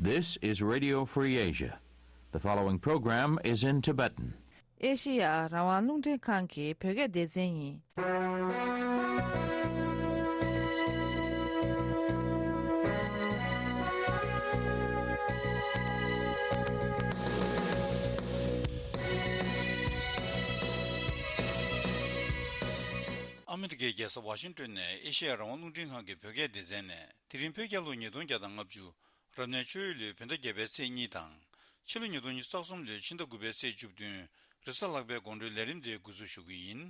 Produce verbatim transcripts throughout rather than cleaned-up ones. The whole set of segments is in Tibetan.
This is Radio Free Asia. The following program is in Tibetan. ཨེ་ཤེ་ཡ་རང་དབང་རླུང་འཕྲིན་ཁང་གི་བོད་སྐད་སྡེ་ཚན་ཡིན། ཨ་མི་རི་ཀའི་རྒྱལ་ས་ཝ་ཤིང་ཏོན་ནས་ཨེ་ཤེ་ཡ་རང་དབང་རླུང་འཕྲིན་ཁང་གི་བོད་སྐད་སྡེ་ཚན་ནས། དེ་རིང་བོད་རྒྱལ་ལོ་ཉིས་སྟོང་བརྒྱ་དང་ལྔ་བཅུ། རབ་གནས་ཆུ་ཡོས་ལོའི་བོད་ཟླ་བརྒྱད་པའི་ཚེས་གཉིས་དང་། ཕྱི་ལོ་ཉིས་སྟོང་ཉི་ཤུ་རྩ་གསུམ་ལོའི་ཕྱི་ཟླ་དགུ་པའི་ཚེས་བཅུ་བདུན། རེས་གཟའ་ལྷག་པའི་དགོང་དྲོའི་ལས་རིམ་འདི་འགོ་འཛུགས་ཞུ་གི་ཡིན།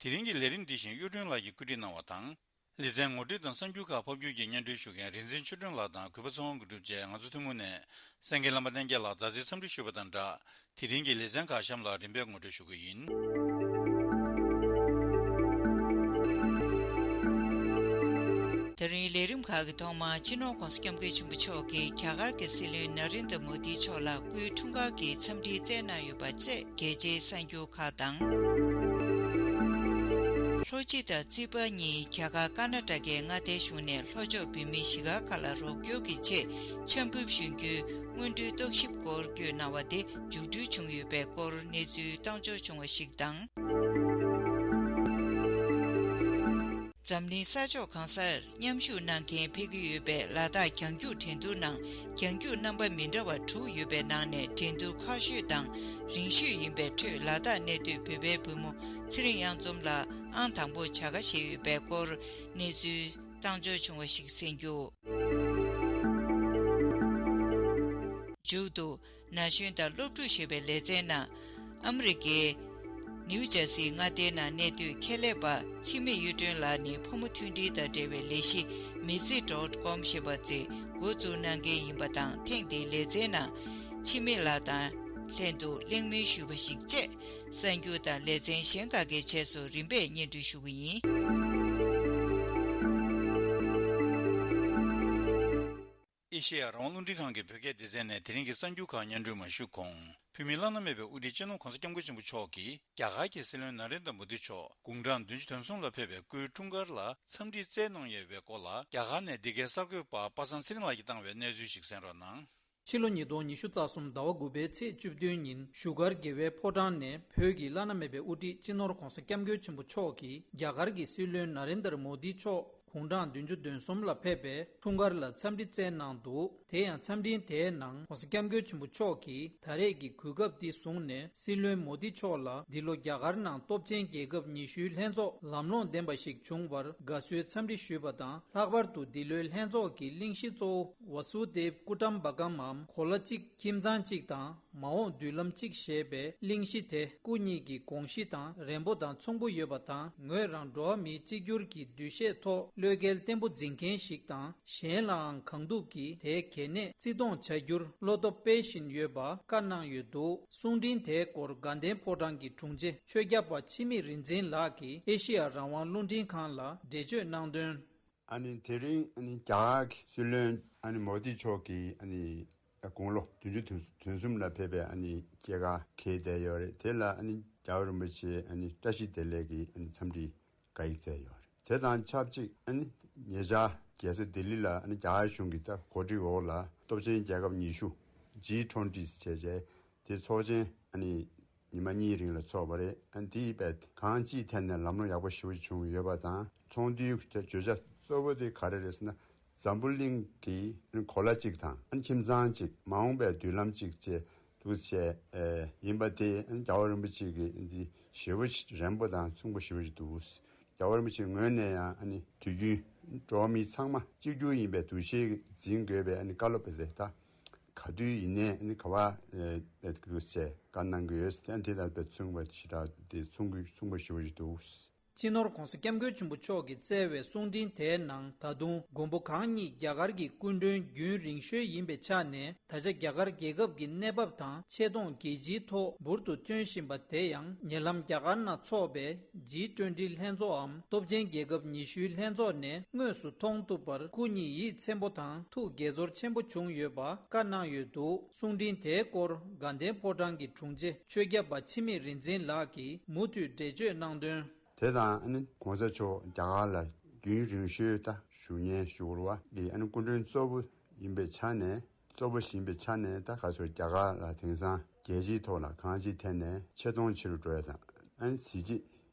དེ་རིང་གི་ལས་རིམ་འདི་བཞིན་གཡུ་སྒྲོན་ལགས་ཀྱིས་བཀོད་སྒྲིག་གནང་བ་དང་། ལེ་ཚན་ངོ་སྤྲོད་དང་གསར་འགྱུར་ཁག་ཕབ་སྒྱུར་གྱིས་སྙན་སྒྲོན་ཞུ་མཁན་རིག་འཛིན་ཆོས་སྒྲོན་ལགས་དང་གུས་པ་ཚེ་དབང་དངོས་གྲུབ་བཅས། ང་ཚོ་ཐུན་མོང་ནས་གསན་མཁན་བླ་མ་བསྟན་རྒྱལ་ལགས་མཛའ་བརྩེའི་འཚམས་འདྲི་ཞུས་པ་དང་སྦྲགས། དེ་རིང་གི་ལེ་ཚན་ཁག་གཤམ་ལ་རིམ་པས་ངོ་སྤྲོད་ཞུ་གི་ཡིན། དེ་རིང་ལས་རིམ་ཁག་གི་ཐོག་མར་སྤྱི་ནོར་༸གོང་ས་༸སྐྱབས་མགོན་ཆེན་པོ་མཆོག་གིས་རྒྱ་གར་གྱི་སྲིད་བློན་ན་རེན་དྲ་མོ་དི་མཆོག་ལ་སྐུའི་འཁྲུངས་སྐར་གྱི་འཚམས་འདྲིའི་སྩལ་གནང་ཡོད་པ་བཅས་རྒྱལ་སྤྱིའི་གསར་འགྱུར་ཁག་དང་། ལྷོ་སྤྱི་དང་རྩིས་པ་གཉིས་རྒྱ་གར་ཀར་ན་ཊ་ཀའི་མངའ་སྡེའི་གཞུང་ནས་ལྷོ་ཕྱོགས་བོད་མིའི་གཞིས་སྒར་ཁག་ལ་རོགས་སྐྱོར་གྱི་ཆེད་ཆམ་ཕབ་ཞུ་རྒྱུའི་སྔོན་འགྲོའི་རྟོག་ཞིབ་སྐོར་བཀོད་གནང་བ་དེ་མཇུག་སྒྲིལ་བྱུང་ཡོད་པའི་སྐོར་གནས་ཚུལ་བཏང་འབྱོར་བྱུང་བ་ཞིག་དང་། འཛམ་གླིང་ས་ཕྱོགས་གང་སར་མཉམ་ཞུགས་གནང་མཁན་ཕེབས་ཀྱི་ཡོད་པའི་ལ་དྭགས་རྒྱང་རྒྱུག་འགྲན་བསྡུར་ནང་རྒྱང་རྒྱུག་རྣམ་པ་མི་འདྲ་བ་དྲུག་ཡོད་པའི་ནང་ནས་འགྲན་བསྡུར་ཁག་ཤོས་དང་རིང་ཤོས་ཡིན་པའི་ཁྲོད་ལ་དྭགས་གནས་སྡོད་བོད་པའི་བུ་མོ་ཚེ་རིང་གཡང་འཛོམས་ལགས་ཨང་དང་པོར་བྱ་དགའ་བཞེས་ཡོད་པའི་སྐོར་གནས་ཚུལ་བཏང་འབྱོར་བྱུང་བ་ཞིག་གསན་རྒྱུ། མཇུག་ཏུ། ན་གཞོན་དང་སློབ་ཕྲུག་ཞེས་པའི་ལེ་ཚན་ནང་། ཨ་མི་རི་ཀའི་ནིའུ་ཇར་སིའི་མངའ་སྡེའི་ནང་གནས་སྡོད་ཁྱད་ལས་པ་འཆི་མེད་གཡུ་སྒྲོན་ལགས་ནི་ཕོ་མོ་མཐུན་སྒྲིལ་དང་འབྲེལ་བའི་ལས་གཞི་མི་ཚེ་ཌོཊ་ཀོམ་ཞེས་པ་དེ་འགོ་བཙུགས་གནང་མཁན་ཡིན་པ་དང་། ཐེངས་འདིའི་ལེ་ཚན་ནང་འཆི་མེད་ལགས་དང་ལྷན་དུ་གླེང་མོལ་ཞུས་པ་ཞིག་བཅས་གསར་འགྱུར་དང་ལེ་ཚན་གཞན་ཁག་གི་ཆེད་དུ་རིམ་པས་སྙན་སྒྲོན་ཞུ་གི་ཡིན། ཨེ་ཤེ་ཡ་རང་དབང་རླུང་འཕྲིན་ཁང་གི་བོད་སྐད་སྡེ་ཚན་ནས་དེ་རིང་གི་གསར་འགྱུར་ཁག་སྙན་སྒྲོན་མ་ཞུས་གོང་། བོད་མིའི་བླ་ན་མེད་པའི་དབུ་ཁྲིད་སྤྱི་ནོར་༸གོང་ས་༸སྐྱབས་མགོན་ཆེན་པོ་མཆོག་གིས་རྒྱ་གར་གྱི་སྲིད་བློན་ན་རེན་དྲ་མོ་དི་མཆོག་དགུང་གྲངས་བདུན་ཅུ་དོན་གསུམ་ལ་ཕེབས་པའི་སྐུའི་འཁྲུངས་སྐར་ལ་འཚམས་འདྲི་སྩལ་གནང་ཡོད་པའི་སྐོར་ལ། རྒྱ་གར་ནས་འདི་གའི་གསར་འགོད་པ་པ་སངས་ཚེ་རིང་ལགས་ཀྱིས་བཏང་བའི་གནས་ཚུལ་ཞིག་གསན་རོགས་གནང་། ཕྱི་ལོ་ཉིས་སྟོང་ཉི་ཤུ་རྩ་གསུམ་ཟླ་བ་དགུ་པའི་ཚེས་བཅུ་བདུན་ཉིན་བཞུགས་སྒར་དགེ་བའི་ཕོ་བྲང་ནས་བོད་ཀྱི་བླ་ན་མེད་པའི་དབུ་ཁྲིད་སྤྱི་ནོར་༸གོང་ས་༸སྐྱབས་མགོན་ཆེན་པོ་མཆོག་གིས་རྒྱ་གར་གྱི་སྲིད་བློན་ན་རེན་དར་མོ་དི་མཆོག་དགུང་གྲངས་བདུན་ཅུ་དོན་གསུམ་ལ་ཕེབས་པའི་འཁྲུངས་སྐར་ལ་འཚམས་འདྲི་སྩལ་གནང་འདུག་དེ་ཡང་འཚམས་འདྲིའི་དེའི་ནང་༸གོང་ས་༸སྐྱབས་མགོན་ཆེན་པོ་མཆོག་གིས་ད་རེས་ཀྱི་གོ་སྐབས་འདི་བཟུང་ནས་སྲིད་བློན་མོ་དི་མཆོག་ལ་འདི་ལོ་རྒྱ་གར་ནང་སྟོབས་ཆེན་རྒྱལ་ཁབ་ཉི་ཤུའི་ལྷན་ཚོགས་ལམ་ལྷོང་ལྡན་པ་ཞིག་བྱུང་བར་དགའ་བསུའི་འཚམས་འདྲི་ཞུས་པ་དང་། ལྷག་པར་དུ་འདི་ལོའི་ལྷན་ཚོགས་ཀྱི་གླེང་གཞི་གཙོ་བོ་ཝ་སུ་དེབ་ཀུ་ཊམ་བ་ཀམ་འམ་གོ་ལ་གཅིག་ཁྱིམ་ཚང་གཅིག་དང་མ་འོངས་མདུན་ལམ་གཅིག་ཞེས་པའི་གླེང་གཞི་དེ་སྐུ་ཉིད་ཀྱི་དགོངས་གཞི་དང་རན་པོ་དང་མཚུངས་པོ་ཡོད་པ་དང་། ངོས་རང་འགྲོ་བ་མིའི་གཅིག་གྱུར་གྱི་འདུ་ཤེས་ཐོག་བློས་འགེལ་བརྟན་པོ་འཛིན་མཁན་ཞིག་དང་། གཞན་ལའང་གང་ཐུབ་ཀྱིས་དེའི་གལ་གནད་བརྩི་མཐོང་བྱ་རྒྱུར་བློ་སྟོབས་སྤེལ་བཞིན་ཡོད་པ་བཀའ་གནང་ཡོད་འདུག་གསུང་འཕྲིན་དེའི་སྐོར་དགའ་ལྡན་ཕོ་བྲང་གི་དྲུང་ཆེ་ཆོས་སྐྱབས་པ་འཆི་མེད་རིག་འཛིན་ལགས་ཀྱིས་ཨེ་ཤེ་ཡ་རང་དབང་རླུང་འཕྲིན་ཁང་ལ་འགྲེལ་བརྗོད་གནང་དོན། ཨ་ནི་དེ་རིང་ཨ་ནི་རྒྱ་གར་གྱི་སྲིད་བློན་ཨ་ནི་མོ་དི་མཆོག་གིས་ཨ་ནི་དགུང་ལོ་བདུན་ཅུ་དོན་གསུམ་ལ་ཕེབས་པའི་ཨ་ནི་སྐྱེས་སྐར་འཁེལ་བསྡད་ཡོད་རེད། དེ་ལ་ཨ་ནི་རྒྱལ་བ་རིན་པོ་ཆེ་ཨ་ནི་བཀྲ་ཤིས་བདེ་ལེགས་ཀྱི་ཨ་ནི་འཚམས་འདྲི་བཀའ་ཡིག་བསྩལ་ཡོད་རེད། དེ་དང་ཆབས་ཅིག་ཨ་ནི་ཉེ་ཆར་རྒྱལ་ས་ལྡི་ལི་ལ་ཨ་ནི་རྒྱ་གར་གཞུང་གི་ད་གོ་སྒྲིག་འོག་ལ་སྟོབས་ཆེན་རྒྱལ་ཁབ་ཉི་ཤུ་ཇི་ཊོན་ཊི་ཟེར་བྱས་དེ་ཚོགས་ཆེན་ཨ་ནི་ཉི་མ་གཉིས་རིང་ལ་ཚོགས་པ་རེད། ཨ་ནི་དེའི་བར་གང་ཅིའི་ཐད་ནས་ལམ་ལྷོང་ཡག་པོ་ཞེ་པོ་བྱུང་ཡོད་པ་དང་། ཚོགས་འདུའི་བརྗོད་བྱ་གཙོ་བོ་དེ་ག་རེ་རེད་ཟེར་ན། འཛམ་བུ་གླིང་གི་གོ་ལ་གཅིག་དང་ཁྱིམ་ཚང་གཅིག་མ་འོངས་པའི་མདུན་ལམ་གཅིག་བཅས་འདུག་བྱས་ཡིན་པ་དེ་རྒྱལ་བ་རིན་པོ་ཆེ་གིས་འདི་ཞེ་པོ་རན་པོ་དང་མཚུངས་པོ་ཞེ་པོ་ཞིག་འདུག་རྒྱལ་བ་རིན་པོ་ཆེའི་ངོས་ནས་ཡང་དུས་རྒྱུན་འགྲོ་བ་མི་ཚང་མ་གཅིག་གྱུར་ཡིན་པའི་འདུ་ཤེས་འཛིན་དགོས་པའི་བཀའ་སློབ་དེ་ད་ག་དུས་ཡིན་ནའི་ག་པར་འདུག་བྱས་བཀའ་གནང་གི་ཡོད། དེ་དང་མཚུངས་པ་ཞེ་དྲག་དེ་མཚུངས་མཚུངས་པོ་ཞེ་པོ་ཞིག་འདུག་སྤྱི་ནོར་༸གོང་ས་༸སྐྱབས་མགོན་ཆེན་པོ་མཆོག་གིས་བསྩལ་བའི་གསུང་འཕྲིན་དེའི་ནང་། ད་དུང་མགོན་པོ་གང་ཉིད་རྒྱ་གར་གྱི་སྐུ་མགྲོན་རྒྱུན་རིང་ཤོས་ཡིན་པའི་ཆ་ནས། ད་ཆ་རྒྱ་གར་རྒྱལ་ཁབ་ཀྱི་གནས་བབ་དང་ཆེ་མཐོང་རྒྱལ་སྤྱིའི་ཐོག་འབུར་དུ་ཐོན་བཞིན་པ་དེ་ཡང་། ཉེ་ལམ་རྒྱ་གར་ནང་འཚོགས་པའི་ཇི་ཊོན་ཊི་ལྷན་ཚོགས་འམ་སྟོབས་ཆེན་རྒྱལ་ཁབ་ཉི་ཤུའི་ལྷན་ཚོགས་ནས་དངོས་སུ་མཐོང་ཐུབ་པར་སྐུ་ཉིད་ཡིད་ཚིམ་པོ་དང་ཐུགས་དགྱེས་ཚོར་ཆེན་པོ་བྱུང་ཡོད་པ་བཀའ་གནང་ཡོད་འདུག་གསུང་འཕྲིན་དེའི་སྐོར་དགའ་ལྡན་ཕོ་བྲང་གི་དྲུང་ཆེ་ཆོས་སྐྱབས་པ་འཆི་མེད་རིག་འཛིན་ལགས་ཀྱིས་མུ་མཐུད་འགྲེལ་བརྗོད་གནང་དོན། དེ་དང་ཨ་ནི་༸གོང་ས་མཆོག་རྒྱ་གར་ལ་རྒྱུན་རིང་ཤོས་ད་བཞུགས་མཁན་ཞུ་དགོས་རེད་བ། གི་ཨ་ནི་སྐུ་མགྲོན་གཙོ་བོ་ཡིན་པའི་ཆ་ནས་ གཙོ་བོ་ཞིག་ཡིན་པའི་ཆ་ནས། ད་ག་ཚོད་རྒྱ་གར་ལ་དེང་སང་རྒྱལ་སྤྱིའི་ཐོག་ལ་གང་ཅིའི་ཐད་ནས་ཆེ་མཐོང་ཆེ་རུ་འགྲོ་ཡ་དང་། ཨ་ནི་གཟི་བརྗིད་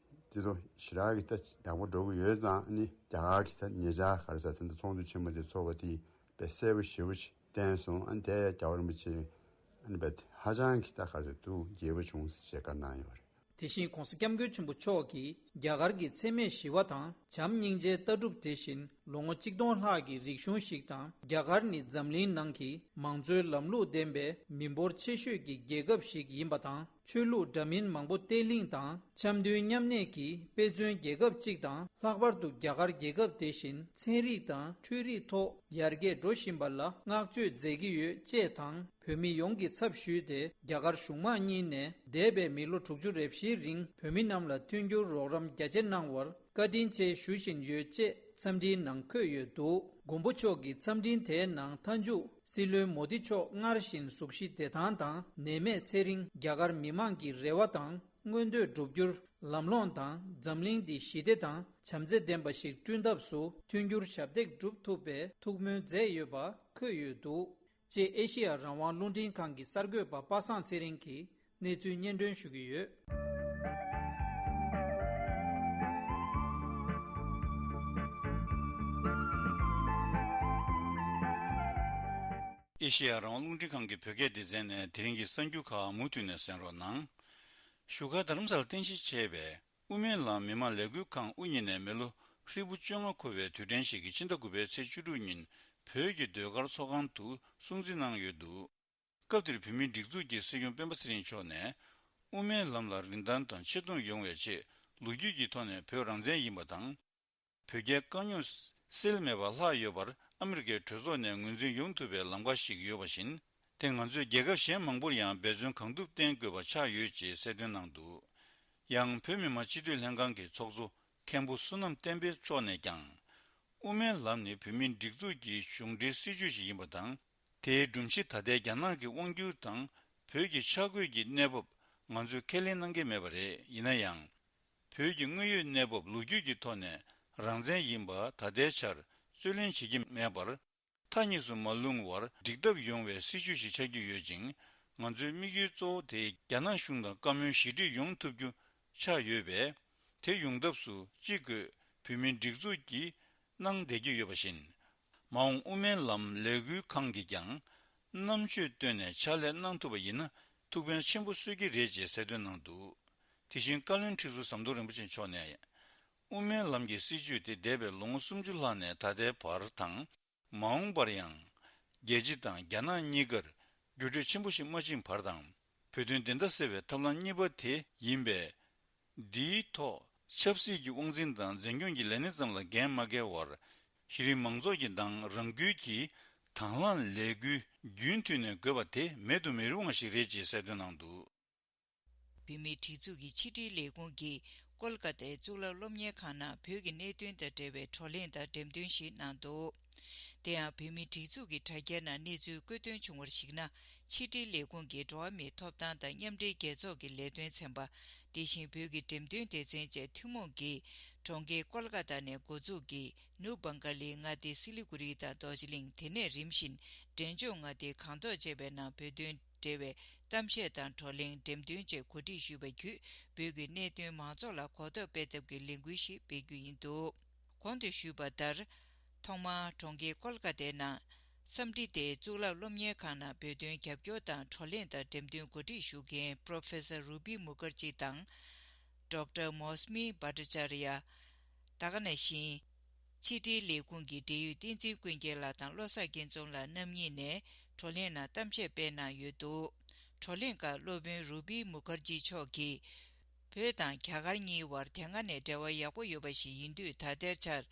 དེ་ཚོ་ཞེ་དྲག་གི་ད་ཡག་པོ་འགྲོ་གི་ཡོད་ཙང་། ཨ་ནི་རྒྱ་གར་གྱི་ད་ཉེ་ཆར་ག་རེ་ཟེར། ད་ལྟ་ཚོགས་འདུ་ཆེན་མོ་དེ་ཚོགས་པ་དེས་དཔེ་གསལ་པོ་ཞེ་པོ་ཅིག་བསྟན་སོང་། ཨ་ནི་དེ་རྒྱལ་བ་རིན་པོ་ཆེ་ཨ་ནི་དཔེ་ཧ་ཅང་གི་ད་ག་རེ་ཟེར། ཐུགས་དགྱེས་པོ་བྱུང་ཞེས་བཀའ་གནང་ཡོད་རེད། དེ་བཞིན་༧གོང་ས་༧སྐྱབས་མགོན་ཆེན་པོ་མཆོག་གིས་རྒྱ་གར་གྱི་འཚེ་མེད་ཞི་བ་དང་བྱམས་སྙིང་རྗེའི་ལྟ་གྲུབ་དེ་བཞིན་ལོ་ངོ་གཅིག་སྟོང་ལྷག་གི་རིག་གཞུང་ཞིག་དང་། རྒྱ་གར་ནི་འཛམ་གླིང་ནང་གི་མང་གཙོའི་ལམ་ལུགས་ལྡན་པའི་མི་འབོར་ཆེ་ཤོས་ཀྱི་རྒྱལ་ཁབ་ཞིག་ཡིན་པ་དང་། ཆོས་ལུགས་འདྲ་མིན་མང་པོ་བརྟན་ལྷིང་དང་འཆམ་མཐུན་མཉམ་གནས་ཀྱི་དཔེ་མཚོན་རྒྱལ་ཁབ་ཅིག་དང་། ལྷག་པར་དུ་རྒྱ་གར་རྒྱལ་ཁབ་དེ་བཞིན་ཚན་རིག་དང་འཕྲུལ་རིག་ཐོག་ཡར་རྒྱས་འགྲོ་བཞིན་པ་ལ་བསྔགས་བརྗོད་མཛད་ཀྱི་ཡོད་ཅེས་དང་། བོད་མི་ཡོངས་ཀྱི་ཚབ་ཞུས་ཏེ་རྒྱ་གར་གཞུང་མང་གཉིས་ནས་འདས་པའི་མི་ལོ་དྲུག་ཅུ་རེ་བཞིའི་རིང་བོད་མི་རྣམས་ལ་མཐུན་འགྱུར་རོགས་རམ་རྒྱ་ཆེ་གནང་བར་བཀའ་དྲིན་ཆེ་ཞུ་བཞིན་ཡོད་ཅེས་འཚམས་འདྲིའི་ནང་འཁོད་ཡོད་འདུག། མགོན་པོ་མཆོག་གི་འཚམས་འཕྲིན་དེའི་ནང་། མཐའ་མཇུག་སྲིད་བློན་མོ་དི་མཆོག་སྔར་བཞིན་གཟུགས་གཞི་བདེ་ཐང་དང་ནད་མེད་ཚེ་རིང་། རྒྱ་གར་མི་མང་གི་རེ་བ་དང་མངོན་འདོད་འགྲུབ་རྒྱུར་ལམ་ལྷོང་དང་། འཛམ་གླིང་འདི་ཞི་བདེ་དང་བྱམས་བརྩེ་ལྡན་པ་ཞིག་བསྐྲུན་ཐབས་སུ་མཐུན་འགྱུར་ཞབས་འདེགས་སྒྲུབ་ཐུབ་པའི་ཐུགས་སྨོན་མཛད་ཡོད་པ་འཁོད་ཡོད་འདུག། ཅེས་ཨེ་ཤེ་ཡ་རང་དབང་རླུང་འཕྲིན་ཁང་གི་གསར་འགོད་པ་པ་སངས་ཚེ་རིང་གིས་གནས་ཚུལ་སྙན་སྒྲོན་ཞུ་གི་ཡོད། ཨེ་ཤེ་ཡ་རང་དབང་རླུང་འཕྲིན་ཁང་གི་བོད་སྐད་སྡེ་ཚན་ནས་དེ་རིང་གི་གསར་འགྱུར་ཁག་མུ་མཐུད་ནས་གསན་རོགས་གནང་། བཞུགས་སྒར་རྡ་རམ་ས་ལར་རྟེན་གཞི་བྱས་པའི་དབུ་མའི་ལམ་མི་མང་ལས་འགུལ་ཁང་དབུ་བརྙེས་ནས་མི་ལོ་ཧྲིལ་པོ་བཅོ་ལྔ་འཁོར་བའི་དུས་དྲན་ཞིག་གིས་ཕྱི་ཟླ་དགུ་པའི་ཚེས་བཅུ་དྲུག་ཉིན་བོད་ཀྱི་ཟློས་གར་ཚོགས་ཁང་དུ་སྲུང་བརྩི་གནང་ཡོད་འདུག། སྐབས་དེར་བོད་མིའི་སྒྲིག་འཛུགས་ཀྱི་སྲིད་སྐྱོང་སྤེན་པ་ཚེ་རིང་མཆོག་ནས་དབུ་མའི་ལམ་ལ་རིན་ཐང་དང་ཆེ་མཐོང་ཡོང་བའི་ཆེད་ལོ་རྒྱུས་ཀྱི་ཐོག་ནས་བོད་རང་བཙན་ཡིན་པ་དང་། བོད་རྒྱའི་དཀའ་རྙོག་སེལ་མེད་པ་ལྷག་ཡོད་པར་ཨ་མི་རི་ཀའི་གྲོས་ཚོགས་ནས་ངོས་འཛིན་ཡོང་ཐུབ་པའི་ལམ་ཁ་ཞིག་ཡོད་པ་བཞིན། དེ་ང་ཚོས་རྒྱལ་ཁབ་གཞན་མང་པོར་ཡང་འབད་བརྩོན་གང་ཐུབ་བསྟེན་དགོས་པ་ཆགས་ཡོད་ཅེས་གསལ་སྟོན་གནང་འདུག། ཡང་བོད་མི་མང་སྤྱི་འཐུས་ལྷན་ཁང་གི་ཚོགས་གཙོ་མཁན་པོ་བསོད་ནམས་བསྟན་འཕེལ་མཆོག་ནས་ཀྱང་། དབུ་མའི་ལམ་ནི་བོད་མིའི་སྒྲིག་འཛུགས་ཀྱི་གཞུང་འབྲེལ་སྲིད་བྱུས་ཤིག་ཡིན་པ་དང་། དེའི་སྒྲོམ་གཞི་ད་ལྟའི་རྒྱ་ནག་གི་དབང་སྒྱུར་དང་བོད་ཀྱི་ཆ་བགོས་ཀྱི་གནས་བབ་ང་ཚོས་ཁས་ལེན་གནང་གི་མེད་པ་རེད། ཡིན་ན་ཡང་། བོད་ཀྱི་དངོས་ཡོད་གནས་བབ་ལོ་རྒྱུས་ཀྱི་ཐོག་ནས་རང་བཙན་ཡིན་པ་ད་ལྟའི་ཆར་རྩོད་ལེན་བྱེད་ཀྱི་མེད་པར། མཐའ་གཉིས་སུ་མ་ལྷུང་བར་འགྲིག་ཐབས་ཡོང་བའི་སྲིད་བྱུས་ཤིག་ཆགས་ཀྱི་ཡོད་ཅིང་། ང་ཚོའི་དམིགས་ཡུལ་གཙོ་བོ་དེ་རྒྱ་ནག་གཞུང་དང་བཀའ་མོལ་ཞི་འགྲིག་ཡོང་ཐུབ་རྒྱུ་ཆགས་ཡོད་པས། དེ་ཡོང་ཐབས་སུ་གཅིག་དགོས་བོད་མིའི་སྒྲིག་འཛུགས་ཀྱིས་གནང་བསྡད་ཀྱི་ཡོད་པ་བཞིན། མ་འོངས་དབུ་མའི་ལམ་ལས་འགུལ་ཁང་གིས་ཀྱང་རྣམ་དཔྱོད་བཏོན་ནས་ཕྱག་ལས་གནང་ཐུབ་པ་ཡིན་ན་ཐུགས་ཕན་ཆེན་པོ་གསོས་ཀྱི་རེད་ཅེས་གསལ་སྟོན་གནང་འདུག། དེ་བཞིན་བཀའ་བློན་ཁྲི་ཟུར་ཟམ་གདོང་རིན་པོ་ཆེ་མཆོག་ནས། དབུ་མའི་ལམ་གྱི་སྲིད་བྱུས་དེ་འདས་པའི་ལོ་ངོ་སུམ་ཅུ་ལྷག་ནས་ད་ལྟའི་བར་དང་། མ་འོངས་པར་ཡང་། རྒྱལ་སྤྱི་དང་རྒྱ་ནག་གཉིས་ཀར་འགྱུར་འགྲོས་ཆེན་པོ་ཞིག་མ་ཕྱིན་བར་དང་། བོད་དོན་བདེན་མཐའ་གསལ་བའི་ཐབས་ལམ་གཉིས་པ་དེ་ཡིན་པས། འདིའི་ཐོག་ཆབ་སྲིད་ཀྱི་དབང་འཛིན་དང་འཛིན་སྐྱོང་གི་ལས་སྣེ་ཙམ་ལ་འགན་མ་འཁེལ་བར། གཞི་རིམ་མང་ཚོགས་ཀྱི་དང་རང་འགུལ་གྱིས་དང་བླངས་ལས་འགུལ་རྒྱུན་མཐུད་ནས་དགོས་པ་དེ་མེད་དུ་མི་རུང་བ་ཞིག་རེད་ཅེས་གསལ་སྟོན་གནང་འདུག། བོད་མིའི་སྒྲིག་འཛུགས་ཀྱི་ཕྱི་དྲིལ་ལས་ཁུངས་ཀྱིས་ཀོལ་ཀ་ཏའི་གཙུག་ལག་སློབ་གཉེར་ཁང་ནང་བོད་ཀྱི་གནད་དོན་དང་འབྲེལ་བའི་བགྲོ་གླེང་དང་འགྲེམས་སྟོན་ཞིག་གནང་འདུག། དེ་ཡང་བོད་མིའི་སྒྲིག་འཛུགས་ཀྱི་དྲ་རྒྱའི་ནང་གནས་ཚུལ་བཀོད་དོན་བྱུང་བར་གཞིགས་ན། ཕྱི་དྲིལ་ལས་ཁུངས་ཀྱི་འགྲོ་བ་མིའི་ཐོབ་ཐང་དང་མཉམ་འབྲེལ་རྒྱལ་ཚོགས་ཀྱི་ལས་དོན་ཚན་པ། དེ་བཞིན་བོད་ཀྱི་འགྲེམས་སྟོན་སྡེ་ཚན་བཅས་ཐུན་མོང་གིས་གྲོང་ཁྱེར་ཀོལ་ཀ་ཏ་ནས་འགོ་འཛུགས་ཀྱིས་ནུབ་བང་ཀ་ལིའི་མངའ་སྡེ་སི་ལི་གུ་རི་དང་རྡོ་རྗེ་གླིང་། དེ་ནས་རིམ་བཞིན་འབྲས་ལྗོངས་མངའ་སྡེའི་གངས་ཐོག་བཅས་པའི་ནང་བོད་དོན་འབྲེལ་བའི་གཏམ་བཤད་དང་བགྲོ་གླེང་འགྲེམས་སྟོན་བཅས་གོ་སྒྲིག་ཞུས་པ་བརྒྱུད། བོད་ཀྱི་གནད་དོན་མང་ཚོགས་ལ་གོ་རྟོགས་སྤེལ་ཐབས་ཀྱི་ལས་འགུལ་ཞིག་སྤེལ་རྒྱུ་ཡིན་འདུག། གོང་དུ་ཞུས་པ་ལྟར། ཐོག་མར་གྲོང་ཁྱེར་ཀོལ་ཀ་ཏའི་ནང་། སམ་ཏི་ཏའི་གཙུག་ལག་སློབ་གཉེར་ཁང་ནང་བོད་དོན་རྒྱབ་སྐྱོར་དང་བགྲོ་གླེང་དང་འགྲེམས་སྟོན་གོ་སྒྲིག་ཞུ་མཁན་Professor Ruby Mukherjee་དང་། Doctor Moushami Bhattacharya། ད་ག་ནང་བཞིན། ཕྱི་དྲིལ་ལས་ཁུངས་ཀྱི་འབྲེལ་ཡོད་བསྟན་འཛིན་ཀུན་མཁྱེན་ལགས་དང་བློ་བཟང་སྐྱིད་འཛོམས་ལགས་རྣམ་གཉིས་ནས་བགྲོ་གླེང་ནང་གཏམ་བཤད་སྤེལ་གནང་ཡོད་འདུག། བགྲོ་གླེང་སྐབས་སློབ་དཔོན་Ruby Mukherjee་མཆོག་གིས། བོད་དང་རྒྱ་གར་གཉིས་བར་དེ་སྔ་ནས་འབྲེལ་བ་ཡག་པོ་ཡོད་པ་ཞིག་ཡིན་དུས། ད་ལྟའི་ཆར་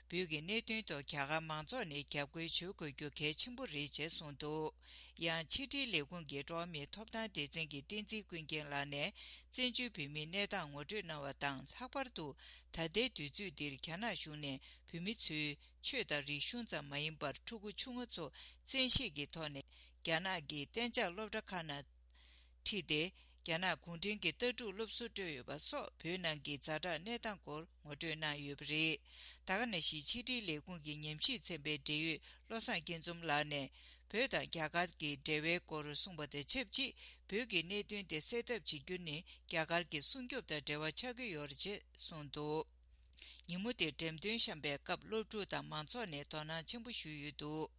བོད་ཀྱི་གནད་དོན་ཐོག་རྒྱ་གར་མང་ཚོགས་ནས་རྒྱབ་སྐྱོར་བྱེད་དགོས་རྒྱུ་གལ་ཆེན་པོ་རེད་ཅེས་གསུངས་འདུག། ཡང་ཕྱི་དྲིལ་ལས་ཁུངས་ཀྱི་འགྲོ་བ་མིའི་ཐོབ་ཐང་སྡེ་ཚན་གྱི་བསྟན་འཛིན་ཀུན་མཁྱེན་ལགས་ནས་བཙན་བྱོལ་བོད་མིའི་གནས་སྟངས་ངོ་སྤྲོད་གནང་བ་དང་། ལྷག་པར་དུ་ད་ལྟའི་དུས་ཚོད་འདིར་རྒྱ་ནག་གཞུང་ནས་བོད་མི་ཚོའི་ཆོས་དང་རིག་གཞུང་ཙམ་མ་ཡིན་པར་ཕྲུ་གུ་ཆུང་ང་ཚོ་བཙན་ཤེད་ཀྱི་ཐོག་ནས་རྒྱ་ནག་གི་གཏན་འཇགས་སློབ་གྲྭ་ཁག་ནང་ཁྲིད་དེ། རྒྱ་ནག་གུང་ཁྲན་གྱི་ལྟ་གྲུབ་སློབ་གསོ་སྤྲོད་ཡོད་པ་སོགས་བོད་ནང་གི་ཛ་དྲག་གནས་སྟངས་སྐོར་ངོ་སྤྲོད་གནང་ཡོད་པ་རེད། ད་ག་ནང་བཞིན་ཕྱི་དྲིལ་ལས་ཁུངས་ཀྱི་ཉམས་ཞིབ་ཚན་པའི་འབྲེལ་ཡོད་བློ་བཟང་སྐྱིད་འཛོམས་ལགས་ནས། བོད་དང་རྒྱ་གར་གྱི་འབྲེལ་བའི་སྐོར་གསུངས་པ་དང་ཆབས་ཅིག་བོད་ཀྱི་གནད་དོན་དེ་སེལ་ཐབས་བྱེད་རྒྱུ་ནི་རྒྱ་གར་གྱི་སྲུང་སྐྱོབ་དང་འབྲེལ་བ་ཆགས་ཀྱི་ཡོད་རེད་ཅེས་གསུངས་འདུག་ཉིན་མོ་དེར་འགྲེམས་སྟོན་བཤམས་པའི་སྐབས་སློབ་ཕྲུག་དང་མང་ཚོགས་ནས་དོ་སྣང་ཆེན་པོ་ཞུས་ཡོད་འདུག་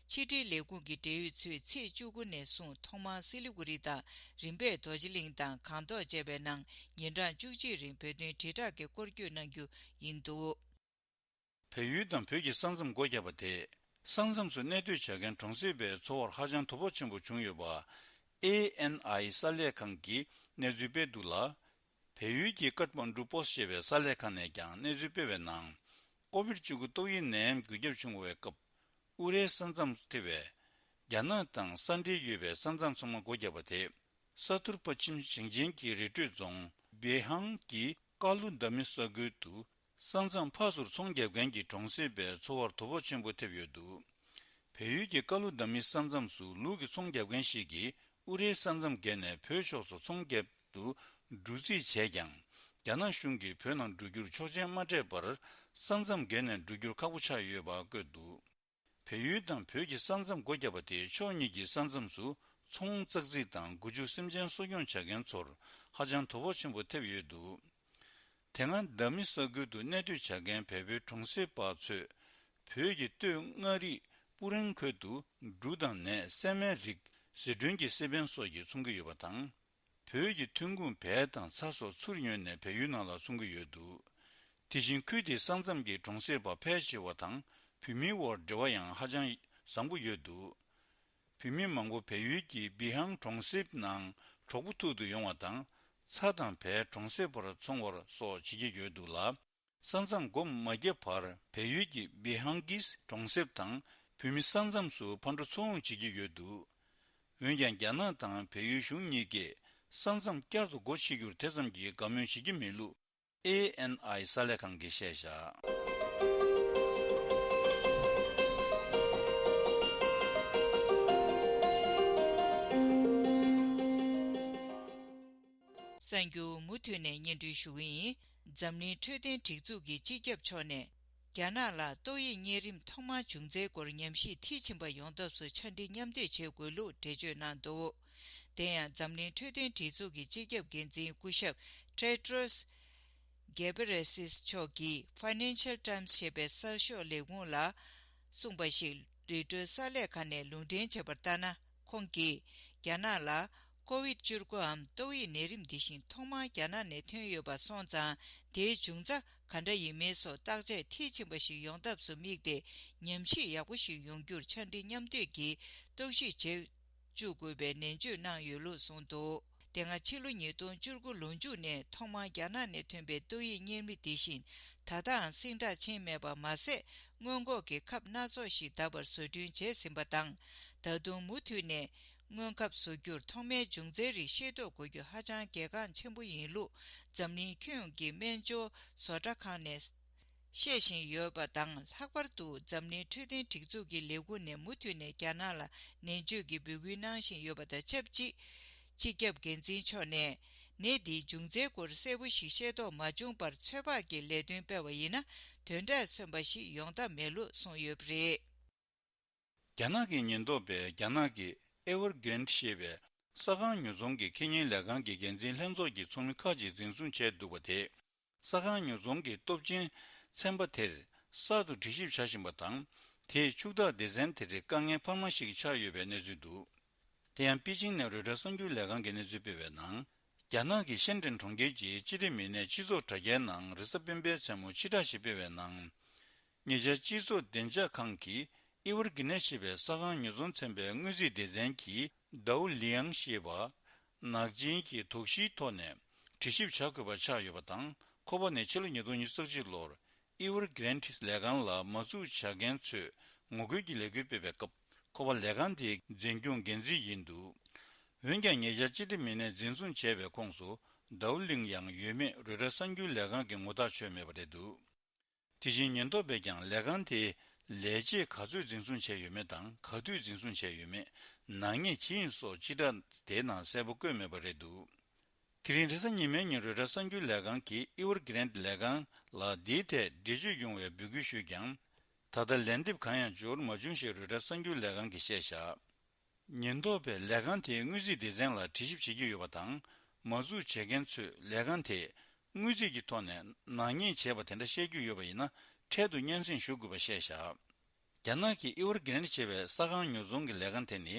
ཕྱི་དྲིལ་ལས་ཁུངས་ཀྱི་འབྲེལ་ཡོད་ཚོས་ཚེས་བཅུ་དགུ་ནས་བཟུང་ཐོག་མར་སི་ལི་གུ་རི་དང་རིམ་པས་རྡོ་རྗེ་གླིང་དང་སྒང་ཏོག་བཅས་པའི་ནང་ཉིན་གྲངས་བཅུ་གཅིག་རིང་བོད་དོན་དྲིལ་བསྒྲགས་ཀྱི་སྐོར་སྐྱོད་གནང་རྒྱུ་ཡིན་འདུག་བལ་ཡུལ་དང་བོད་ཀྱི་ས་མཚམས་སྒོ་བརྒྱབ་པ་དེས། ས་མཚམས་སུ་གནས་སྡོད་བྱ་མཁན་གྲོང་གསེབ་པའི་འཚོ་བར་ཧ་ཅང་དོ་ཕོག་ཆེན་པོ་བྱུང་ཡོད་པ། ཨེ་ཨེན་ཨའི་གསར་ལས་ཁང་གིས་གནས་ཚུལ་སྤེལ་འདུག་ལ། བལ་ཡུལ་གྱི་ཀཏ་མན་གྲུ་པོ་སི་ཞེས་པའི་གསར་ལས་ཁང་ནས་ཀྱང་གནས་ཚུལ་སྤེལ་བའི་ནང་། ཀོ་བིད་བཅུ་དགུ་ཏོག་དབྱིབས་ནད་ཡམས་འགོས་ཁྱབ་བྱུང་བའི་སྐབས། ཨུ་རའི་ས་མཚམས་ཐེ་བའི། རྒྱ་ནག་དང་ས་འབྲེལ་ཡོད་པའི་ས་མཚམས་ཚང་མ་སྒོ་བརྒྱབ་པ་དེས། ས་ཐུར་པ་ཆིན་ཞིང་ཆེན་གྱི་རི་ཁྲོད་རྫོང་བེ་ཧང་གི་ཀ་ལུ་འདབ་མི་ས་ཁུལ་དུ། ས་མཚམས་ཕར་ཚུར་ཚོང་རྒྱག་མཁན་གྱི་གྲོང་གསེབ་པའི་འཚོ་བར་དོ་ཕོག་ཆེན་པོ་ཐེབས་ཡོད་འདུག་བལ་ཡུལ་གྱི་ཀ་ལུ་འདབ་མི་ས་མཚམས་སུ་ལུག་གི་ཚོང་རྒྱག་མཁན་ཞིག་གིས་ཨུ་རའི་ས་མཚམས་བརྒལ་ནས་བོད་ཕྱོགས་སུ་ཚོང་རྒྱག་ཏུ་འགྲོ་རྩིས་བྱས་ཀྱང་། རྒྱ་ནག་གཞུང་གིས་བོད་ནང་འགྲོ་རྒྱུར་ཆོག་མཆན་མ་སྤྲད་པར། ས་མཚམས་བརྒལ་ནས་འགྲོ་རྒྱུར་ཁག་པོ་ཆགས་ཡོད་པ་བཀོད་འདུག་བལ་ཡུལ་དང་བོད་ཀྱི་ས་མཚམས་སྒོ་བརྒྱབ་པ་དེས་ཕྱོགས་གཉིས་ཀྱི་ས་མཚམས་སུ་ཚོང་ཙག་ཙིག་དང་སྒོ་ཕྱུགས་སེམས་ཅན་གསོ་སྐྱོང་བྱ་མཁན་ཚོར་ཧ་ཅང་དོ་ཕོག་ཆེན་པོ་ཐེབས་ཡོད་འདུག་དེ་སྔ་འདབ་མི་ས་ཁུལ་དུ་གནས་སྡོད་བྱ་མཁན་བལ་པོའི་གྲོང་གསེབ་པ་ཚོས་བོད་ཀྱི་སྟོད་མངའ་རིས་པུ་རན་ཁུལ་དུ་འབྲུ་དང་ནས་སྲན་མའི་རིགས་ཟི་ཁྲོན་གྱི་སི་པན་སོགས་ཀྱིས་འཚོང་གི་ཡོད་པ་དང་། བོད་ཀྱི་ཐོན་ཁུངས་བལ་དང་ཚྭ་སོགས་ཚུར་ཉོས་ནས་བལ་ཡུལ་ནང་ལ་འཚོང་གི་ཡོད་འདུག་དེ་བཞིན་ཁུལ་དེའི་ས་མཚམས་ཀྱི་གྲོང་གསེབ་པ་ཕལ་ཆེ་བ་དང་བོད་མིའི་དབར་འབྲེལ་བ་ཡང་ཧ་ཅང་བཟང་པོ་ཡོད་འདུག་བོད་མི་མང་པོ་བལ་ཡུལ་གྱི་བི་ཧང་གྲོང་གསེབ་ནང་གྲོགས་པོ་ཐུག་ཏུ་ཡོང་བ་དང་། ཚྭ་དང་བལ་གྲོང་གསེབ་བར་འཚོང་བར་སོགས་བྱེད་ཀྱི་ཡོད་འདུག་ལ། ས་མཚམས་སྒོ་མ་བརྒྱབ་བར་བལ་ཡུལ་གྱི་བི་ཧང་གིས་གྲོང་གསེབ་དང་བོད་མི་ས་མཚམས་སུ་ཕར་འགྲོ་ཚུར་འོང་བྱེད་ཀྱི་ཡོད་འདུག་འོན་ཀྱང་རྒྱ་ནག་དང་བལ་ཡུལ་གཞུང་གཉིས་ཀས་ས་མཚམས་བསྐྱར་དུ་སྒོ་ཕྱེ་རྒྱུར་དེ་ཙམ་གྱིས་དགའ་མོས་བྱེད་ཀྱི་མེད་ལུགས་ཨེ་ཨེན་ཨའི་གསར་ལས་ཁང་གིས་བཤད་བཞག་གསར་འགྱུར་མུ་མཐུད་ནས་སྙན་སྒྲོན་ཞུ་གི་ཡིན། འཛམ་གླིང་འཕྲོད་བསྟེན་སྒྲིག་འཛུགས་ཀྱི་སྤྱི་ཁྱབ་མཆོག་ནས། རྒྱ་ནག་ལ་ཏོག་དབྱིབས་གཉན་རིམས་ཐོག་མར་བྱུང་རྩའི་སྐོར་ཉམས་ཞིབ་མཐིལ་ཕྱིན་པ་ཡོང་ཐབས་སུ་ཕྱག་བྲིས་མཉམ་འདེགས་བྱེད་དགོས་ལུགས་འགྲེལ་བརྗོད་གནང་འདུག་དེ་ཡང་འཛམ་གླིང་འཕྲོད་བསྟེན་སྒྲིག་འཛུགས་ཀྱི་སྤྱི་ཁྱབ་འགན་འཛིན་སྐུ་ཞབས་Tedros Ghebreyesus་མཆོག་གིས་Financial Times་ཞེས་པའི་གསར་ཤོག་ལས་ཁུངས་ལ་གསུངས་པ་ཞིག་རོའི་ཊར་གསར་ལས་ཁང་ནས་ལུང་འདྲེན་བྱས་པར་ལྟར་ན། ཁོང་གིས་རྒྱ་ནག་ལ་ཀོ་ཝིད་བཅུ་དགུའམ་ཏོག་དབྱིབས་ནད་རིམས་འདི་བཞིན་ཐོག་མར་རྒྱ་ནག་ནས་ཐོན་ཡོད་པ་སོང་ཙང་། དེའི་འབྱུང་རྩ་ག་འདྲ་ཡིན་མིན་སོགས་བརྟག་དཔྱད་མཐིལ་ཕྱིན་པ་ཞིག་ཡོང་ཐབས་སུ་དམིགས་ཏེ། ཉམས་ཞིབ་ཡག་པོ་ཞིག་ཡོང་རྒྱུར་ཕྱག་བྲིས་མཉམ་འདེགས་ཀྱིས་རྟོག་ཞིབ་བྱེད་བཅུག་དགོས་པའི་ནན་བརྗོད་གནང་ཡོད་ལུགས་གསུངས་འདུག་དེ་སྔ་ཕྱི་ལོ་ཉིས་སྟོང་བཅུ་དགུ་ལོ་མཇུག་ནས་ཐོག་མར་རྒྱ་ནག་ནས་ཐོན་པའི་ཏོག་དབྱིབས་གཉན་རིམས་འདི་བཞིན་ད་ལྟའང་ཟིང་དྲག་ཕྱིན་མེད་པ་མ་ཟད། སྔོན་འགོག་གི་ཁབ་སྣ་ཚོགས་ཤིག་བརྡབ་པར་བཟོ་སྐྲུན་བྱས་ཟིན་པ་དང་། ད་དུང་མུ་མཐུད་ནས་སྔོན་ཁབ་བཟོ་རྒྱུར་ཐོག་མའི་འབྱུང་རྩའི་རིགས་ཤེས་རྟོགས་དགོས་རྒྱུ་ཧ་ཅང་གལ་འགངས་ཆེན་པོ་ཡིན་ལུགས་འཛམ་གླིང་ཁྱོན་ཡོངས་ཀྱི་སྨན་སྦྱོར་བཟོ་གྲྭ་ཁང་ནས་བཤད་བཞིན་ཡོད་པ་དང་། ལྷག་པར་དུ་འཛམ་གླིང་འཕྲོད་བསྟེན་སྒྲིག་འཛུགས་ཀྱི་ལས་ཁུངས་ནས་མུ་མཐུད་ནས་རྒྱ་ནག་ལ་ནན་བརྗོད་ཀྱི་འབོད་སྐུལ་གནང་བཞིན་ཡོད་པ་དང་ཆབས་ཅིག་སྤྱི་ཁྱབ་འགན་འཛིན་མཆོག་ནས། ནད་འདིའི་འབྱུང་རྩའི་སྐོར་གསལ་པོ་ཞིག་ཤེས་རྟོགས་མ་བྱུང་བར་ཚོད་དཔག་གི་ལས་དོན་སྤེལ་བ་ཡིན་ན། དོན་འབྲས་སོན་པ་ཞིག་ཡོང་ཐབས་མེད་ལུགས་གསུངས་ཡོད་པ་རེད། རྒྱ་ནག་གི་ཉེན་རྟོག་པས་རྒྱ་ནག་གི་Evergrande་ཞེས་པའི་ས་ཁང་ཉོ་ཚོང་གི་ཁེ་ཉེན་ལས་ཁང་གི་འགན་འཛིན་ལྷན་ཚོགས་ཀྱི་ཚོགས་མི་ཁག་ཅིག་འཛིན་བཟུང་བྱས་འདུག་པ་དེས། ས་ཁང་ཉོ་ཚོང་གི་སྟོབས་ཆེན་ཚན་པ་དེར་གསར་དུ་དྲི་ཞིབ་བྱ་བཞིན་པ་དང་། དེས་ཕྱུག་བདག་སྡེ་ཚན་དེར་དཀའ་ངལ་འཕར་མ་ཞིག་ཆགས་ཡོད་པའི་གནས་ཚུལ་འདུག་དེ་ཡང་པེ་ཅིང་ནས་རོའི་ཊར་གསར་འགྱུར་ལས་ཁང་གིས་གནས་ཚུལ་སྤེལ་བའི་ནང་། རྒྱ་ནག་གི་ཤན་ཀྲེན་གྲོང་ཁྱེར་གྱི་སྤྱི་བདེ་མི་སྣས་སྤྱི་ཚོགས་དྲ་རྒྱའི་ནང་རེས་གཟའ་སྤེན་པའི་མཚན་མོ་ཕྱིར་བསྒྲགས་ཤིག་སྤེལ་བའི་ནང་། ཉེ་ཆར་སྤྱི་ཚོགས་བདེ་འཇགས་ཁང་གིས་ཨི་ཝར་གི་ནེ་ཞེས་པའི་ས་ཁང་ཉོ་ཚོང་ཚན་པའི་དངུལ་རྩིས་སྡེ་ཚན་གྱི་ཌའོ་ལི་ཡང་ཞེས་པ། ནག་ཅན་གྱི་དོགས་གཞིའི་ཐོག་ནས་དྲི་ཞིབ་བྱ་དགོས་པ་ཆགས་ཡོད་པ་དང་། ཁོ་པ་ནི་ཕྱི་ལོ་ཉིས་སྟོང་ཉི་ཤུ་རྩ་གཅིག་ལོར་ཨི་ཝར་གི་རེན་ཊི་ལས་ཁང་ལ་མ་འཛུགས་བྱ་མཁན་ཚོས་ངོ་རྒོལ་གྱི་ལས་འགུལ་སྤེལ་བའི་སྐབས། ཁོ་པ་ལས་ཁང་དེའི་འཛིན་སྐྱོང་འགན་འཛིན་ཡིན་འདུག་འོན་ཀྱང་། ཉེ་ཆར་སྤྱི་བདེ་མི་སྣས་འཛིན་བཟུང་བྱས་པའི་ཁོངས་སུ་ཌའོ་ལིང་ཡང་ཡོད་མེད་རོའི་ཊར་གསར་འགྱུར་ལས་ཁང་གིས་ངོ་ཐག་ཆོད་མེད་པ་རེད་འདུག་དེ་བཞིན་ཉེན་རྟོག་པས་ཀྱང་ལས་ཁང་དེའི་ལས་བྱེད་ག་ཚོད་འཛིན་བཟུང་བྱས་ཡོད་མེད་དང་། ག་དུས་འཛིན་བཟུང་བྱས་ཡོད་མེད། ནག་ཉེས་ཇི་ཡིན་སོགས་སྤྱི་བསྒྲགས་དེའི་ནང་གསལ་པོ་བཀོད་མེད་པ་རེད་འདུག་དེ་རིང་རེས་གཟའ་ཉི་མའི་ཉིན་རོའི་ཊར་གསར་འགྱུར་ལས་ཁང་གིས་ཨི་ཝར་གི་རེན་ཊི་ལས་ཁང་ལ་འདིའི་ཐད་འགྲེལ་བརྗོད་ཡོང་བའི་འབོད་སྐུལ་ཞུས་ཀྱང་། ད་ལྟ་ལན་འདེབས་གང་ཡང་འབྱོར་མ་བྱུང་ཞེས་རོའི་ཊར་གསར་འགྱུར་ལས་ཁང་གིས་བཤད་བཞག་ཉེན་རྟོག་པས་ལས་ཁང་དེའི་དངུལ་རྩིས་སྡེ་ཚན་ལ་དྲི་ཞིབ་བྱེད་ཀྱི་ཡོད་པ་དང་། མ་འཛུགས་བྱེད་མཁན་ཚོས་ལས་ཁང་དེས་དངུལ་རྩིས་ཀྱི་ཐོག་ནས་ནག་ཉེས་བྱས་པ་དེ་འདྲ་བཤད་རྒྱུ་ཡོད་པ་ཡིན་ན། འཕྲལ་དུ་སྙན་སེང་ཞུ་དགོས་པ་བཤད་བཞག་རྒྱ་ནག་གི་ཨེ་ཝར་གྷི་རེན་ཌི་ཞེས་པའི་ས་ཁང་ཉོ་ཚོང་གི་ལས་ཁང་དེ་ནི།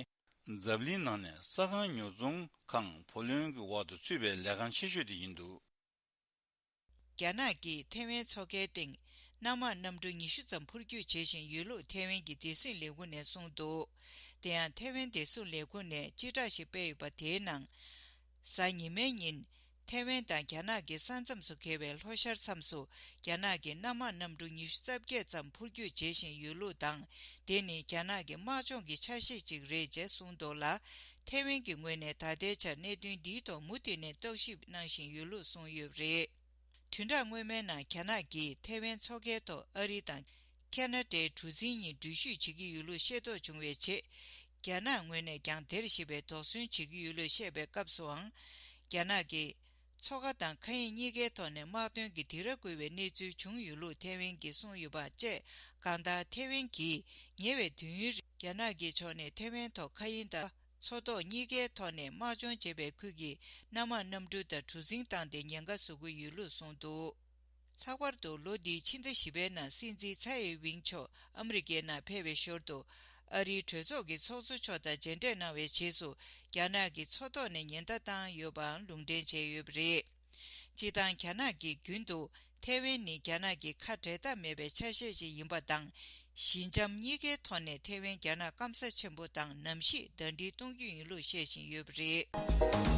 འཛམ་གླིང་ནང་ནས་ས་ཁང་ཉོ་ཚོང་ཁང་བུ་ལོན་གྱི་འོག་ཏུ་ཚུད་པའི་ལས་ཁང་ཆེ་ཤོས་དེ་ཡིན་འདུག་རྒྱ་ནག་གིས་ཐེ་ཝན་མཚོ་ཁའི་སྟེང་གནམ་དམག་གནམ་གྲུ་ཉི་ཤུ་ཙམ་འཕུར་སྐྱོད་བྱེད་བཞིན་ཡོད་ལུགས་ཐེ་ཝན་གྱི་བདེ་སྲུང་ལས་ཁུངས་ནས་གསུངས་འདུག་དེ་ཡང་ཐེ་ཝན་བདེ་སྲུང་ལས་ཁུངས་ནས་སྤྱི་བསྒྲགས་ཤིག་སྤེལ་ཡོད་པ་དེའི་ནང་། གཟའ་ཉི་མའི་ཉིན། ཐེ་ཝན་དང་རྒྱ་ནག་གི་ས་མཚམས་སུ་འཁེལ་བའི་ལྷོ་ཤར་མཚམས་སུ་རྒྱ་ནག་གི་གནམ་དམག་གནམ་གྲུ་ཉི་ཤུ་རྩ་བརྒྱད་ཙམ་འཕུར་སྐྱོད་བྱེད་བཞིན་ཡོད་ལུགས་དང་། དེ་ནི་རྒྱ་ནག་གི་དམག་སྦྱོང་གི་ཆ་ཤས་ཅིག་རེད་ཅེས་གསུངས་འདུག་ལ། ཐེ་ཝན་གྱི་ངོས་ནས་ད་ལྟའི་ཆར་གནད་དོན་འདིའི་ཐོག་མུ་མཐུད་ནས་རྟོག་ཞིབ་གནང་བཞིན་ཡོད་ལུགས་གསུངས་ཡོད་པ་རེད། བདུན་ཕྲག་སྔོན་མའི་ནང་རྒྱ་ནག་གིས་ཐེ་ཝན་མཚོ་ཁའི་ཐོག་ཨ་རི་དང་ཁེ་ན་ཌའི་གྲུ་གཟིངས་གཉིས་འགྲུལ་བཞུད་བྱེད་ཀྱི་ཡོད་ལུགས་ཤེས་རྟོགས་བྱུང་བའི་རྗེས། རྒྱ་ནག་ངོས་ནས་ཀྱང་དེར་གཞིགས་པའི་དོགས་ཟོན་བྱེད་ཀྱི་ཡོད་ལུགས་བཤད་པའི་སྐབས་སུའང་། རྒྱ་ནག་གིས་མཚོ་ཁ་དང་མཁའ་དབྱིངས་གཉིས་ཀའི་ཐོག་ནས་དམག་དོན་གྱི་སྡིགས་ར་བསྐུལ་བའི་གནས་ཚུལ་བྱུང་ཡོད་ལུགས་ཐེ་ཝན་གྱིས་གསུངས་ཡོད་པ་བཅས། གང་ལྟར་ཐེ་ཝན་གྱིས་ཉེ་བའི་དུས་ཡུན་རིང་རྒྱ་ནག་གི་ཕྱོགས་ནས་ཐེ་ཝན་ཐོག་མཁའ་དབྱིངས་དང་མཚོ་ཐོག་གཉིས་ཀའི་ཐོག་ནས་དམག་སྦྱོང་བྱེད་པའི་ཁུལ་གྱི་གནམ་དམག་གནམ་གྲུ་དང་གྲུ་གཟིངས་བཏང་སྟེ་ཉེན་ཁ་བཟོ་གི་ཡོད་ལུགས་གསུངས་འདུག་ལྷག་པར་དུ་ལོ་འདིའི་ཕྱི་ཟླ་བཞི་པའི་ནང་སྲིད་འཛིན་ཚའེ་ཝེན་མཆོག་ཨ་མི་རི་ཀའི་ནང་ཕེབས་པའི་ཞོར་དུ། ཨ་རིའི་གྲོས་ཚོགས་ཀྱི་ཚོགས་གཙོ་མཆོག་དང་མཇལ་འཕྲད་གནང་བའི་རྗེས་སུ། རྒྱ་ནག་གིས་མཚོ་ཐོག་ནས་ཉེན་བརྡ་བཏང་ཡོད་པའང་ལུང་འདྲེན་བྱས་ཡོད་པ་རེད། སྤྱིར་བཏང་རྒྱ་ནག་གིས་རྒྱུན་དུ་ཐེ་ཝན་ནི་རྒྱ་ནག་གི་ཁ་འབྲལ་ཐབས་མེད་པའི་ཆ་ཤས་ཤིག་ཡིན་པ་དང་། ཞི་འཇམ་གཉིས་ཀའི་ཐོག་ནས་ཐེ་ཝན་རྒྱ་ནག་སྐམ་ས་ཆེན་པོ་དང་ནམ་ཞིག་ཟླ་སྒྲིལ་གཏོང་རྒྱུ་ཡིན་ལུགས་བཤད་བཞིན་ཡོད་པ་རེད།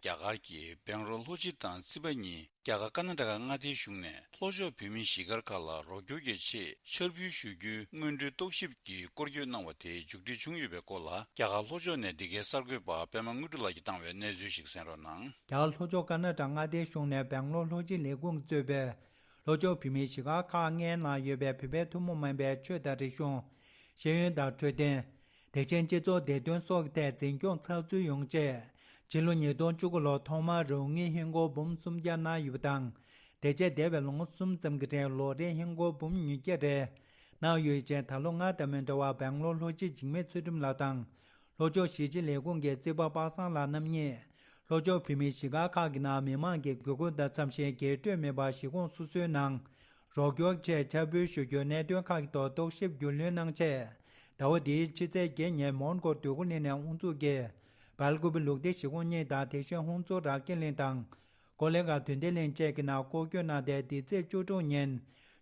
རྒྱ་གར་གྱི་སྦེང་ལོར་ལྷོ་སྤྱི་དང་སྲིད་པ་གཉིས། རྒྱ་གར་ཀར་ནཱ་ཊ་ཀ་མངའ་སྡེའི་གཞུང་ནས་ལྷོ་ཕྱོགས་བོད་མིའི་གཞིས་སྒར་ཁག་ལ་རོགས་སྐྱོར་གྱི་ཆེད་འཆར་འབུལ་ཞུ་རྒྱུའི་སྔོན་འགྲོའི་རྟོག་ཞིབ་ཀྱི་སྐོར་སྐྱོད་གནང་བ་དེ་མཇུག་སྒྲིལ་བྱུང་ཡོད་པའི་སྐོར་ལ། རྒྱ་གར་ལྷོ་ཕྱོགས་ནས་འདི་གའི་གསར་འགོད་པ་པད་མ་དངོས་གྲུབ་ལགས་ཀྱིས་བཏང་བའི་གནས་ཚུལ་ཞིག་གསན་རོགས་གནང་། རྒྱ་གར་ལྷོ་ཕྱོགས་ཀར་ནཱ་ཊ་མངའ་སྡེའི་གཞུང་ནས་སྦེང་ལོར་ལྷོ་སྤྱི་ལས་ཁུངས་གཙོས་པའི་ལྷོ་ཕྱོགས་བོད་མིའི་གཞིས་སྒར་ཁག་ལྔའི་ནང་ཡོད་པའི་བོད་པའི་ཐུན་མོང་མ་ཡིན་པའི་ཆོས་དང་རིག་གཞུང་། ཤེས་ཡོན་དང་འཕྲོད་བསྟེན། དེ་བཞིན་སྤྱི་ཚོགས་བདེ་དོན་སོགས་ཀྱི་ཐད་འཛིན་སྐྱོང་ཚགས་ཚུད་ཡོང་ཆེད། ཕྱི་ལོ་ཉིས་སྟོང་བཅུ་དགུ་ལོར་ཐོག་མར་རོགས་དངུལ་ཧིན་སྒོར་འབུམ་སུམ་བརྒྱ་གནང་ཡོད་པ་དང་། དེ་རྗེས་འདས་པའི་ལོ་ངོ་གསུམ་ཙམ་གྱི་རིང་ལོ་རེར་ཧིན་སྒོར་འབུམ་ཉིས་བརྒྱ་རེ་གནང་ཡོད་ཅིང་། ད་ལོ་སྔར་དང་མི་འདྲ་བར་སྦེང་ལོར་ལྷོ་སྤྱི་འཇིགས་མེད་ཚུལ་ཁྲིམས་ལགས་དང་། ལྷོ་ཕྱོགས་གཞིས་བྱེས་ལས་ཁུངས་ཀྱི་རྩིས་པ་པ་སངས་ལགས་རྣམ་གཉིས། ལྷོ་ཕྱོགས་བོད་མིའི་གཞིས་སྒར་ཁག་གི་ནང་མི་མང་གི་དགོས་མཁོ་དང་འཚམ་ཞིང་རྒྱས་སྤྲོས་མེད་པར་གཞིས་ཁོངས་སོ་སོའི་ནང་རོགས་སྐྱོར་ཆེད་འཆར་འབུལ་ཞུ་རྒྱུའི་གནད་དོན་ཁག་གི་ཐོག་རྟོག་ཞིབ་རྒྱུས་ལོན་གནང་ཆེད། ཟླ་བ་འདིའི་ཕྱི་ཚེས་བརྒྱད་ཉིན་མོན་གྷོ་འདོད་རྒུ་གླིང་ནས་དབུ་འཛུགས་ཀྱིས་སྦེལ་ཀོབ་ལུགས་བདེ་གཞིས་ཁོངས་གཉིས་དང་། དེ་བཞིན་ཧུན་སུར་ར་ཀན་གླིང་དང་ཀོ་ལེ་གྷལ་དོན་ལྡན་གླིང་བཅས་ཀྱི་ནང་སྐོར་སྐྱོད་གནང་སྟེ། འདི་ཚེས་བཅུ་དྲུག་ཉིན་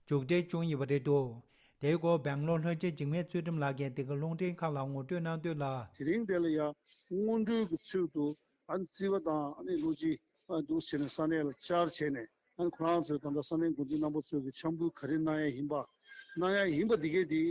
མཇུག་སྒྲིལ་བྱུང་ཡོད་པ་རེད་འདུག་དེའི་སྐོར་སྦེང་ལོར་ལྷོ་སྤྱི་འཇིགས་མེད་ཚུལ་ཁྲིམས་ལགས་ཀྱིས་འདི་ག་རླུང་འཕྲིན་ཁང་ལ་ངོ་སྤྲོད་གནང་དོན་ལ། དེ་རིང་དེ་ལ་ཡང་སྔོན་འགྲོའི་གི་ཚུལ་དུ་ཨ་ནི་རྩིས་པ་དང་ཨ་ནི་ལྷོ་སྤྱི་ཨ་འདུག་བྱས་ནས་ས་གནས་ལ་བཅར་བྱས་ནས། ཨ་ནི་ཁོ་རང་ཚོས་ད་ལྟ་ས་གནས་འགོ་འཛིན་རྣམ་པ་ཚོས་ཀྱི་འཆར་འབུལ་ག་རེ་གནང་ཡ་ཡིན་པ། གནང་ཡ་ཡིན་པ་འདི་གའི་དེ་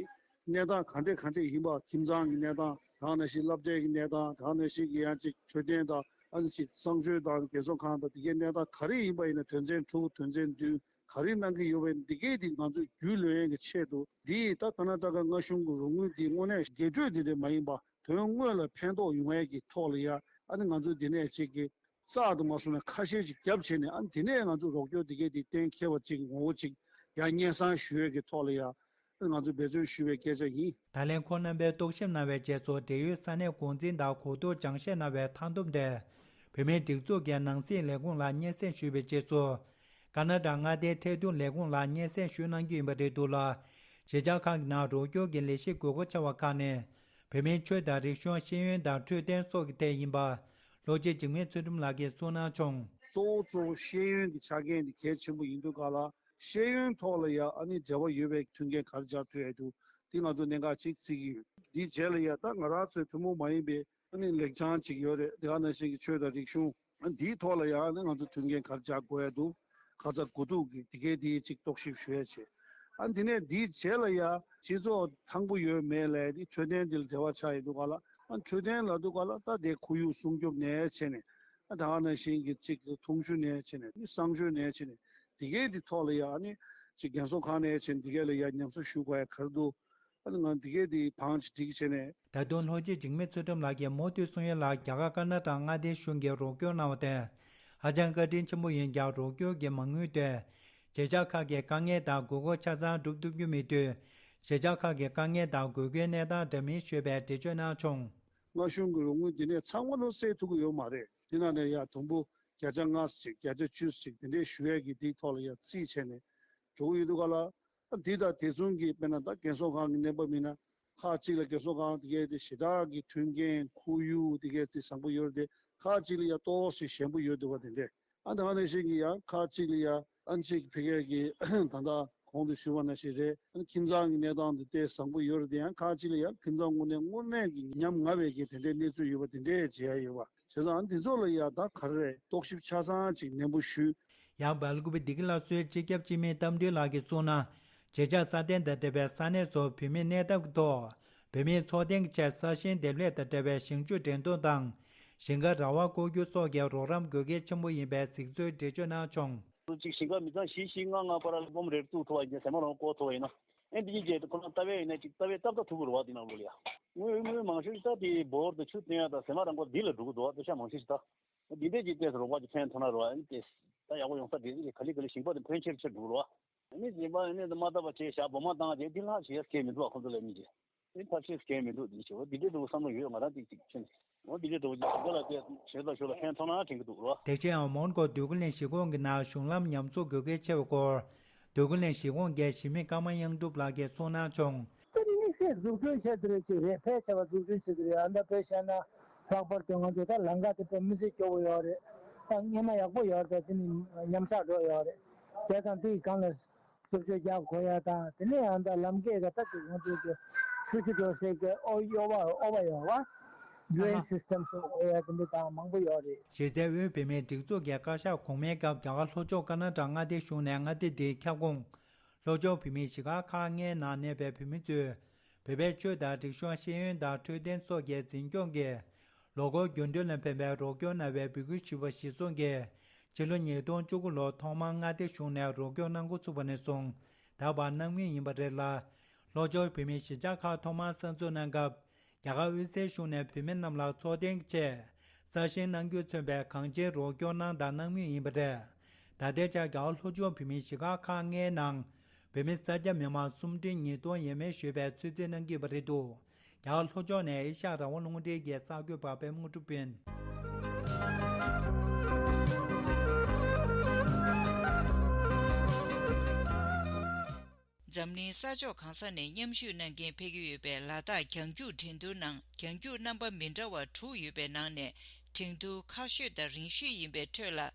གནས་སྟངས་ག་འདྲས་ག་འདྲས་ཡིན་པ། ཁྱིམ་ཚང་གི་གནས་སྟངས་དང་། ནང་བཞིན་སློབ་གྲྭའི་གི་གནས་སྟངས་དང་། ནང་བཞིན་གྱི་ཡང་ཅིག་འཕྲོད་བསྟེན་དང་། ཨ་ནི་ཅིག་གསང་སྤྱོད་དང་རྒན་གསོ་ཁང་དང་། འདི་གའི་གནས་སྟངས་ག་རེ་ཡིན་པ་ཡིན་ན། དོན་ཚན་དྲུག་དོན་ཚན་བདུན་ག་རེ་གནང་གི་ཡོད་པ་ཡིན་ན། འདི་གའི་དེ་ང་ཚོས་རྒྱུས་ལོན་ཡས་ཀྱི་ཆེད་དུ། འདི་ད་ཀར་ནཱ་ཊ་ཀ་མངའ་གཞུང་གི་རོགས་དངུལ་འདི་དངོས་གནས་རྒྱས་སྤྲོས་འདི་འདྲ་མ་ཡིན་པ། དོན་དངོས་ལ་ཕན་ཐོགས་ཡོང་ཡས་ཀྱི་ཐོག་ལ་ཡ། ཨ་ནི་ང་ཚོས་འདི་ནས་ཅིག་གི་རྩ་དུ་མ་སོང་ན་ཁ་ཤས་ཅིག་བརྒྱབ་བྱས་ནས། ཨ་ནི་དེ་ནས་ང་ཚོ་རོགས་སྐྱོར་འདི་གའི་དེ་གཏན་འཁེལ་བ་ཅིག་ངོ་བོ་ཅིག་ཡང་སྙན་སེང་ཞུ་ཡས་ཀྱི་ཐོག་ལ་ཡ། ཨ་ནི་ང་ཚོས་འབད་བརྩོན་ཞུ་བའི་སྐད་ཆ་ཡིན། ད་ལན་ཁོང་རྣམ་པས་རྟོག་ཞིབ་གནང་བའི་རྗེས་སུ། འབྲེལ་ཡོད་ས་གནས་འགོ་འཛིན་དང་གོ་བསྡུར་སྦྱང་བཤད་གནང་བའི་མཐའ་བསྡོམས་དེ། བོད་མིའི་སྒྲིག་འཛུགས་ཀྱི་ནང་སྲིད་ལས་ཁུངས་ལ་སྙན་སེང་ཞུས་པའི་རྗེས་སུ། ཀར་ནཱ་ཊ་མངའ་སྡེའི་ཁྲལ་བསྡུ་ལས་ཁུངས་ལ་སྙན་སེང་ཞུས་གནང་རྒྱུ་ཡིན་པ་རེད་འདུག་ལ། གཞིས་ཆགས་ཁག་གི་ནང་རོགས་སྐྱོར་གྱི་ལས་གཞི་དགོས་མཁོ་ཆེ་བ་ཁག་ནི། བོད་མིའི་ཆོས་དང་རིག་གཞུང་། ཤེས་ཡོན་དང་འཕྲོད་བསྟེན་སོགས་ཀྱི་ཐད་ཡིན་པ། ལྷོ་སྤྱི་འཇིགས་མེད་ཚུལ་ཁྲིམས་ལགས་ཀྱིས་གསུངས་གནང་བྱུང་། གཙོ་བོ་གཙོ་བོ་ཤེས་ཡོན་གྱི་ཆ་རྐྱེན་འདི་གལ་ཆེན་པོ་ཡིན་དུས་ག་ལ། ཤེས་ཡོན་ཐོག་ལ་ཡ་ཨ་ནི་འབྲེལ་བ་ཡོད་པའི་མཐུན་རྐྱེན་ག་རེ་སྦྱར་ཐུབ་ཡས་འདུག་འདི་ང་ཚོ་གནད་འགག་ཅིག་བརྩི་གི་ཡོད། འདིའི་རྗེས་ལ་ཡ་ད་ང་རང་ཚོའི་ཐུན་མོང་མ་ཡིན་པའི་ཨ་ནི་ལེགས་བྱང་ཅིག་ཡོད་རེད། དེ་ག་ནང་བཞིན་གྱི་ཆོས་དང་རིག་གཞུང་། ཨ་འདིའི་ཐོག་ལ་ཡང་ཨ་ནི་ང་ཚོ་མཐུན་རྐྱེན་ག་རེ་སྦྱར་དགོས་ཡ་འདུག་ཁ་ཚ་དགོས་གཏུགས་ཀྱི་དེ་གའི་དེའི་ཅིག་རྟོག་ཞིབ་ཞུ་ཡ་བྱས། ཨ་འདི་ནས་འདིའི་རྗེས་ལ་ཡ་སྤྱི་ཚོགས་ཐང་པོ་ཡོད་མེད་ལ་ཡ་འདི་འཕྲོད་བསྟེན་འདི་ལ་འབྲེལ་བ་ཆགས་ཡོད་འདུག་ག་ལ། ཨ་འཕྲོད་བསྟེན་ལབ་དུས་ག་ལ། ད་དེ་ཁོར་ཡུག་སྲུང་སྐྱོབ་ནས་བྱས་ནས། ཨ་ད་ག་ནང་བཞིན་གྱི་ཅིག་འཐུང་ཆུ་ནས་བྱས་ནས། གསང་སྤྱོད་ནས་བྱས་ནས། དེ་གའི་དེ་ཐོག་ལ་ཡ་ཨ་ནི་ཅིག་རྒན་གསོ་ཁང་ནས་བྱས་ནས་དེ་གའི་ལ་ཡ་ཉམས་གསོ་ཞུ་དགོས་ཡ་ག་རེ་འདུག་ཨ་ནི་ང་འདི་གའི་འདི་བང་ཅིག་སྒྲིག་བྱས་ནས། ད་དུང་ལྷོ་སྤྱི་འཇིགས་མེད་ཚུལ་ཁྲིམས་ལགས་ཀྱིས་མུ་མཐུད་གསུང་ཡུལ་ལ། རྒྱ་གར་ཀར་ནཱ་ཊ་མངའ་སྡེའི་གཞུང་གིས་རོགས་སྐྱོར་གནང་བ་དེ། ཧ་ཅང་བཀའ་དྲིན་ཆེན་པོ་ཡིན་ཀྱང་རོགས་སྐྱོར་གྱི་མ་དངུལ་དེ་གཞིས་ཆགས་ཁག་གི་དཀའ་ངལ་དང་དགོས་མཁོ་ཆ་ཚང་སྒྲུབ་ཐུབ་རྒྱུ་མེད་དུས། གཞིས་ཆགས་ཁག་གི་དཀའ་ངལ་དང་དགོས་མཁོའི་གནས་སྟངས་འདྲ་མིན་ཞུས་པའི་འགྲེལ་བརྗོད་གནང་བྱུང་། སྔ་གཞུང་གི་རོགས་དངུལ་འདི་ནས་ཚང་མ་ལོ་སེལ་ཐུབ་ཀྱི་ཡོད་མ་རེད། དེ་ནང་ནས་ཡ་དུམ་བུ་བརྒྱ་ཆ་ལྔ་ཞིག་བརྒྱ་ཆ་བཅུ་ཞིག་དེ་འདྲས་ཞུ་ཡས་ཀྱི་དེའི་ཐོག་ལ་ཡ་རྩིས་བྱས་ནས་འགྲོ་གི་ཡོད་འདུག་ག་ལ། འདི་དང་དེ་མཚུངས་ཀྱི་དཔེར་ན་ད་རྒན་གསོ་ཁང་གི་གནས་བབ་ཡིན་ན། ཁག་ཅིག་ལ་རྒན་གསོ་ཁང་དེ་གའི་དེ་ཞེ་དྲག་གི་མཐུན་རྐྱེན་ཁོར་ཡུག་དེ་གའི་དེ་བཟང་པོ་ཡོད་རེད་དེ། ཁག་ཅིག་ལ་ཡ་ཏོག་ཙམ་ཞན་པོ་ཡོད་འདུག་པ་དེ་འདྲས། ཨ་ད་ག་ནང་བཞིན་གྱི་ཡང་ཁག་ཅིག་ལ་ཡ་ཨ་ནི་ཅིག་ཕ་གིའི་གི་ད་ལྟ་གོང་དུ་ཞུས་པ་ནང་བཞིན་རེད། ཨ་ནི་ཁྱིམ་ཚང་གི་གནས་སྟངས་དེ་དེ་བཟང་པོ་ཡོད་རེད་དེ། ཡང་ཁག་ཅིག་ལ་ཡ་ཁྱིམ་ཚང་དངོས་གནས་དངོས་གནས་ཀྱི་ཉམ་ང་བའི་གི་དེ་འདྲའི་གནས་ཚུལ་ཡོད་པ་དེ་འདྲས་མཇལ་ཡ་ཡོད་པ། བྱས་ཙང་འདི་ཚོ་ལ་ཡ་ད་ག་རེ་རེད། རྟོག་ཞིབ་ཆ་ཚང་ཅིག་ནན་པོ་ཞུས། ཡང་སྦེལ་ཀོབ་བདེ་སྐྱིད་སླར་གསོའི་སྤྱི་ཁྱབ་སྤྱི་མི་རྟ་མགྲིན་ལགས་ཀྱིས་གསུངས་ན། གཞིས་ཆགས་སྲ་བརྟན་དང་འབྲེལ་བའི་ས་གནས་སུ་བོད་མིའི་གནས་སྟངས་ཀྱི་ཐོག་བོད་མིའི་འཚོ་རྟེན་གྱི་ཆེད་ས་ཞིང་འདེབས་ལས་དང་འབྲེལ་བའི་ཞིང་ཆུ་འདྲེན་གཏོང་དང་། ཞིང་ཁ་ར་བ་བསྐོར་རྒྱུ་སོགས་ཀྱི་རོགས་རམ་དགོས་གལ་ཆེན་པོ་ཡིན་པའི་གཟིགས་ཚུལ་འགྲེལ་བརྗོད་གནང་བྱུང་། གཅིག་ཞིང་ཁ་མི་ཚང་བཞི་བཞི་ལྔ་ལྔ་བར་སྦོམ་རེ་བཙུགས་ཐུབ་པ་ཡིན་ན། ཟས་མ་རང་བསྐོར་ཐུབ་པ་ཡིན་ན། ཨེ་འདི་གཉིས་ཀྱི་ཁོ་རང་ལྟ་བའི་ཡིན་ན་ཅིག་ལྟ་བའི་སྟབས་ད་ཐུག་གི་རེད་བ། འདི་ནང་ལོགས་ལ་ཡ། དངུལ་དངུལ་མང་ཤོས་ཤིག་ད་དེ་འབུར་དང་ཆུ་བཏོན་ཡ་དང་ཟས་མ་རང་བསྐོར་འདི་ལ་འགྲོ་གི་འདུག་བ། སྟོབས་ཤ་མང་ཤོས་ཤིག་ད། འདི་འདྲས་ཀྱི་ལྟས་སུ་རོགས་པ་ཅིག་ཕན་ཐོགས་ན་རོགས། ཨ་ནི་དེ་ད་ཡག་པོ་ཡོང་ས་རེད། ག་ལེ་ག་ལེ་ཞིང་པ་དེ་ཕོན་ཆེར་ཆེར་འགྲོ་གི་རེད་བ། ཨ་ནི་ཞིང་པ་ཨ་ནི་མ་བཏབ་པ་བྱས་བཞག་སྦོ་མ་བཏང་བྱས་འདི་ལྷག་བྱེད་ཡ་སྐལ་མི་འདུག་བ། ཁོ་ཚོ་ལ་མི་བྱེད། ཨ་ནི་ཐབས་ཤེས་སྐལ་མི་འདུག་འདི་བྱེད་བ། འདི་འདྲས་འགྲོ་བསམ་བློ་ཡོད། ང་རང་ཏིག་ཏིག་ཕྱིན། འོ་འདི་འདྲས་འགྲོ་བྱེད་ཞིང་པ་ལ་དེ་བྱེད་ལ་ཞོར་ལ་ཕན་ཐོགས་ན་དྲན་གི་འདུག་རོ། དེ་བཞིན་ཡང་མོན་གྷོ་འདོད་རྒུ་གླིང་གཞིས་ཁོངས་ཀྱི་ནང་གཞུང་ལམ་ཉམས་གསོ་དགོས་གལ་ཆེ་བའི་སྐོར། འདོད་རྒུ་གླིང་གཞིས་ཁོངས་ཀྱི་གཞིས་མི་ཀརྨ་དབྱངས་གྲུབ་ལགས་ཀྱིས་གསུངས་གནང་བྱུང་། ད་དེ་དམིགས་བསལ་འཛུགས་སྐྲུན་བྱེད་དེ་རེད། ཅིག་རེད། ཕལ་ཆེ་བ་འཛུགས་སྐྲུན་བྱེད་དེ་རེད། ཨ་ད་དཔེ་བཤད་ན་ལྷག་པར་དུ་ང་ཚོ་ད་ལམ་ཁ་དེ་དཔེ་མི་སྲིད་སྐྱོ་བོ་ཡོད་རེད། ད་སྔོན་མ་ཡག་པོ་ཡོད་རེད། ད་དེ་ནི་ཉམས་ཆག་འགྲོ་ཡོད་རེད། བྱས་ཙང་དེ་ཡི་སྒང་ལ་བསུབ་བཅོས་རྒྱག་དགོས་ཡ་དང་། དེ་ནས་ཨ་ད་ལམ་ཁའི་ག་ད་ཅིག་ང་ཚོ་གི་ཆུ་ཆུ་འགྲོ་སའི་གི་ཨོ་གཡོ་བ་ཨོ་བ་ཡོད་བ། ཌྲེན་སིས་ཊམ་སོགས་དགོས་ཡ་དེ་འདྲ་དང་མང་པོ་ཡོད་རེད། གཞི་རྩའི་དབུས་བོད་མིའི་སྒྲིག་འཛུགས་ཀྱི་བཀའ་ཤག་གོང་མའི་སྐབས་རྒྱ་གར་ལྷོ་ཕྱོགས་ཀར་ན་ཊ་ཀ་མངའ་སྡེའི་གཞུང་ནས་མངའ་སྡེ་འདིའི་ཁྱབ་ཁོངས་ལྷོ་ཕྱོགས་བོད་མིའི་གཞིས་ཆགས་ཁག་ལྔའི་ནང་གནས་པའི་བོད་མི་ཚོས་བོད་པའི་ཆོས་དང་རིག་གཞུང་ཤེས་ཡོན་དང་འཕྲོད་བསྟེན་སོགས་ཀྱི་འཛིན་སྐྱོང་གིས་ལོ་འཁོར་རྒྱུན་གྲོན་ལ་ཕན་པའི་རོགས་སྐྱོར་གནང་བའི་འབོད་སྐུལ་ཞུས་པ་གཞིར་བཟུང་གིས། ཕྱི་ལོ་ཉིས་སྟོང་བཅུ་དགུ་ལོར་ཐོག་མར་མངའ་སྡེ་གཞུང་ནས་རོགས་སྐྱོར་གནང་འགོ་ཚུགས་པ་ནས་བཟུང་ད་བར་གནང་མུས་ཡིན་པ་རེད་ལ། ལྷོ་ཕྱོགས་བོད་མིའི་གཞིས་ཆགས་ཁག་ཐོག་མར་གསར་འཛུགས་གནང་སྐབས། རྒྱ་གར་དབུས་སའི་གཞུང་ནས་བོད་མི་རྣམས་ལ་འཚོ་རྟེན་གྱི་ཆེད་ས་ཞིང་གནང་རྒྱུ་མཚོན་པའི་གང་ཅིའི་རོགས་སྐྱོར་གནང་དང་གནང་མུས་ཡིན་པ་རེད། ད་ལྟའི་ཆར་རྒྱ་གར་ལྷོ་ཕྱོགས་བོད་མིའི་གཞིས་ཆགས་ཁག་ལྔའི་ནང་བོད་མི་ས་ཆ་མི་མང་སུམ་ཁྲི་ཉིས་སྟོང་ཡས་མས་ཞུས་པའི་ཚོད་རྩིས་གནང་གི་ཡོད་པ་རེད་འདུག་རྒྱ་གར་ལྷོ་ཕྱོགས་ནས་ཨེ་ཤ་ཡ་རང་དབང་རླུང་འཕྲིན་གྱི་གསར་འགོད་པ་པད་མ་དངོས་གྲུབ་ཡིན། འཛམ་གླིང་ས་ཕྱོགས་གང་ས་ནས་མཉམ་ཞུགས་གནང་མཁན་ཕེབས་ཀྱི་ཡོད་པའི་ལ་དྭགས་གྱང་རྒྱུག་འགྲན་བསྡུར་ནང་གྱང་རྒྱུག་རྣམ་པ་མི་འདྲ་བ་དྲུག་ཡོད་པའི་ནང་ནས་འགྲན་བསྡུར་ཁག་ཤོས་དང་རིང་ཤོས་ཡིན་པའི་ཁྲོད་ལ།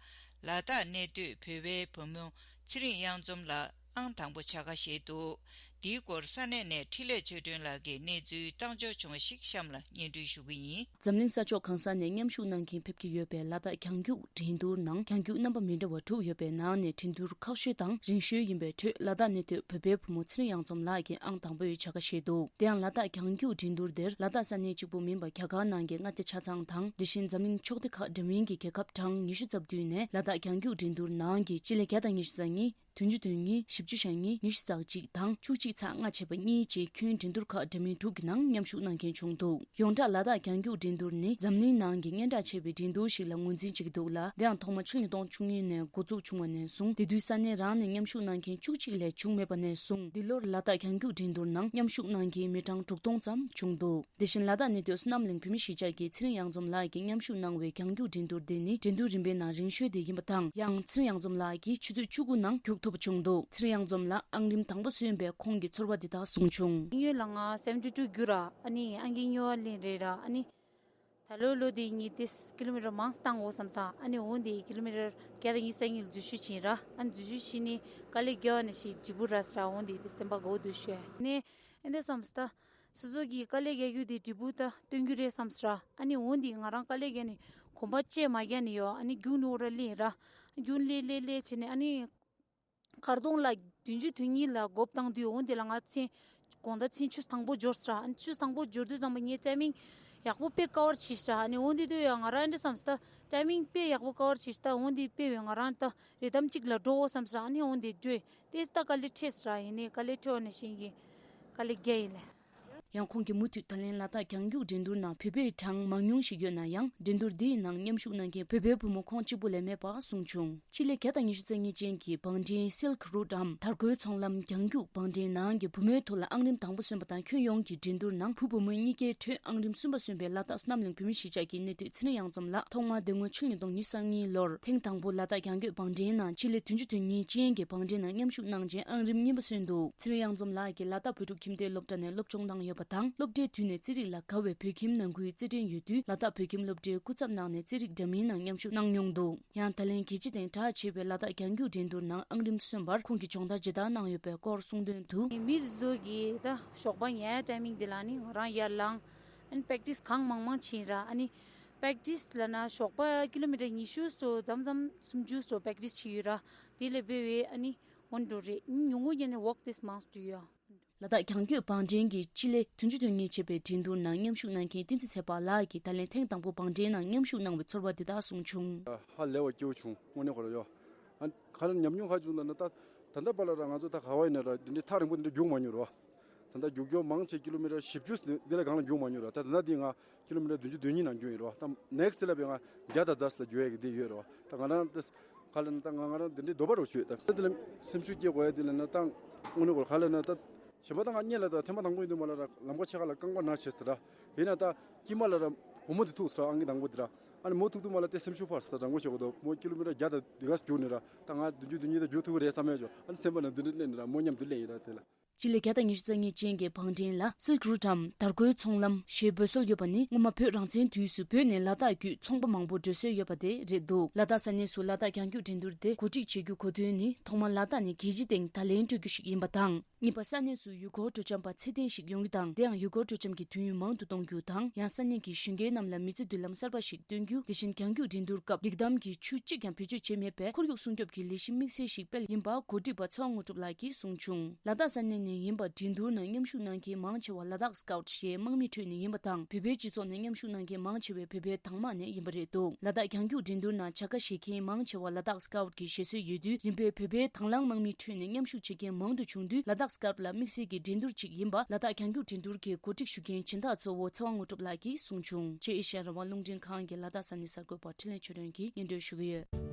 ལ་དྭགས་གནས་སྡོད་བོད་པའི་བུ་མོ་ཚེ་རིང་གཡང་འཛོམས་ལགས་ཨང་དང་པོ་བྱ་དགའ་བཞེས་འདུག་འདིའི་སྐོར་ས་གནས་ནས་འཕྲིན་ལས་ཆོས་སྒྲོན་ལགས་ཀྱིས་གནས་ཚུལ་བཏང་འབྱོར་བྱུང་བ་ཞིག་གཤམ་ལ་སྙན་སྒྲོན་ཞུ་གི་ཡིན། འཛམ་གླིང་ས་ཕྱོགས་གང་ས་ནས་མཉམ་ཞུགས་གནང་མཁན་ཕེབས་ཀྱི་ཡོད་པའི་ལ་དྭགས་གྱང་རྒྱུག་འགྲན་བསྡུར་ནང་གྱང་རྒྱུག་རྣམ་པ་མི་འདྲ་བ་དྲུག་ཡོད་པའི་ནང་ནས་འགྲན་བསྡུར་ཁག་ཤོས་དང་རིང་ཤོས་ཡིན་པའི་ཁྲོད་ལ་དྭགས་གནས་སྡོད་བོད་པའི་བུ་མོ་ཚེ་རིང་གཡང་འཛོམས་ལགས་ཀྱིས་ཨང་དང་པོའི་བྱ་དགའ་བཞེས་འདུག་དེ་ཡང་ལ་དྭགས་གྱང་རྒྱུག་འགྲན་བསྡུར་དེར་ལ་དྭགས་ས་གནས་གཅིག་པུ་མིན་པ་རྒྱ་གར་ནང་གི་མངའ་སྡེ་ཆ་ཚང་དང་དེ་བཞིན་འཛམ་གླིང་ཕྱོགས་སྡེ་ཁག་འདྲ་མིན་གྱི་རྒྱལ་ཁབ་གྲངས་ཉི་ཤུ་ཙམ་བསྡུས་ནས་ལ་དྭགས་གྱང་རྒྱུག་འགྲན་བསྡུར་ནང་གི་སྤྱི་ལེ་བརྒྱ་དང་ཉི་ཤུ་རྩ་གཉིས། བདུན་ཅུ་དོན་གཉིས། བཞི་བཅུ་ཞེ་གཉིས། ཉི་ཤུ་རྩ་གཅིག་དང་བཅུ་གཅིག་ཚེག་ལྔ་བྱས་པ་གཉིས་བཅས་ཁྱོན་འགྲན་བསྡུར་ཁག་འདྲ་མིན་དྲུག་གི་ནང་མཉམ་ཞུགས་གནང་མཁན་བྱུང་འདུག་ཡོངས་གྲགས་ལ་དྭགས་གྱང་རྒྱུག་འགྲན་བསྡུར་ནི་འཛམ་གླིང་ནང་གི་སྙན་གྲགས་ཆེ་བའི་འགྲན་བསྡུར་ཞིག་ལ་ངོས་འཛིན་བྱེད་ཀྱི་འདུག་ལ། དེའང་ཐོག་མ་ཕྱི་ལོ་ཉིས་སྟོང་བཅུ་གཉིས་ནས་འགོ་འཛུགས་བྱུང་བ་ནས་བཟུང་དེ་དུས་ས་གནས་རང་ནས་མཉམ་ཞུགས་གནང་མཁན་བཅུ་གཅིག་ལས་བྱུང་མེད་པ་ནས་བཟུང་འདི་ལོར་ལ་དྭགས་གྱང་རྒྱུག་འགྲན་བསྡུར་ནང་མཉམ་ཞུགས་གནང་མཁན་མི་གྲངས་དྲུག་སྟོང་ཙམ་བྱུང་འདུག་དེ་བཞིན་ལ་དྭགས་གནས་སྡོད་བསོད་ནམས་གླིང་བོད་མི་གཞིས་ཆགས་ཀྱི་ཚེ་རིང་གཡང་འཛོམས་ལགས་ཀྱིས་མཉམ་ཞུགས་གནང་བའི་གྱང་རྒྱུག་འགྲན་བསྡུར་འདི་ནི་འགྲན་བསྡུར་རིམ་པའི་ནང་རིང་ཤོས་དེ་ཡིན་པ་དང་། ཡང་ཚེ་རིང་གཡང་འཛོམས་ལགས་ཀྱིས་ཆུ་ཚོད་བཅུ་དགུ་ནང་རྒྱུག་ཐུབ་པ་བྱུང་འདུག་ཚེ་རིང་གཡང་འཛོམས་ལགས་ཨང་རིམ་དང་པོ་སོན་པའི་ཁོང་གི་ཚོར་བ་འདི་ལྟར་གསུངས་བྱུང་། སྔོན་ལ་ང་སེ་ཝེན་ཊི་ཊུ་རྒྱུགས་ར། ཨ་ནི་ཨང་ཀི་ཉོ་བ་ལེན་རེད་ར། ཨ་ནི་ད་ལོ་ལོ་འདི་ངས་དེ་ཀི་ལོ་མི་ཊར་མང་བཏང་དགོས་བསམ་ས། ཨ་ནི་འོ་འདི་ཀི་ལོ་མི་ཊར་བརྒྱ་དང་ཉི་ཤུ་རྩ་གཉིས་ལ་འཛུལ་ཞུགས་ཕྱིན་ར། ཨ་ནི་འཛུལ་ཞུགས་ཕྱིན་ནི་དཀའ་ལས་རྒྱག་ནས་ཞིག་འབྲས་བུ་རག་སོང་ར། འོ་འདི་དེ་སེམས་པ་དགའ་བོ་འདུག་ཤོད་ནས། ཨ་འདི་བསམ་སྟ། སོ་སོ་གི་དཀའ་ལས་རྒྱག་རྒྱུ་དེ་འབྲས་བུ་ད་སྟོན་རྒྱུ་རེད་བསམ་སོང་ར། ཨ་ནི་འོ་འདི་ང་རང་དཀའ་ལས་རྒྱག་ནས་གོམ་པ་བཅད་མ་རྒྱག་ནས་ཡོད། ཨ་ནི་རྒྱུགས་ནས་འོ་ར་སླེབས་ར། རྒྱུགས་སླེབས་སླེབས་སླེབས་བྱས་ནས་ཨ་ནི། ཁ་སྟོང་ལ་བདུན་ཅུ་དོན་གཉིས་ལ་འགོ་བཏང་དུས་འོ་འདི་ལ་ང་མཚན་དགོང་དག་མཚན་ཆུ་ཚ་པོ་འབྱོར་སོང་ར། ཨ་ནི་ཆུ་ཚ་པོ་འབྱོར་དུས་ཙམ་པ་ངའི་ཊའི་མིང་ཡག་པོ་དཔེ་དཀའ་བར་བྱས་སོང་ར། ཨ་ནི་འོ་འདི་དུས་ཡང་ང་རང་འདི་བསམ་སྟ་ཊའི་མིང་དཔེ་ཡག་པོ་དཀའ་བར་བྱས་སོང་། ད་འོ་འདི་དཔེ་བས་ང་རང་ད་རེད་དམ་གཅིག་ལ་འགྲོ་འོ་བསམ་སོང་ར། ཨ་ནི་འོ་འདི་འགྲོས་ཏེ་ད་དཀའ་ལས་འཕྲད་སོང་ར། ཡིན་ནའི་དཀའ་ལས་འཕྲད་འོ་ནས་ཤིང་གི་དཀའ་ལས་རྒྱག་ཡིན་ལ། ཡང་ཁོང་གིས་མུ་མཐུད་ད་ལན་ལ་དྭགས་རྒྱང་རྒྱུག་འགྲན་བསྡུར་ནང་བོད་པའི་གྲངས་མང་ཉུང་ཞིག་ཡོད་ན་ཡང་། འགྲན་བསྡུར་འདིའི་ནང་མཉམ་ཞུགས་གནང་མཁན་བོད་པའི་བུ་མོ་ཁོང་གཅིག་པུ་ལས་མེད་པ་གསུངས་བྱུང་། ཆེད་ལས་བརྒྱ་དང་ཉི་ཤུ་རྩ་གཉིས་ཅན་གྱི་བང་འགྲན་Silk Route འམ་དར་གོས་ཚོང་ལམ་རྒྱང་རྒྱུག་བང་འགྲན་ནང་གི་བུ་མོའི་ཐོག་ལ་ཨང་རིམ་དང་པོ་སོན་པ་དང་། ཁྱོན་ཡོངས་ཀྱི་འགྲན་བསྡུར་ནང་བུ་བུ་མོ་གཉིས་ཀའི་ཁྲོད་ཨང་རིམ་གསུམ་པ་སོན་པའི་ལ་དྭགས་རྣམ་གླིང་བོད་མི་གཞིས་ཆགས་ཀྱི་གནས་སྡོད་ཚེ་རིང་གཡང་འཛོམས་ལགས། ཐོག་མར་འདས་ངོ་ཕྱི་ལོ་ཉིས་སྟོང་ཉི་ཤུ་རྩ་གཉིས་ལོར་ཐེངས་དང་པོ་ལ་དྭགས་རྒྱང་རྒྱུག་བང་འགྲན་ནང་ཆེད་ལས་བདུན་ཅུ་དོན་གཉིས་ཅན་གྱི་བང་འགྲན་ནང་མཉམ་ཞུགས་གནང་རྗེས་ཨང་རིམ་གཉིས་པ་སོན་འདུག། ཚེ་རིང་གཡང་འཛོམས་ལགས་ཀྱིས་ལ་དྭགས་བོད་ཕྲུག་ཁྱིམ་སྡེའི་སློབ་གྲྭ་ནས་སློབ་སྦྱོང་གནང་ཡོད་པ་དང་། སློབ་གྲྭའི་དུས་ནས་རྩེད་རིགས་ལ་དགའ་བའི་བོད་ཁྱིམ་ནང་ཁུལ་རྩེད་འགྲན་ཡོད་དུས། ལ་དྭགས་བོད་ཁྱིམ་སློབ་གྲྭའི་སྐུ་ཚབ་གནང་ནས་རྩེད་རིགས་འདྲ་མིན་ནང་མཉམ་ཞུགས་གནང་མྱོང་འདུག། ཡང་ད་ལན་རྒྱལ་སྤྱི་དང་གྲགས་ཆེ་བའི་ལ་དྭགས་རྒྱང་རྒྱུག་འགྲན་བསྡུར་ནང་ཨང་རིམ་སོན་པར་ཁོང་གིས་སྦྱོང་བརྡར་ཇི་ལྟར་གནང་ཡོད་པའི་སྐོར་གསུངས་དོན་དུ། མི་དེ་ཚོ་གིས་ད་ཞོགས་པ་ཉལ་ཡ་ཊའི་མིང་དེ་ལ་ནི་ང་རང་ཡར་ལངས། ཨ་ནི་པེག་ཊིས་གང་མང་མང་བྱེད་ར། ཨ་ནི་པེག་ཊིས་ལབ་ན་ཞོགས་པ་ཀི་ལོ་མི་ཊར་ཉི་ཤུ་ཙམ་མཚམས་མཚམས་སུམ་ཅུ་ཙམ་པེག་ཊིས་བྱེད་ཡོད་ར། དེ་ལས་འབད་བས་ཨ་ནི་འོན་འགྲོ་རེད། ཉུང་ངུ་ཡིན་ན་walk this amount to you. ལ་དྭགས་རྒྱང་རྒྱུག་བང་འགྲན་གྱི་སྤྱི་ལེ་བདུན་ཅུ་དོན་གཉིས་བྱས་པའི་འགྲན་བསྡུར་ནང་མཉམ་ཞུགས་གནང་མཁན་བསྟན་འཛིན་ཚེ་དཔག་ལགས་ཀྱིས་ད་ལན་ཐེངས་དང་པོ་བང་འགྲན་ནང་མཉམ་ཞུགས་གནང་བའི་ཚོར་བ་འདི་ལྟར་གསུངས་བྱུང་། ཧ་ལས་པ་སྐྱིད་པོ་བྱུང་། དངོས་གནས་ཁོ་རང་ཡོད། ཨ་ག་རེ་ཉམས་མྱོང་ག་བྱུང་ལབ་ན། ད་ད་ལྟ་བར་ལ་ར་ང་ཚོ་ད་ག་བ་ཡིན་ན་ར་འདི་འདྲའི་ཐག་རིང་པོ་འདི་འདྲ་རྒྱུག་མ་མྱོང་ར། ད་ལྟ་རྒྱུག་རྒྱུ་མང་ཆེ་ཀི་ལོ་མི་ཊར་བཞི་བཅུ་འདི་ལས་གང་ལ་རྒྱུག་མ་མྱོང་ར། ད་ད་ལྟ་འདི་ང་ཀི་ལོ་མི་ཊར་བདུན་ཅུ་དོན་གཉིས་ནང་རྒྱུག་ཡིན་ར། ད་ནེག་སི་ཊི་ལ་བས་ང་བརྒྱ་དང་རྩ་ལ་རྒྱུག་ཡ་གི་འདི་ཡོད་ར། ད་ང་རང་ད་ག་ལ་ན་ད་ང་ང་རང་འདི་འདྲའི་འདོད་པ་རོ་ཞུས། ད་ད་ལ་སེམས་ཤུགས་སྐྱེ་དགོས་ཡ་འདི་ལ་ན་ད་དངོས་གནས་ཁོ་ག་ལ་ན་ད་གཞན་པ་ད་ང་གཉིས་ལ་ད་ཐེངས་མ་དང་པོ་ཡིན་དུས་མ་ལ་ར་ལམ་ཁ་ཕྱེད་ཀ་ལ་རྐང་པ་ན་བྱས་སི་ར། ཡིན་ན་ད་དཀྱིལ་མ་ལ་ར་བུ་མོ་དེ་ཐུག་སི་ར། ཨང་ཀི་དང་པོ་དེ་ར། ཨ་ནི་མོ་ཐུག་དུས་མ་ལ་དེ་སེམས་ཤུགས་འཕར་སི་ར། དྲང་པོ་བཤད་དགོས་དོ། མོ་ཀི་ལོ་མི་ཊར་བརྒྱ་དང་འདི་ག་རྒྱུག་ནི་ར། ད་ང་བདུན་ཅུ་དོན་གཉིས་ད་རྒྱུག་ཐུབ་ཀྱི་རེད་བསམ་ཡ་ཅོ། ཨ་ནི་སེམས་པ་ནང་འདི་འདྲ་སླེབས་ནི་ར། མོ་མཉམ་དུ་སླེབས་ཡིན་ར་དེ་ལ། སྤྱི་ལེ་བརྒྱ་དང་ཉི་ཤུ་རྩ་གཉིས་ཅན་གྱི་བང་འགྲན་ལ་Silk Route འམ་དར་གོས་ཚོང་ལམ་ཞེས་འབོད་སྲོལ་ཡོད་པ་ནི་སྔོན་མ་བོད་རང་བཙན་དུས་སུ་བོད་ནས་ལ་དྭགས་བརྒྱུད་ཚོང་པ་མང་པོ་འགྲོ་སྲོལ་ཡོད་པ་དེ་རེད་འདུག། ལ་དྭགས་ས་གནས་སུ་ལ་དྭགས་རྒྱང་རྒྱུག་འགྲན་བསྡུར་དེ་གོ་སྒྲིག་བྱེད་རྒྱུ་གོ་དོན་ནི། ཐོག་མར་ལ་དྭགས་ནས་རྒྱལ་སྤྱིའི་སྟེང་བརྡ་ལན་སྤྲོད་རྒྱུ་ཞིག་ཡིན་པ་དང་། གཉིས་པ་ས་གནས་སུ་ཡུལ་སྐོར་སྤྲོ་འཆམ་པ་ཚད་ལྡན་ཞིག་ཡོང་རྒྱུ་དང་། དེ་ཡང་ཡུལ་སྐོར་སྤྲོ་འཆམ་གྱི་དུས་ཡུན་མང་དུ་གཏོང་རྒྱུ་དང་། ཡང་ས་གནས་ཀྱི་གཞོན་སྐྱེས་རྣམས་ལ་མི་ཚེ་མདུན་ལམ་གསར་པ་ཞིག་སྟོན་རྒྱུ། དེ་བཞིན་རྒྱང་རྒྱུག་འགྲན་བསྡུར་སྐབས་ཡིག་དམ་གྱི་ཆུ་གཅིག་ཀྱང་བེད་སྤྱོད་བྱས་མེད་པའི་ཁོར་ཡུག་སྲུང་སྐྱོབ་ཀྱི་ལས་གཞི་དམིགས་བསལ་ཞིག་སྤེལ་ཡིན་པ་གོ་སྒྲིག་པ་ཚེ་དབང་དངོས་གྲུབ་ལགས་ཀྱིས་གསུངས་བྱུང་། ལ་དྭགས་ས་གནས་ནས་ཡིན་པ་འགྲན་བསྡུར་ནང་མཉམ་ཞུགས་གནང་མཁན་མང་ཆེ་བ་ལ་དྭགས་སི་ཀའུ་ཊི་ཞེས་དམག་མིའི་ཁྲོད་ནས་ཡིན་པ་དང་། བོད་པའི་སྤྱི་ཚོགས་ནས་མཉམ་ཞུགས་གནང་མཁན་མང་ཆེ་བས་བོད་པའི་དྭངས་མ་ནས་ཡིན་པ་རེད་འདུག། ལ་དྭགས་རྒྱང་རྒྱུག་འགྲན་བསྡུར་ནང་བྱ་དགའ་བཞེས་མཁན་མང་ཆེ་བ་ལ་དྭགས་སི་ཀའུ་ཊི་གི་བཞེས་སྲོལ་ཡོད་དུས། རིམ་པས་བོད་པའི་དྭང་བླངས་དམག་མིའི་ཁྲོད་ནས་མཉམ་ཞུགས་བྱེད་མཁན་མང་དུ་བྱུང་དུས། ལ་དྭགས་སི་ཀའུ་ཊི་ལ་དམིགས་བསལ་གྱི་འགྲན་བསྡུར་ཅིག་ཡིན་པ་ལ་དྭགས་རྒྱང་རྒྱུག་འགྲན་བསྡུར་གྱི་གོ་སྒྲིག་ཞུ་མཁན་སྦྱིན་བདག་གཙོ་བོ་ཚེ་དབང་དངོས་གྲུབ་ལགས་ཀྱིས་གསུངས་བྱུང་། ཅེས་ཨེ་ཤ་ཡ་རང་དབང་རླུང་འཕྲིན་ཁང་གི་ལ་དྭགས་ས་གནས་གསར་འགོད་པ་འཕྲིན་ལས་ཆོས་སྒྲོན་གྱིས་སྙན་སྒྲོན་ཞུ་གི་ཡོད།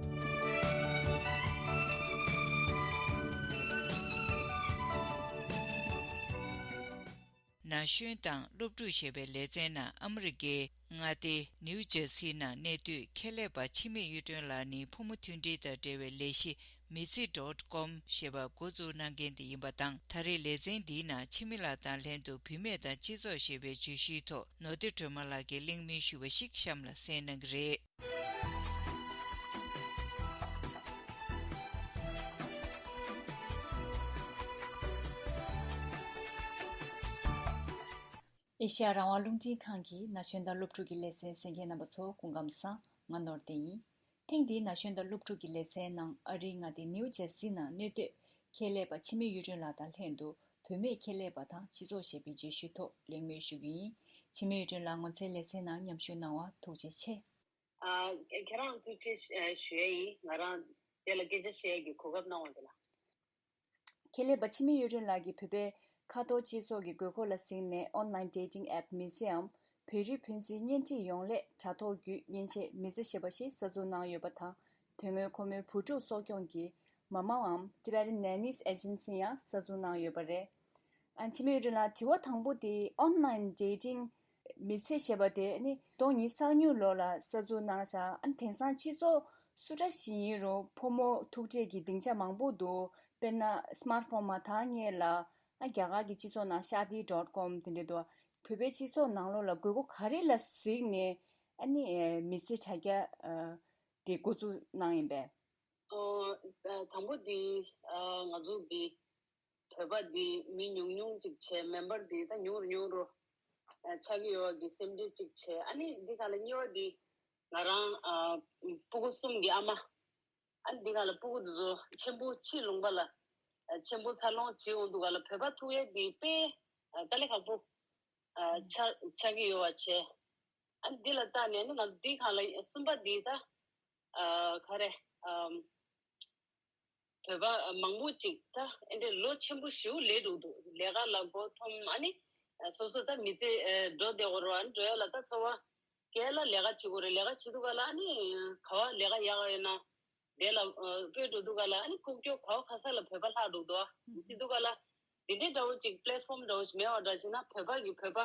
ན་གཞོན་དང་སློབ་ཕྲུག་ཞེས་པའི་ལེ་ཚན་ནང་ཨ་མི་རི་ཀའི་མངའ་སྡེ་ནིའུ་ཇར་སི་ནང་གནས་སྡོད་ཁྱད་ལས་པ་འཆི་མེད་གཡུ་སྒྲོན་ལགས་ནི་ཕོ་མོ་མཐུན་སྒྲིལ་དང་འབྲེལ་བའི་ལས་གཞི་མི་ཚེ་ཌོཊ་ཀོམ་ཞེས་པ་འགོ་འཛུགས་གནང་མཁན་དེ་ཡིན་པ་དང་། ད་རེས་ལེ་ཚན་འདིའི་ནང་འཆི་མེད་ལགས་དང་ལྷན་དུ་བུད་མེད་དང་སྤྱི་ཚོགས་ཞེས་པའི་བརྗོད་གཞིའི་ཐོག་ནོར་སྡེ་སྒྲོལ་མ་ལགས་ཀྱིས་གླེང་མོལ་ཞུས་པ་ཞིག་གཤམ་ལ་གསན་གནང་གི་རེད། ཨེ་ཤ་ཡ་རང་དབང་རླུང་འཕྲིན་ཁང་གི་ན་གཞོན་དང་སློབ་ཕྲུག་གི་ལེ་ཚན་གསན་མཁན་རྣམ་པ་ཚོ་སྐུ་ཁམས་བཟང་། ང་ནོར་བདེ་ཡིན། ཐེངས་འདིའི་ན་གཞོན་དང་སློབ་ཕྲུག་གི་ལེ་ཚན་ནང་ཨ་རིའི་མངའ་སྡེ་ནིའུ་ཇར་སི་ནང་གནས་སྡོད་ཁྱད་ལས་པ་འཆི་མེད་གཡུ་སྒྲོན་ལགས་དང་ལྷན་དུ་བུད་མེད་ཁྱད་ལས་པ་དང་སྤྱི་ཚོགས་ཞེས་པའི་བརྗོད་གཞིའི་ཐོག་གླེང་མོལ་ཞུ་གི་ཡིན། འཆི་མེད་གཡུ་སྒྲོན་ལགས་ངོ་ཚའི་ལེ་ཚན་ནང་མཉམ་ཞུགས་གནང་བར་ཐུགས་རྗེ་ཆེ། ཨ། ཁྱེད་རང་ཐུགས་རྗེ་ཞུ་ཡས་ཡིན། ང་རང་དེ་ལ་སྐད་ཆ་བཤད་ཡས་ཀྱི་གོ་སྐབས་གནང་བ་དེ་ལ། ཁྱེད་ལས་པ་འཆི་མེད་གཡུ་སྒྲོན་ལགས་ཀྱིས་བོད་པའི་ཁ་ཐོར་སྤྱི་ཚོགས་ཀྱི་དགོས་མཁོ་ལ་གཟིགས་ནས་ཨོན་ལའིན་ཌེ་ཊིང་ཨེབ་མི་ཚེའམ་བོད་རིགས་ཕན་ཚུན་གཉེན་སྒྲིག་ཡོང་སླད་དྲ་ཐོག་བརྒྱུད་མཉེན་ཆས་མི་ཚེ་ཞེས་པ་ཞིག་གསར་འཛུགས་གནང་ཡོད་པ་དང་། དེ་སྔོན་ཁོ་མོའི་བུ་ཕྲུག་གསོ་སྐྱོང་གི་མ་མའམ་Tibetan Nannies Agency ཡང་གསར་འཛུགས་གནང་ཡོད་པ་རེད། ཨ། འཆི་མེད་གཡུ་སྒྲོན་ལགས། དྲི་བ་དང་པོ་དེ་ཨོན་ལའིན་ཌེ་ཊིང་མི་ཚེ་ཞེས་པ་དེ་ནི་སྟོང་ཉིས་ས་གཉིས་ལོ་ལ་གསར་འཛུགས་གནང་ཤག་ཨ། དེང་སང་སྤྱི་ཚོགས་སུ་འདྲ་ཞིག་ཡིན་རུང་ཕོ་མོ་ཐུག་འཕྲད་ཀྱི་སྡིངས་ཆ་མང་པོ་འདུག། དཔེར་ན་སི་མཱར་ཕོན་མ་དང་སྔོན་ལ། ཨ། རྒྱ་གར་གྱི་སྤྱི་ཚོགས་ནང་ཤཱ་དི་ཌོཊ་ཀོམ་དེ་འདྲ་འདུག། བོད་པའི་སྤྱི་ཚོགས་ནང་ལོགས་ལ་དགོས་མཁོ་ག་རེ་ལ་གཟིགས་ནས་ཨ་ནི་མི་ཚེ་དྲ་རྒྱ་དེ་འགོ་འཛུགས་གནང་ཡིན་པས། ཨོ། དང་པོ་དེ་ང་ཚོ་གི་བོད་པ་འདི་མི་ཉུང་ཉུང་ཅིག་བྱས། མེམ་བར་འདི་ད་ཉུང་རུ་ཉུང་རུ་ཨ་ཆགས་ཀྱི་ཡོད་པ་གི་སེམས་ཁྲལ་ཅིག་བྱས། ཨ་ནི་འདི་ག་ལ་གཉིས་པ་འདི་ང་རང་ཨ་སྤུ་གུ་གསུམ་གྱི་ཨ་མ། ཨ་ནི་འདི་ག་ལ་སྤུ་གུ་འདི་ཚོ་ཆེན་པོ་ཕྱིར་ལུང་པ་ལ་ཨ་ཆེན་པོ་འཚར་ལོངས་བྱེད་འོང་དུས་ག་ལ་བོད་པ་ཐུག་ཡས་འདི་དཔེ་ཨ་དཀའ་ལས་ཁག་པོ་ཨ་ཆགས་ཆགས་ཀྱི་ཡོད་པ་བྱས། ཨ་ནི་འདི་ལ་བལྟས་ནས་ནི་ང་འདི་ག་ལ་གསུམ་པ་འདི་ད་ཨ་ག་རེ་ཨ། བོད་པ་མང་པོ་ཅིག་ད་ཨེ་འདྲའི་ལོ་ཆེན་པོ་ཞེ་པོ་ལས་འགྲོ་འདུག། ལས་ཀ་ལ་མགོ་འཐོམ། ཨ་ནི་ སོ་སོ་ད་མི་ཚེ་འགྲོ་བསྡད་དགོས་རེད་བ། འགྲོ་ཡ་ལ་ད་འཚོ་བ་སྐྱེལ་ལ་ལས་ཀ་བྱེད་དགོས་རེད། ལས་ཀ་བྱེད་དུས་ག་ལ་ཨ་ནི་ག་བ་ལས་ཀ་ཡག་ཡོད་ན་དེ་ལ་སྤོས་འགྲོ་དུས་ག་ལ་ཨ་ནི་ཁུག་ཀྱོག་ག་བ་ག་ས་ལ་བོད་པ་ལྷག་འགྲོ་འདུག་བ། བྱེད་དུས་ག་ལ་དེ་འདྲའི་འདྲ་བོ་ཅིག་པླེ་ཊི་ཕོམ་འདྲ་བོ་ཞིག་མེད་པ་འདྲ་བྱས་ན་བོད་པ་གི་བོད་པ་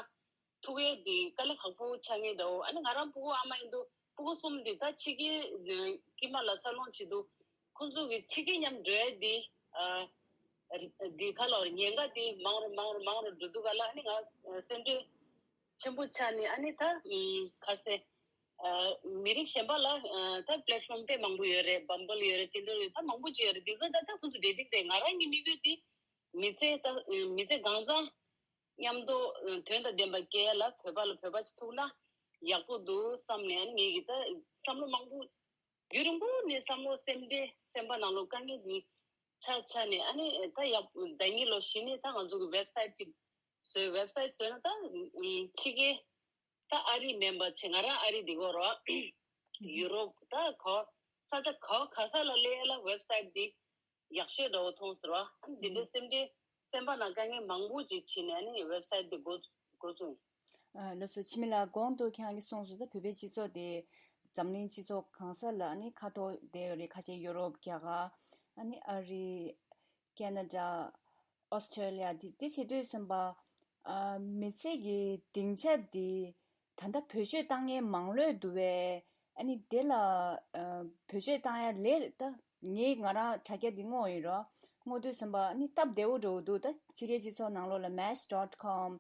ཐུག་ཡས་དེ་དཀའ་ལས་ཁག་པོ་ཆགས་ངེས་འདྲ་བོ། ཨ་ནི་ང་རང་ཕྲུ་གུ་ཨ་མ་ཡིན་དུས་ཕྲུ་གུ་གསུམ་དེ་ད་ཕྱི་རྒྱལ་དཀྱིལ་མ་ལ་འཚར་ལོངས་བྱེད་དུས་ཁོང་ཚོ་གི་ཕྱི་རྒྱལ་མཉམ་འགྲོ་ཡས་དེ་ཨ་དེ་ག་ལ་བར་ཉེན་ཁ་དེ་མང་རུ་མང་རུ་མང་རུ་འགྲོ་དུས་ག་ལ་ཨ་ནི་ང་སེམས་ཁྲལ་ཆེན་པོ་ཆགས་ནས། ཨ་ནི་ད་ཁ་སེ་མི་རིགས་གཞན་པ་ལ་ད་པླེ་ཊི་ཕོམ་དཔེ་མང་པོ་ཡོད་རེད། བམ་བལ་ཡོད་རེད། ཊིན་ཌར་ཡོད། ད་མང་པོ་ཅིག་ཡོད་རེད། དེ་ཚོ་ད་ད་ཁོང་ཚོ་འབྲེལ་འདྲིས་རེད། ང་རང་གི་དམིགས་ཡུལ་དེ་མི་ཚེ་ད་མི་ཚེ་གང་ཚང་མཉམ་དུ་དོན་དང་ལྡན་པ་སྐྱེལ་ཡ་ལ་བོད་པ་ལ་བོད་པ་ཅིག་ཐུག་ན་ཡག་པོ་འདུག་བསམ་ནས། ཨ་ནི་ངེད་ཀྱི་ད་བསམ་བློ་མང་པོ་རྒྱུན་རིང་པོ་ནས་བསམ་བློ་སེམས་ཁྲལ་སེམས་པ་ནང་ལོགས་དཀའ་ངལ་གྱི་ཆ་ཆ་ནས། ཨ་ནི་ད་ཡག་ཟླ་གཉིས་ལོ་གཞི་ནས་ད་ང་ཚོ་གི་ཝེབ་སའིཊ་ཅིག་བཟོས། ཝེབ་སའིཊ་བཟོས་ན་ད་ཕྱི་རྒྱལ་ད་ཨ་རི་མེམ་བར་བྱས། ང་རང་ཨ་རི་འདི་གོ་རོ། ཡུ་རོབ་ད་ག་ས་ཆ་ག་ག་ས་ལ་སླེབས་ཡ་ལ་ཝེབ་སའིཊ་འདི་ཡག་ཤོས་འདྲ་བོ་མཐོང་ཟེར་བ། ཨ་ནི་འདི་འདྲའི་སེམས་ཁྲལ་སེམས་པ་ནང་དཀའ་ངལ་མང་པོ་ཅིག་ཕྱིན་ནས་ཨ་ནི་ཝེབ་སའིཊ་འདི་འགོ་འགོ་བཙུགས། ཨ་ལགས་སོ། འཆི་མེད་ལགས། གོང་དུ་ཁྱེད་རང་གིས་གསུངས་སོང་། ད་བོད་པའི་སྤྱི་ཚོགས་དེ་འཛམ་གླིང་སྤྱི་ཚོགས་གང་ས་ལ་ཨ་ནི་ཁ་ཐོར་བསྡད་ཡོད་རེད། ཁ་ཤས་ཡུ་རོབ་རྒྱ་གར་ཨ་ནི་ཨ་རི། ཁེ་ན་ཌ། ཨོ་སི་ཀྲེ་ལི་ཡ། དེ་དེ་བྱེད་དུས་ཙམ་པ། ཨ་མི་ཚེ་གི་སྡིངས་ཆ་འདི་ད་ལྟ་བེད་སྤྱོད་བཏང་མཁན་མང་ལོས་འདུག་བས། ཨ་ནི་དེ་ལ་ཨ་བེད་སྤྱོད་བཏང་ཡ་ལས། ད་ངས་ང་རང་དྲ་རྒྱ་འདི་བསྔོགས་ཡིན་རོ། བསྔོགས་དུས་ཙམ་པ་ཨ་ནི་སྟབས་བདེ་བོ་འགྲོ་འདུག་ད་ཕྱི་རྒྱལ་སྤྱི་ཚོགས་ནང་ལོགས་ལ་མེཆ་ཌོཊ་ཀོམ།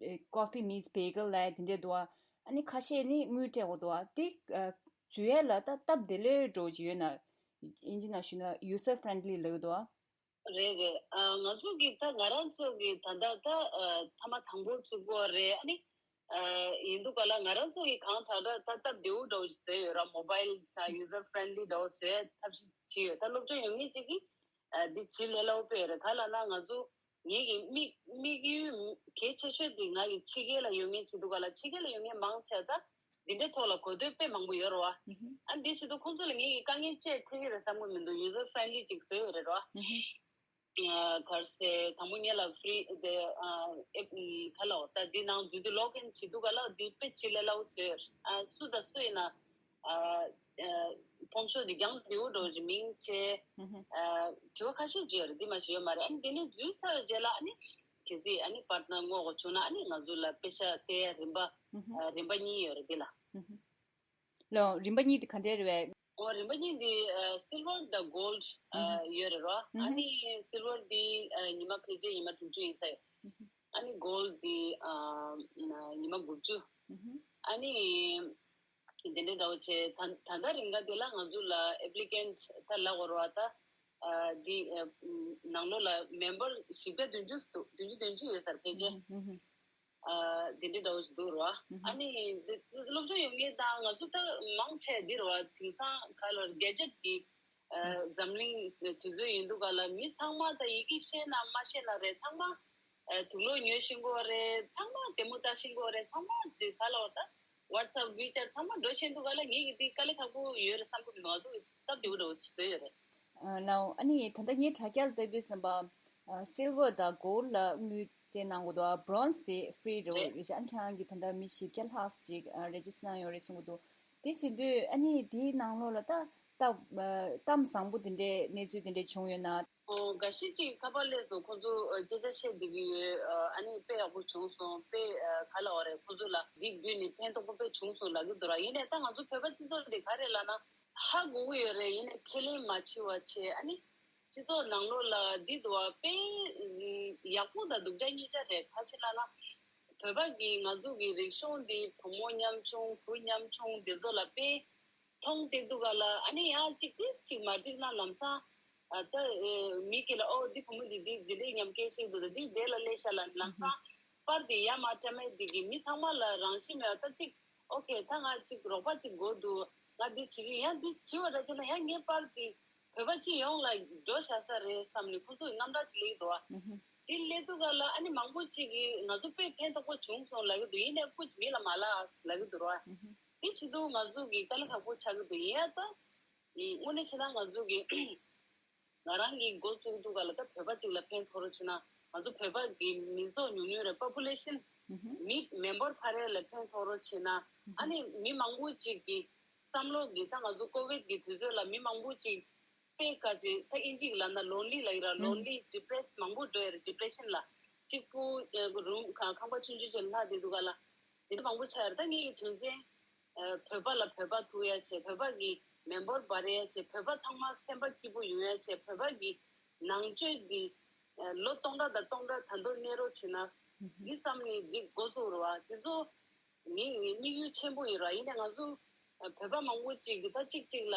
ཨེ་ཀོ་ཕི་མིཊ་སྦེ་གལ་ལབ་དེ་འདྲས་འདུག་བ། ཨ་ནི་ཁ་ཤས་ནི་དངུལ་སྤྲད་དགོས་འདུག་བ། དེ་ཨ་འཛུལ་ཡ་ལ་ད་སྟབས་བདེ་ལོས་འགྲོ་གི་ཡོད་ན། དབྱིན་ཇི་ནང་ཞུས་ན་ཡུ་ཟར་ཕེ་རེན་ཌི་ལི་ལབ་འདུག་བ། རེད་རེད། ཨ་ང་ཚོ་གི་ད་ང་རང་ཚོ་གི་ད་ལྟ་ད་ཨ་མཐའ་མ་དང་པོ་བཙུགས་པ་རེད། ཨ་ནི་ཨ་ཡིན་དུས་ག་ལ་ང་རང་ཚོ་གི་གང་དྲག་དྲག་ད་སྟབས་བདེ་བོ་འདྲ་བོ་ཞིག་བཟོས་ཡོད་ར། མོ་བྷལ་ས་ཡུ་ཟར་ཕེ་རེན་ཌི་ལི་འདྲ་བོ་བཟོས་ཐབས་ཤེས་བྱས་ཡོད། ད་སློབ་སྦྱོང་ཡོད་མཁན་ཅིག་གིས་ཨ་འདི་བྱེད་ལས་སླ་བོ་དཔེ་རེད། ག་ལ་ན་ང་ཚོ་ངེད་ཀྱི་དམིགས་དམིགས་ཡུལ་གལ་ཆེ་ཤོས་འདི་ང་གི་ཕྱི་རྒྱལ་ལ་ཡོད་མཁན་བྱེད་དུས་ག་ལ་ཕྱི་རྒྱལ་ལ་ཡོད་མཁན་མང་ཆེ་ད་འདི་འདྲའི་ཐོག་ལ་གོ་ཐོས་དཔེ་མང་པོ་ཡོད་རེད་བ། ཨ་འདི་བྱེད་དུས་ཁོང་ཚོ་ལ་ངེད་ཀྱི་དཀའ་ངལ་ཅིག་འཕྲད་ཀྱི་རེད་བསམ་གི་མི་འདུག་ཡུ་ཟར་ཕེ་རེན་ཌི་ལི་ཅིག་བཟོས་ཡོད་རེད་བ། ཨ་ག་རེ་ཟེར། དང་པོ་ཉིད་ལ་ཕི་རི་དེ་ཨ་ཨེབ་ག་ལ་འོ་ད་འདི་ནང་འཛུལ་དུས་ལོག་ཨིན་བྱེད་དུས་ག་ལ་འདི་དཔེ་བྱེད་ལས་སླ་བོ་བཟོས་ཡོད། ཨ་སུ་དང་སུ་ཡིན་ན་ཨ་ཨ་ཕོམ་ཤོག་འདི་རྒྱང་བསྡུས་འགྲོ་ཅིག་མིང་བྱས། ཨ་དྲི་བ་ཁ་ཤས་ཅིག་ཡོད་རེད། འདི་མ་ཞིག་ཡོད་མ་རེད། ཨ་ནི་འདི་ནས་འཛུལ་ཚར་བའི་རྗེས་ལ་ཨ་ནི་གལ་སྲིད་ཨ་ནི་པར་ཊི་ནར་དངོས་གོ་བྱུང་ན་ཨ་ནི་ང་ཚོ་ལ་པེ་ཤ་སྟེར་ཡ་རིམ་པ་ཨ་རིམ་པ་གཉིས་ཡོད་རེད། འདི་ལ། ལོ། རིམ་པ་གཉིས་དེ་ག་འདྲས་རེད་བས། ཨོ་རིམ་པ་གཉིས་དེ་ཨ་སིལ་ཝར་དང་གོལ་ཌི་ཨ་ཡོད་རེད་རོ། ཨ་ནི་སིལ་ཝར་དེ་ཨ་ཉི་མ་ཕལ་ཆེར་ཉི་མ་དྲུག་ཅུ་ཡིན་ས་ཡོད། ཨ་ནི་གོལ་ཌི་དེ་ཨ་ཉི་མ་དགུ་བཅུ། ཨ་ནི་དེ་འདྲའི་འདྲ་བོ་བྱས། ད་ད་ལྟ་རིང་ག་དེ་ལ་ང་ཚོ་ལ་ཨེབ་ལི་ཀེན་ཊི་ད་ལབ་དགོས་རེད་བ། ད་ཨ་དེ་ཨ་ནང་ལོགས་ལ་མེམ་བར་བཞི་བརྒྱ་བདུན་ཅུ་བདུན་ཅུ་དོན་གཅིག་ཡོད་ས་རེད་ཕལ་ཆེར། ཨ་དེ་འདྲའི་འདྲ་བོ་ཞིག་འདུག་རོ། ཨ་ནི་འདི་སློབ་སྦྱོང་ཡོད་མཁན་དང་ང་ཚོ་ད་མང་ཆེ་འདི་རོ། དེང་སང་ག་ལ་གེ་ཇེཊ་གི་ཨ་འཛམ་གླིང་དུས་ཚོད་ཡིན་དུས་ག་ལ་མི་ཚང་མ་ད་ཡི་གེ་ཤེས་ན་མ་ཤེས་ན་རེད། ཚང་མ་ཨ་དུག་ལོག་ཉོ་ཤེས་གོ་རེད། ཚང་མ་ལྟད་མོ་ལྟ་ཤེས་གོ་རེད། ཚང་མ་དེ་ག་ལ་བ་ད་ཝ་ཊི་སེབ་ཝི་ཅེཊ་ཚང་མ་འགྲོ་ཤེས་དུས་ག་ལ་ངེད་ཀྱི་དེ་དཀའ་ལས་ཁག་པོ་ཡོད་རེད་བསམ་གི་མི་འདུག་ང་ཚོ་སྟབས་བདེ་པོ་འདྲ་བོ་ཅིག་བཟོས་ཡོད་རེད། ལའོ། ཨ་ནི་ད་ལྟ་ངའི་དྲ་རྒྱ་ལ་བལྟས་དུས་ཙམ་པ། སིལ་ཝར་དང་གོལ་ཌི་ལ་དངུལ་སྤྲད་གནང་དགོས་འདུག་བྷོ་རོན་ཛི་དེ་ཕི་རི་རེད་རེད། རེད་ཤག་ཨ་ནི་ཁྱེད་རང་གིས་ད་ལྟ་མི་བཞི་བརྒྱ་ལྷག་ཅིག་རེ་ཇི་སི་ཊར་གནང་ཡོད་རེད་གསུང་གི་འདུག་དེ་བྱེད་དུས་ཨ་ནི་དེའི་ནང་ལོགས་ལ་ད་ད་གཏམ་བཟང་པོ་དེ་འདྲའི་གནས་ཚུལ་དེ་འདྲའི་བྱུང་ཡོད་ན། ཨོ་འགའ་ཤས་ཅིག་ཁ་པར་སླེབས་སོང་། ཁོང་ཚོ་ཨ་སྐད་ཆ་བཤད་བསྡད་ཀྱི་ཡོད། ཨ་ནི་དཔེ་ཡག་པོ་བྱུང་སོང་། དཔེ་ཨ་ག་ལ་བ་རེད། ཁོང་ཚོ་ལ་འདི་བརྒྱུད་ནས་ཕན་ཐོགས་པོ་དཔེ་བྱུང་སོང་ལབ་ཀྱི་འདུག་ར། ཡིན་ནའི་ད་ང་ཚོ་བོད་པ་སྤྱི་ཚོགས་འདི་ག་རེ་ལབ་ན། ཧ་གོ་གི་ཡོད་རེད། ཡིན་ནའི་ཁས་ལེན་མ་བྱེད་པ་བྱས། ཨ་ནི་སྤྱི་ཚོགས་ནང་ལོགས་ལ་འདི་འདུག་བ། དཔེ་ཡག་པོ་དང་སྡུག་ཅག་གཉིས་ཆ་རེད། ག་ཅི་ལབ་ན་བོད་པ་གི་ང་ཚོ་གི་རིག་གཞུང་འདི་བུ་མོ་ཉམ་ཆུང་བུ་ཉམ་ཆུང་འདི་ཚོ་ལ་དཔེ་མཐོང་བསྡད་འདུག་ག་ལ། ཨ་ནི་ཡང་གཅིག་དེ་གཅིག་མ་འགྲིག་ན་ལམ་སང་ཨ་ད་མི་སྒེར་ལ་ཨོ་འདི་བུ་མོ་འདི་འདི་འདི་འདྲའི་ཉམས་སྐྱེ་ཞིག་འདུག་འདི་དེ་ལ་སླེབས་ཤག་ལ་ལམ་སང་པར་དེ་ཡར་མར་སྤྲད་མེད་འདི་གི་མི་ཚང་མ་ལ་རང་བཞིན་མེད་པ་ད་གཅིག་ཨོ་ཁེ་ད་ང་གཅིག་རོགས་པ་གཅིག་དགོས་འདུག་ང་འདི་བྱེད་ཀྱི་ཡང་འདི་བྱེད་པ་འདྲ་བྱས་ན་ཡང་ངའི་པར་འདི་བོད་པ་སྤྱི་ཡོངས་ལ་འགྲོ་བཞག་ས་རེད་བསམ་ནས་ཁོ་ཚོ་གི་རྣམ་གྲངས་ཅིག་སླེབས་ཀྱི་འདུག་བ། འདི་སླེབས་དུས་ག་ལ་ཨ་ནི་མང་པོ་ཅིག་གིས་ང་ཚོ་དཔེ་ཕན་ཐོགས་པོ་བྱུང་སོང་ལབ་ཀྱི་འདུག་ཡིན་ནའི་སྐུ་མི་ལ་མ་ལབ་ལབ་ཀྱི་འདུག་ར། འདི་བྱེད་དུས་ང་ཚོ་གི་དཀའ་ལས་ཁག་པོ་ཆགས་ཀྱི་འདུག་ཡིན་ཡང་ད་དངོས་གནས་བྱས་ན་ང་ཚོ་གི་ང་རང་གིས་འགོ་བཙུགས་དུས་ག་ལ་ད་བོད་པ་གཅིག་ལ་ཕན་ཐོགས་རོགས་བྱས་ན་ང་ཚོ་བོད་པ་གི་མི་ཚོགས་ཉུང་ཉུང་རེད། པོ་པུ་ལེ་ཤན་ མི་མི་འབོར་འཕར་ཡ་ལ་ཕན་ཐོགས་རོགས་བྱེད་ན། ཨ་ནི་མི་མང་པོ་ཅིག་གི་བསམ་བློ་གི་ད་ང་ཚོ་ཀོ་བིད་གི་དུས་ཚོད་ལ་མི་མང་པོ་ཅིག་དཔེ་ག་ཅིག་ད་ཨིན་ཇི་གི་ལབ་ན་ལོན་ལི་ལབ་ཡོད་ར། ལོན་ལི་ཌི་པི་རེ་སི་མང་པོ་འགྲོ་ཡོད་རེད། ཌི་པི་རེ་ཤན་ལ་གཅིག་པུ་རུམ་ཁང་པ་ཆུང་ཆུང་ཅིག་ལ་ལྷག་བསྡད་འདུག་ག་ལ། དེ་འདྲ་མང་པོ་ཆགས་ཡོད་རེད། ད་ངེད་ཀྱི་དོན་ཚན་བོད་པ་ལ་བོད་པ་ཐུག་ཡ་བྱས། བོད་པ་གི་མི་འབོར་འཕར་ཡ་བྱས། བོད་པ་ཚང་མ་སེམས་པ་སྐྱིད་པོ་ཡོང་ཡ་བྱས། བོད་པ་གི་ནང་ཆོས་འདི་ལོ་སྟོང་ཕྲག་དང་སྟོང་ཕྲག་ད་དུང་གནས་རོགས་བྱེད་ན། འདི་བསམ་ནས་འདི་འགོ་བཙུགས་རེད་བ། དེ་ཚོ་ངའི་ངའི་དམིགས་ཡུལ་ཆེན་པོ་ཡིན་ར། ཡིན་ནའི་ང་ཚོ་བོད་པ་མང་པོ་ཅིག་གིས་ད་གཅིག་གཅིག་ལ་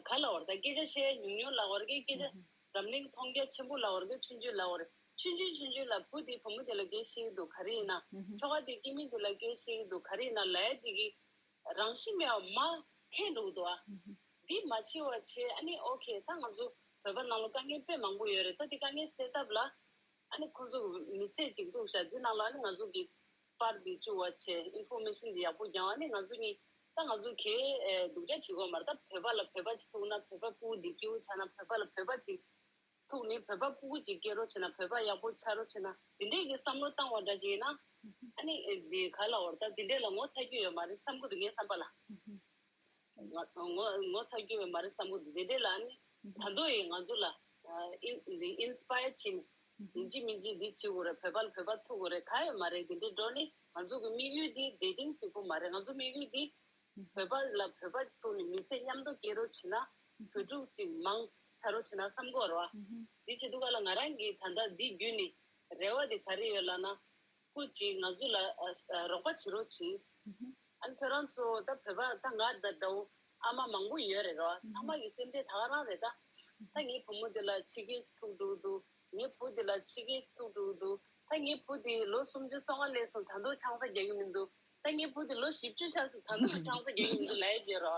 ག་ལབ་དགོས་རེད། ད་སྐད་ཆ་བཤད་ཉུང་ཉུང་ལབ་དགོས་རེད། སྐད་ཆ་འཛམ་གླིང་མཐོང་རྒྱ་ཆེན་པོ་ལབ་དགོས་རེད། ཆུང་ཆུང་ལབ་དགོས་རེད། ཆུང་ཆུང་ཆུང་ཆུང་ལ་བུ་དེ་བུ་མོ་དེ་ལ་སྐད་བཤད་ཀྱི་འདུག་ག་རེ་ཡིན་ན། ཁྱོ་ག་དེ་སྐྱེ་དམན་དེ་ལ་སྐད་བཤད་ཀྱི་འདུག་ག་རེ་ཡིན་ན་ལབ་ཡ་དེ་གི་རང་བཞིན་མེད་པ་མར་འཐེན་འགྲོ་གི་འདུག་ཨ། འདི་མ་བྱེད་པ་བྱས། ཨ་ནི་ཨོ་ཁེ། ད་ང་ཚོ་བོད་པ་ནང་ལ་དཀའ་ངལ་དཔེ་མང་པོ་ཡོད་རེད། ད་དེ་དཀའ་ངལ་སེལ་ཐབས་ལ་ཨ་ནི་ཁོང་ཚོ་མི་ཚེ་གཅིག་འདུག་ཤག་འདི་ནང་ལ་ཨ་ནི་ང་ཚོ་གི་པར་འདི་བཅུག་པ་བྱས། ཨིན་ཕོར་མེ་ཤན་འདི་ཡག་པོ་རྒྱག་ཨ་ནི་ང་ཚོ་གཉིས་ད་ང་ཚོ་གས་སྡུག་ཅག་བྱེད་དགོས་མ་རེད། ད་བོད་པ་ལ་བོད་པ་ཅིག་ཐུག་ན། བོད་པ་སྤུ་གུ་འདི་སྐྱིད་པོ་ཆགས་ན། བོད་པ་ལ་བོད་པ་ཅིག་ཐུག་ནས་བོད་པ་སྤུ་གུ་ཅིག་སྐྱེ་རོགས་བྱེད་ན། བོད་པ་ཡག་པོ་ཆགས་རོགས་བྱེད་ན། དེ་འདྲས་ཀྱི་བསམ་བློ་བཏང་བ་འདྲ་ཅིག་ཡིན་ན། ཨ་ནི་འདི་ག་ལབ་དགོས་རེད། ད་དེ་འདྲས་ལ་ངོ་ཚ་རྒྱུ་ཡོད་མ་རེད་བསམ་གི་འདུག་ངའི་བསམ་པ་ལ། ང་ངོ་ངོ་ཚ་རྒྱུ་ཡོད་མ་རེད་བསམ་གི་འདུག་དེ་འདྲས་ལ་ཨ་ནི་ད་དུང་ཡིན་ང་ཚོ་ལ་ཨིན་འདི་ཨིན་སི་པ་ཡར་བྱེད། ཡིན་གཅིག་མིན་གཅིག་འདི་བྱེད་དགོས་རེད། བོད་པ་ལ་བོད་པ་ཐུག་དགོས་རེད། གང་ཡོད་མ་རེད། དེ་འདྲས་འགྲོ་ནི་ང་ཚོ་གི་དམིགས་ཡུལ་འདི་འདྲེ་ཅིང་གཅིག་པུ་མ་རེད། ང་ཚོ་དམིགས་ཡུལ་འདི་བོད་པ་ལ་བོད་པ་ཅིག་ཐུག་ནས་མི་ཚེ་མཉམ་དུ་སྐྱེལ་རོགས་བྱེད་ན། བོད་ཕྲུག་ཅིག་མང་ཆགས་རོགས་བྱེད་ན་བསམ་གི་ཡོད་རེད་བ། འདི་བྱེད་དུས་ག་ལ་ང་རང་གིས་ད་ལྟ་འདི་བརྒྱུད་ནས་རེ་བ་དེ་ག་རེ་ཡོད་ལབ་ན། སྐུ་མཁྱེན་ང་ཚོ་ལ་ཨ་ཨ་རོགས་པ་བྱེད་རོགས་གྱིས། ཨ་ནི་ཁྱོད་རང་ཚོ་ད་བོད་པ་ད་ང་དང་འདྲ་བོ་ཨ་མ་མང་པོ་ཡོད་རེད་རོ། ཚང་མ་གི་སེམས་ཁྲལ་ད་ག་རང་རེད་ད། ད་ངའི་བུ་མོ་དེ་ལ་ཕྱི་རྒྱལ་ཐུག་འགྲོ་གི་འདུག་ངའི་བུ་དེ་ལ་ཕྱི་རྒྱལ་ཐུག་འགྲོ་གི་འདུག་ད་ངའི་བུ་དེ་ལོ་སུམ་ཅུ་སོ་ལྔ་སླེབས་སོང་། ད་དུང་ཆང་ས་རྒྱག་གི་མི་འདུག་ད་ངའི་བུ་དེ་ལོ་བཞི་བཅུ་ཆགས་སོང་། ད་དུང་ཆང་ས་རྒྱག་གི་མི་འདུག་ལབ་ཡ་བྱེད་རོ།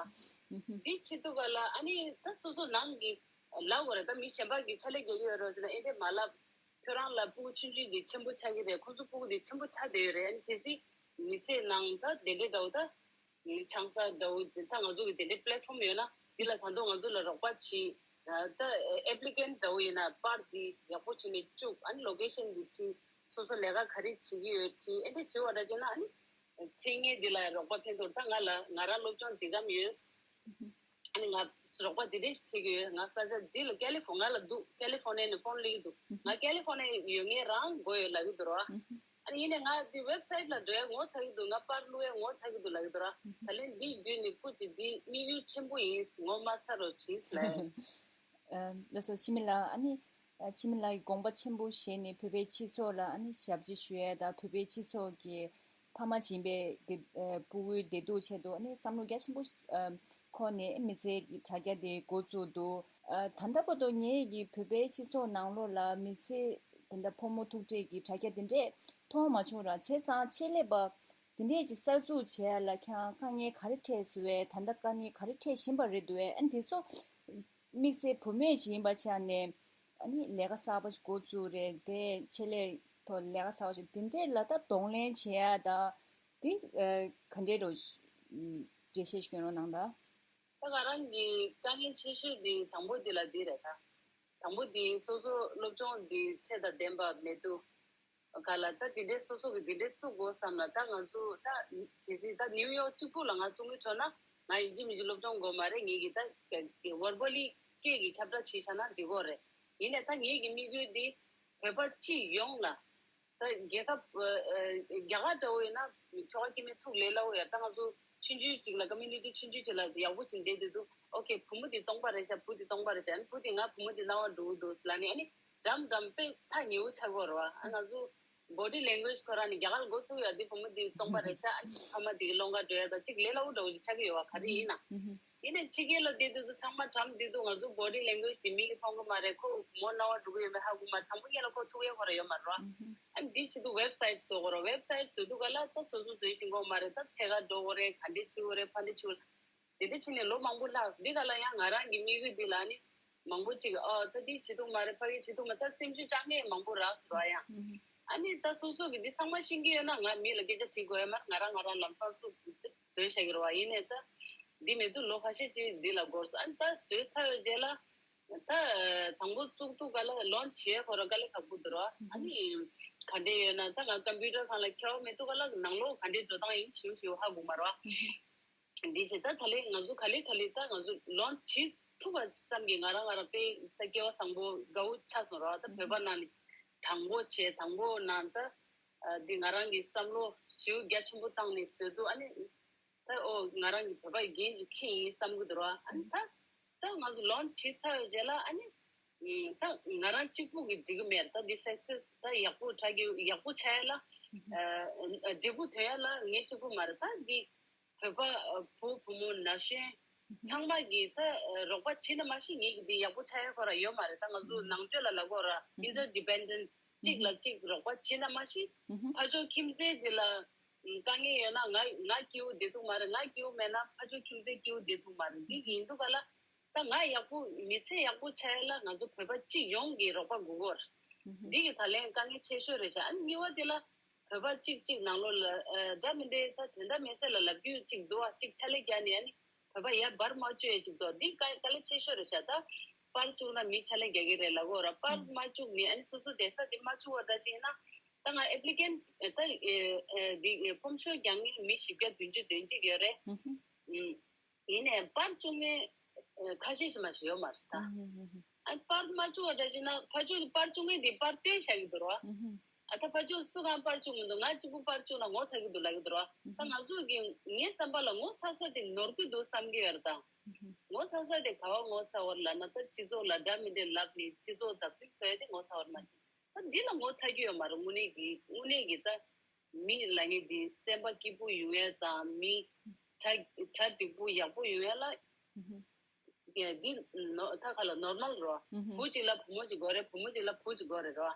འདི་བྱེད་དུས་ག་ལ་ཨ་ནི་ད་སོ་སོ་ནང་གི་ལབ་དགོས་རེད། ད་མི་གཞན་པ་གིས་ཕྱག་ལས་རྒྱག་གི་ཡོད་རོ་ཟེར་ན་ཨེ་འདྲས་མ་ལབ། ཁྱོད་རང་ལ་སྤུ་གུ་ཆུང་ཆུང་དེ་ཆེན་པོ་ཆགས་ཀྱི་རེད། ཁོ་ཚོ་སྤུ་གུ་དེ་ཆེན་པོ་ཆགས་བསྡད་ཡོད་རེད། ཨ་ནི་གལ་སྲིད་མི་ཚེ་ནང་ད་དེ་འདྲའི་འདྲ་བོ་ད་ཆང་ས་འདྲ་བོ་དེ་ད་ང་ཚོ་གི་དེ་འདྲའི་པི་ལེ་ཊི་ཕོམ་ཡོད་ན་འདི་ལ་ད་དུང་ང་ཚོ་ལ་རོགས་པ་བྱེད། ད་ཨེ་པི་ལི་ཀེན་ཊི་འདྲ་བོ་ཡིན་ན་པར་འདི་ཡག་པོ་བྱས་ནས་བཅུག་ཨ་ནི་ལོ་ཀེ་ཤན་འདི་བྲིས། སོ་སོ་ལས་ཀ་ག་རེ་བྱེད་ཀྱི་ཡོད་བྲིས། ཨེ་འདྲ་བྱེད་པ་འདྲ་བྱས་ན་ཨ་ནི་མཚན་སྙན་འདི་ལ་རོགས་པ་ཕན་ཐོགས། ད་ང་ལ་ང་རང་སློབ་སྦྱོང་འདི་གམ་ཡོད། ཨ་ནི་ང་རོགས་པ་དེ་འདྲས་ཞིག་བྱེད་ཀྱི་ཡོད། ང་ས་ཆ་འདི་ལ་ཀ་ལི་ཧྥོ་ང་ལ་འདུག་ཀ་ལི་ཧྥོ་ནི་ཡ་ནས་ཕོན་སླེབས་ཀྱི་འདུག་ང་ཀ་ལི་ཧྥོ་ནི་ཡ་ཡོད་ངེས་རང་དགོས་ཡོད་ལབ་ཀྱི་འདུག་ར། ཨ་ནི་ཡིན་ནའི་ང་འདི་ཝེབ་སའིཊ་ལ་འགྲོ་ཡ་ངོ་ཚ་གི་འདུག་ང་པར་བླུག་ཡ་ངོ་ཚ་གི་འདུག་ལབ་ཀྱི་འདུག་ར། ད་ལན་འདི་བརྒྱུད་ནས་སྐུ་མཁྱེན་འདི་དམིགས་ཡུལ་ཆེན་པོ་ཡིན། ངོ་མ་ཚ་རོགས་གྱིས་ལབ། ལགས་སོ། འཆི་མེད་ལགས། ཨ་ནི་འཆི་མེད་ལགས་ཀྱི་དགོངས་པ་ཆེན་པོ་བཞེས་ནས་བོད་པའི་སྤྱི་ཚོགས་ལ་ཨ་ནི་ཞབས་ཕྱི་ཞུ་ཡ་དང་། བོད་པའི་སྤྱི་ཚོགས་ཀྱི་ཕ་མ་ཡིན་པའི་བདེ་ཨ་སྤུ་གུའི་བདེ་སྡུག་ཆེད་དུ་ཨ་ནི་བསམ་བློ་རྒྱ་ཆེན་པོ་ཨ་འཁོར་ནས་མི་ཚེའི་དྲ་རྒྱ་དེ་འགོ་བཙུགས་འདུག་ཨ་ད་ལྟ་བར་དུ་ངེད་ཀྱི་བོད་པའི་སྤྱི་ཚོགས་ནང་ལོགས་ལ་མི་ཚེ་དེ་འདྲ་ཕོ་མོ་ཐུག་འཕྲད་ཀྱི་དྲ་རྒྱ་དེ་འདྲས་མཐོང་མ་བྱུང་ར། བྱས་ཙང་ཆེད་ལས་པ་དེ་འདྲས་ཀྱི་གསར་འཛུགས་བྱེད་ཡ་ལ་ཁྱེད་རང་དཀའ་ངལ་ག་རེ་འཕྲད་སོང་བས། ད་ལྟ་དཀའ་ངལ་ག་རེ་འཕྲད་བཞིན་པ་རེད་འདུག་བས། ཨ་ནི་དེ་ཚོ་དམིགས་བསལ་བུད་མེད་ཅིག་ཡིན་པ་ཆ་ནས་ཨ་ནི་ལས་ཀ་གསར་པ་ཞིག་འགོ་བཙུགས་རེད་དེ། ཆེད་ལས་ཐོག་ལས་ཀ་གསར་པ་ཞིག་དེ་འདྲས་ལ་ད་གདོང་ལེན་བྱེད་ཡ་ད་དེ་ཨ་ག་འདྲས་འགྲོ་འགྲེལ་བཤད་ཞིག་སྐྱོན་རོགས་གནང་ད། ད་ང་རང་གི་དཀའ་ངལ་ཆེ་ཤོས་དེ་དང་པོ་དེ་ལ་དེ་རེད་ད། དང་པོ་དེ་སོ་སོ་སློབ་སྦྱོང་དེ་ཚད་དང་ལྡན་པ་མེད་དུས། ག་ལ་ད་དེ་འདྲའི་སོ་སོ་གི་དེ་འདྲའི་བཙུགས་དགོས་བསམ་ལ། ད་ང་ཚོ་ད་གལ་སྲིད་ད་ནིའུ་ཡོག་གཅིག་པུ་ལ་ང་བཙུགས་མི་ཐོན་ན་ང་ཡིན་གཅིག་མིན་གཅིག་སློབ་སྦྱོང་དགོས་མ་རེད། ངེད་ཀྱི་ད་ཝར་བ་ལི་སྐད་ཀྱི་ཁྱབ་བསྒྲགས་བྱས་བཞག་ན་འགྲིག་གོ་རེད། ཡིན་ནའི་ད་ངེད་ཀྱི་དམིགས་ཡུལ་འདི་བོད་པ་སྤྱི་ཡོངས་ལ། ད་རྒྱལ་ཁབ་ཨ་ཨ་རྒྱ་གར་འདྲ་བོ་ཡིན་ན་ཁྱོ་ག་སྐྱེ་དམན་ཐུག་ལས་སླ་བོ་ཡ། ད་ང་ཚོ་ཆུང་ཆུང་ཅིག་ལ་ཀོ་མིའུ་ནི་ཊི་ཆུང་ཆུང་ཅིག་ལ་ཡག་པོ་ཅིག་བསྡད་དུས་ཨོ་ཁེ་བུ་མོ་འདི་སྟོང་པ་རེད་ཤག་བུ་འདི་སྟོང་པ་རེད་ཤག་བུ་འདི་ང་བུ་མོ་འདི་རྣ་བ་འགྲོ་གི་འདུག་ལབ་ནས་ཨ་ནི་འགྲམ་འགྲམ་དཔེ་ཐག་ཉེ་བོ་ཆགས་ཀྱི་ཡོད་རེད་བ། ཨ་ང་ཚོ་བོ་ཌི་ལེང་གུ་ཨེ་ཇི་ཁོ་རང་ནས་རྒྱ་གར་འགོ་ཚུགས་ཡ་འདི་བུ་མོ་འདི་སྟོང་པ་རེད་ཤག་ཨ་ནི་ཕ་མ་འདི་གི་ལོང་ག་འགྲོ་ཡ་ད་ཅིག་ལས་སླ་བོ་འདྲ་བོ་ཅིག་ཆགས་ཀྱི་ཡོད་བ། ག་རེ་ཡིན་ན། ཡིན་ནའི་ཕྱི་རྒྱལ་ལ་བསྡད་དུས་ཚོ་ཚང་མ་འགྲམ་བསྡད་དུས་ང་ཚོ་བོ་ཌི་ལེང་གུ་ཨེ་ཇི་དེ་མིག་གིས་མཐོང་གི་མ་རེད། ཁོ་མོ་རྣ་བ་འགྲོ་གི་ཡོད་མེད་ཧ་གོ་མ། དང་པོ་ཉིད་ལ་ཁོ་ཐུག་ཡ་ཁོ་ར་ཡོད་མ་རེད་བ། ཨ་ནི་འདི་བྱེད་དུས་ཝེབ་སའིཊ་བཟོ་དགོས་རེད། ཝེབ་སའིཊ་བཟོ་དུས་ག་ལ་ད་སོ་སོ་བཟོས་ཤིང་གོ་མ་རེད། ད་འཚོལ་ག་འགྲོ་དགོས་རེད། ག་འདྲས་བྱེད་དགོས་རེད། ཕ་འདྲས་བྱེད་དགོས་རེད། དེ་འདྲས་བྱས་ནས་ལོ་མང་པོ་ལྷག་འདི་ག་ལ་ཡང་ང་རང་གི་དམིགས་ཡུལ་འདི་ལ་ནི་མང་པོ་ཅིག་ཨ་ད་འདི་བྱེད་ཐུབ་མ་རེད། ཕ་གི་བྱེད་ཐུབ་མ། ད་སེམས་ཤུགས་བཅག་མཁན་མང་པོ་རག་སོང་ར་ཡང་། ཨ་ནི་ད་སོ་སོ་གི་འདི་ཚང་མ་ཤེས་ཀྱི་ཡོད་ན་ང་མི་ལ་སྐད་ཆ་དྲི་དགོས་ཡ་མ་རེད། ང་རང་ང་རང་ལམ་སང་བཟོས་བཞག་གི་རེད་བ། ཡིན་ནའི་ད་འདི་མེད་དུས་ལོ་ཁ་ཤས་ཅིག་འདི་ལ་འགོར་སོང་། ཨ་ནི་ད་བཟོས་ཚར་བའི་རྗེས་ལ་ད་དང་པོ་བཙུགས་དུས་ག་ལ་ལོན་ཆི་བྱེད་ཡ་ཁོ་ར་དཀའ་ལས་ཁག་པོ་འདུག་ར། ཨ་ནི་ ག་འདྲས་ཡོད་ན་ད་ང་ཀམ་པུ་ཊར་སྒང་ལ་མཁས་པ་མེད་དུས་ག་ལ་ནང་ལོགས་ག་འདྲས་འགྲོ་སྟངས་ཡིན་ཞིབ་ཞིབ་ཧ་གོ་མ་རེད་བ། འདི་བྱས་ད་ད་ལན་ང་ཚོ་ག་ལེ་ག་ལེ་ད་ང་ཚོ་ལོན་བྱེད་ཐུབ་པ་ཙམ་གྱིས་ང་རང་ང་རང་དཔེ་ད་སྐལ་བ་བཟང་པོ་དགའ་བོ་ཆགས་སོང་ར། ད་བོད་པ་ནང་ནས་དང་པོ་བྱས་དང་པོ་ནང་ད་འདི་ང་རང་གི་བསམ་བློ་ཞེ་པོ་རྒྱ་ཆེན་པོ་བཏང་ནས་བཟོས་འདུག་ཨ་ནི་ད་ཨོ་ང་རང་གི་བོད་པ་ཡི་འགན་ཅིག་འཁྱེར་ཡིན་བསམ་གི་འདུག་ར། ཨ་ནི་ད་ད་ང་ཚོ་ལོན་བྱེད་ཚར་བའི་རྗེས་ལ་ཨ་ནི་ད་ང་རང་གཅིག་པུ་གིས་འགྲིག་གི་མེད་ར། ད་འདི་སག་སེ་སི་ད་ཡག་པོ་ཆགས་ཀྱི་ཡག་པོ་ཆགས་ཡ་ལ་འབྲས་བུ་ཐོན་ཡ་ལ་ངས་གཅིག་པུ་མ་རེད། ད་འདི་བོད་པ་བུ་བུ་མོ་ན་གཞོན་ཚང་མ་གིས་ད་རོགས་པ་བྱེད་ན་མ་གཞི་ངེད་ཀྱི་འདི་ཡག་པོ་ཆགས་ཡ་ཁོ་ར་ཡོད་མ་རེད། ད་ང་ཚོ་ནང་ཆོས་ལ་ལབ་དགོས་ར་ཨིན་ཊར་ཌི་པེན་ཌེན་ཊི། གཅིག་ལ་གཅིག་རོགས་པ་བྱེད་ན་མ་གཞི་ཕར་ཕྱོགས་ཁྱིམ་མཚེས་དེ་ལ་དཀའ་ངལ་ཡོད་ན་ང་ང་སྐྱིད་པོ་བསྡད་ཐུབ་མ་རེད། ང་སྐྱིད་པོ་མེད་ན་ཕར་ཕྱོགས་ཁྱིམ་མཚེས་སྐྱིད་པོ་བསྡད་ཐུབ་མ་རེད། འདི་ཡིན་དུས་ག་ལ་ད་ང་ཡག་པོ་མི་ཚེ་ཡག་པོ་ཆགས་ཡ་ལ་ང་ཚོ་བོད་པ་སྤྱི་ཡོངས་ཀྱི་རོགས་པ་དགོས་ཀྱི་ཡོད་རེད། འདི་གི་ད་ལན་དཀའ་ངལ་ཆེ་ཤོས་རེད་ཤག་ཨ་ནི་གཉིས་པ་དེ་ལ་བོད་པ་གཅིག་གཅིག་ནང་ལོགས་ལ་ཨ་འདྲ་མི་འདྲའི་ད་དོན་དག་མེད་ཚད་ལ་ལབ་རྒྱུ་གཅིག་འདུག་བ། གཅིག་ཕྱག་ལས་རྒྱག་ནས་ཨ་ནི་བོད་པ་ཡར་འབར་མ་བཅུག་ཡ་གཅིག་འདུག་འདི་དཀའ་དཀའ་ལས་ཆེ་ཤོས་རེད་ཤག་ད་པར་བཅུག་ན་མི་ཕྱག་ལས་རྒྱག་གི་རེད་ལབ་ཀྱི་ཡོད་ར། པར་མ་བཅུག་ནས་ཨ་ནི་སོ་སོ་བསྡད་ས་དེ་མ་བཅུག་པ་འདྲ་ཅིག་ཡིན་ན་ད་ང་ཨེབ་ལི་ཀེན་ཊི་ད་ཨེ་ཨེ་འདི་ཕོམ་ཤོག་རྒྱག་མཁན་མི་བཞི་བརྒྱ་བདུན་ཅུ་དོན་གཅིག་ཡོད་རེད། ཨུམ། ཡིན་ནའི་པར་བཅུག་མཁན་ཨ་ཁ་ཤས་ཤིག་མ་ཞིག་ཡོད་མ་རེད་ད། ཨ་པར་མ་བཅུག་པ་འདྲ་ཞིག་ན་ཕར་ཕྱོགས་ཀྱི་པར་བཅུག་མཁན་དེ་པར་སྟོན་བཞག་གི་འདུག་ར། ཨ་ད་ཕར་ཕྱོགས་སུ་གང་པར་བཅུག་མི་འདུག་ང་གཅིག་པུ་པར་བཅུག་ན་ངོ་ཚ་གི་འདུག་ལབ་གི་འདུག་ར། ད་ང་ཚོ་གི་ངའི་བསམ་པ་ལ་ངོ་ཚ་ས་དེ་ནོར་གི་འདུག་བསམ་གི་ཡོད་རེད་ད། ངོ་ཚ་ས་དེ་ག་བ་ངོ་ཚ་བ་རེད་ལབ་ན་ད་སྤྱི་ཚོགས་ལ་འདྲ་མི་འདྲ་ལབ་ནས་སྤྱི་ཚོགས་བརྡབ་གསིག་བཟོ་ཡ་དེ་ངོ་ཚ་བ་རེད་མ་གཏོགས། ད་འདི་ལ་ངོ་ཚ་རྒྱུ་ཡོད་མ་རེད། དངོས་གནས་ཀྱི་དངོས་གནས་ཀྱི་ད་མི་ལ་ངེས་འདི་སེམས་པ་སྐྱིད་པོ་ཡོང་ཡས་དང་མི་གྲ་གྲ་འགྲིག་པོ་ཡག་པོ་ཡོང་ཡས་ལ་ཡ་འདི་ནོ་ད་ག་ལ་ནོར་མལ་རོ། བུ་གཅིག་ལ་བུ་མོ་གཅིག་དགོས་རེད། བུ་མོ་གཅིག་ལ་བུ་གཅིག་དགོས་རེད་རོ།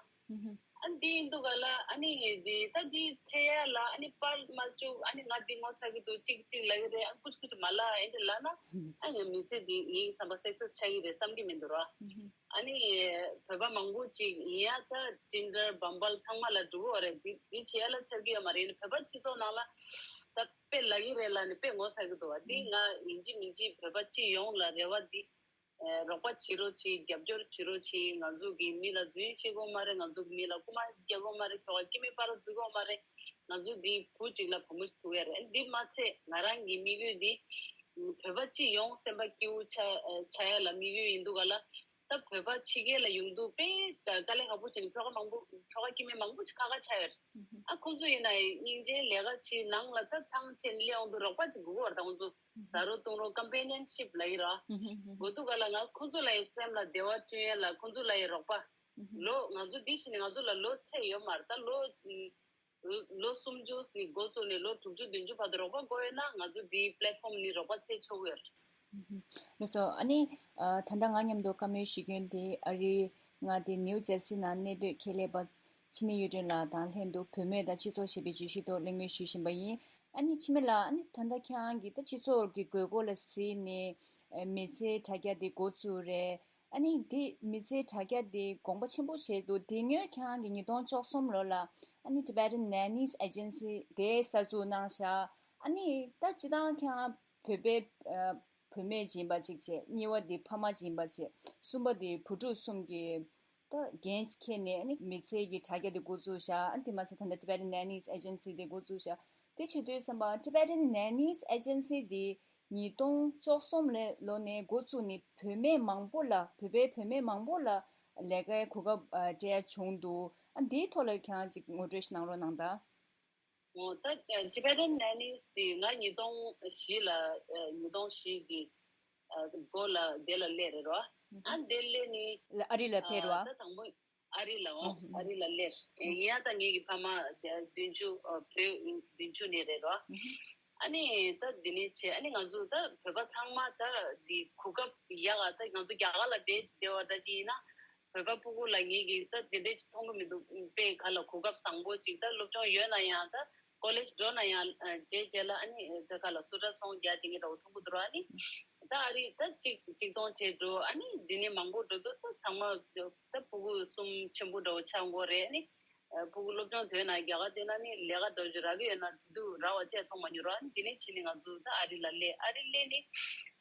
ཨ་འདི་ཡིན་དུས་ག་ལ་ཨ་ནི་འདི་ད་འདི་འཕྲད་ཡས་ལ་ཨ་ནི་པར་མ་བཅུག་ཨ་ནི་ང་འདི་ངོ་ཚ་གི་འདུག་གཅིག་གཅིག་ལབ་ཀྱི་རེད། ཨ་ཀུ་ཅི་ཀུ་ཅི་མ་ལབ་ཨེ་འདྲ་ལབ་ན་ཨ་ངའི་མི་ཚེ་འདི་ངའི་བསམ་པ་སག་སེ་སི་ཆགས་ཀྱི་རེད་བསམ་གྱི་མི་འདུག་རོ། ཨ་ནི་བོད་པ་མང་པོ་ཅིག་ཡིན་ཡ་ད་ཊིན་ཌར་བམ་བལ་ཚང་མ་ལ་འགྲོ་གི་ཡོད་རེད། འདི་འདི་བྱེད་ཡ་ལ་འཚེར་གི་ཡོད་མ་རེད། ཡིན་ནའི་བོད་པ་སྤྱི་ཚོགས་ནང་ལ་ད་དཔེ་ལབ་ཀྱི་རེད་ལབ་ནས་དཔེ་ངོ་ཚ་གི་འདུག་བ། འདི་ང་ཡིན་གཅིག་མིན་གཅིག་བོད་པ་སྤྱི་ཡོངས་ལ་རེ་བ་འདི་ཨེ་རོགས་པ་བྱེད་རོགས་བྱེད། རྒྱབ་སྐྱོར་བྱེད་རོགས་བྱེད། ང་ཚོ་གི་མི་ལ་རྫུན་བཤད་དགོས་མ་རེད། ང་ཚོ་གི་མི་ལ་རྐུ་མ་རྒྱག་དགོས་མ་རེད། ཁྱོ་ག་སྐྱེ་དམན་སྤར་རྫུན་དགོས་མ་རེད། ང་ཚོ་འདི་བུ་གཅིག་ལ་བུ་མོ་ཞིག་ཐུག་ཡ་རེད། འདི་མ་ཚད་ང་རང་གི་དམིགས་ཡུལ་འདི་བོད་པ་སྤྱི་ཡོངས་སེམས་པ་སྐྱིད་པོ་ཆགས་ཆགས་ཡ་ལ་དམིགས་ཡུལ་ཡིན་འདུག་ག་ལ། ད་བོད་པ་ཕྱི་རྒྱལ་ལ་ཡོང་དུས་དཔེ་དཀའ་ལས་ཁག་པོ་བྱས་ནས་ཁྱོ་ག་མང་པོ་ཁྱོ་ག་སྐྱེ་དམན་མང་པོ་ཞིག་ཁ་ཁ་ཆགས་ཡོད་རེད། ཨ་ཁོང་ཚོ་ཡིན་ན་སྙིང་རྗེ་ལས་ཀ་བྱེད་ནང་ལ་ད་ཐང་ཆད་ནས་སླེབས་ཡོང་དུས་རོགས་པ་ཅིག་དགོས་ཀྱི་ཡོད་རེད། ད་ཁོང་ཚོ་ཟ་རོགས་བཏུང་རོགས་ཀམ་པེ་ནི་ཡན་ཤིབ་ལབ་ཀྱི་རེད། དགོས་དུས་ག་ལ་ང་ཁོང་ཚོ་ལ་ཡི་སེམས་ལ་བདེ་བ་བསྐྲུན་ཡས་ལ་ཁོང་ཚོ་ལ་ཡི་རོགས་པ། ལོ་ང་ཚོ་འདི་བྱས་ནས་ང་ཚོ་ལ་ལོ་ཚད་ཡོད་མ་རེད། ད་ལོ་ལོ་སུམ་ཅུ་ནས་འགོ་བཙུགས་ནས་ལོ་དྲུག་ཅུ་བདུན་ཅུ་བར་དུ་རོགས་པ་དགོས་ཡོད་ན་ང་ཚོ་འདིའི་པི་ལེ་ཊི་ཕོམ་ནས་རོགས་པ་འཚོལ་ཆོག་གི་ཡོད་རེད། ལགས་སོ། ཨ་ནི་ཨ་ད་ལྟ་ང་མཉམ་དུ་བཀའ་མོལ་ཞུ་མཁན་དེ་ཨ་རིའི་མངའ་སྡེ་ནིའུ་ཇར་སི་ནང་གནས་སྡོད་ཁྱད་ལས་པ་འཆི་མེད་གཡུ་སྒྲོན་ལགས་དང་ལྷན་དུ་བུད་མེད་དང་སྤྱི་ཚོགས་ཞེས་པའི་བརྗོད་གཞི་ཐོག་གླེང་མོལ་ཞུ་བཞིན་པ་ཡིན། ཨ་ནི་འཆི་མེད་ལགས། ཨ་ནི་ད་ལྟ་ཁྱེད་རང་གིས་ད་སྤྱི་ཚོགས་ཀྱི་དགོས་མཁོ་ལ་གཟིགས་ནས་ཨ་མི་ཚེའི་དྲ་རྒྱ་འདི་འགོ་བཙུགས་རེད། ཨ་ནི་འདི་མི་ཚེའི་དྲ་རྒྱ་འདི་དགོངས་པ་ཆེན་པོ་བཞེས་འདུག་དེ་སྔོན་ཁྱེད་རང་གིས་ཉིས་སྟོང་བཅུ་གསུམ་ལོ་ལ་ཨ་ནི་Tibetan Nannies Agency དེ་གསར་འཛུགས་གནང་བཞག་ཨ་ནི་ད་སྤྱིར་བཏང་ཁྱེད་རང་བོད་པའི་ཨ་བུད་མེད་ཡིན་པ་གཅིག་བྱས། གཉིས་པ་འདི་ཕ་མ་ཡིན་པ་བྱས། གསུམ་པ་འདི་བུ་ཕྲུག་གསུམ་གྱི་ད་འགན་འཁྱེར་ནས་ཨ་ནི་མི་ཚེ་གི་དྲ་རྒྱ་དེ་འགོ་བཙུགས་བཞག་ཨ་ནི་དེ་མ་ཚད་ད་ལྟ་Tibetan Nannies Agency དེ་འགོ་བཙུགས་བཞག་དེ་བྱེད་དུས་ཙམ་པ་Tibetan Nannies Agency དེ་ཉིས་སྟོང་བཅུ་གསུམ་ལོ་ནས་འགོ་བཙུགས་ནས་བུད་མེད་མང་པོ་ལ་བོད་པའི་བུད་མེད་མང་པོ་ལ་ལས་ཀའི་གོ་སྐབས་ཨ་སྤྲད་ཡ་བྱུང་འདུག་ཨ་འདིའི་ཐོག་ལ་ཁྱེད་རང་ཅིག་ངོ་སྤྲོད་ཞིག་གནང་རོགས་གནང་དང་། འོ་ད་Tibetan Nannies དེ་ང་ཉིས་སྟོང་བཞི་ལ་ཉིས་སྟོང་བཞི་གི་འགོ་ལ་དེ་ལ་སླེབས་རེད་རོ། ཨ་དེ་སླེབས་ནི་ཨ་རི་ལ་ཕེབས་རོ། ད་དང་པོ་ཨ་རི་ལ་འོ་ཨ་རི་ལ་སླེབས་ཡིན་ཡང་ད་ངེད་ཀྱི་ཕ་མ་བདུན་ཅུ་བོད་བདུན་ཅུ་ནས་རེད་རོ། ཨ་ནི་ད་འདི་ནས་བྱས་ཨ་ནི་ང་ཚོ་ད་བོད་པ་ཚང་མ་ད་འདི་གོ་སྐབས་ཡག་ག་ད་ང་ཚོ་རྒྱ་གར་ལ་བསྡད་བསྡད་བ་ད་ཅི་ཡིན་ན། བོད་པ་ཕྲུ་གུ་ལ་ངེད་ཀྱིས་ད་དེ་འདྲས་ཅིག་མཐོང་གི་མི་འདུག་དཔེ་ག་ལ་གོ་སྐབས་བཟང་པོ་ཅིག་ད་སློབ་སྦྱོང་ཡོད་ན་ཡང་ད་ཀོ་ལེཇ་འགྲོ་ན་ཡང་རྗེས་རྗེས་ལ་ཨ་ནི་ད་ག་ལ་སུ་ཊར་ཚོང་རྒྱག་དེ་ངེད་འདྲ་བོ་མཐོང་གི་འདུག་ར། ཨ་ནི་ད་ཨ་རི་ད་ཅིག་ཅིག་སྟོང་བྱས་འགྲོ། ཨ་ནི་འདི་ནས་མང་པོ་འགྲོ་དུས་ད་ཚང་མ་ད་ཕྲུ་གུ་གསུམ་ཆེན་པོ་འདྲ་བོ་ཆགས་འགོ་རེད། ཨ་ནི་ཕྲུ་གུ་སློབ་སྦྱོང་དོན་ན་རྒྱ་གར་བསྡད་ན་ནི་ལས་ཀ་འདྲ་བོ་ཅིག་རག་གི་ཡོད་ན་དེ་དུས་རག་པ་བཅས་མཐོང་མ་མྱོང་ར། ཨ་ནི་འདི་ནས་ཕྱིན་ནས་ང་ཚོ་ད་ཨ་རི་ལ་སླེབས། ཨ་རི་སླེབས་ནི་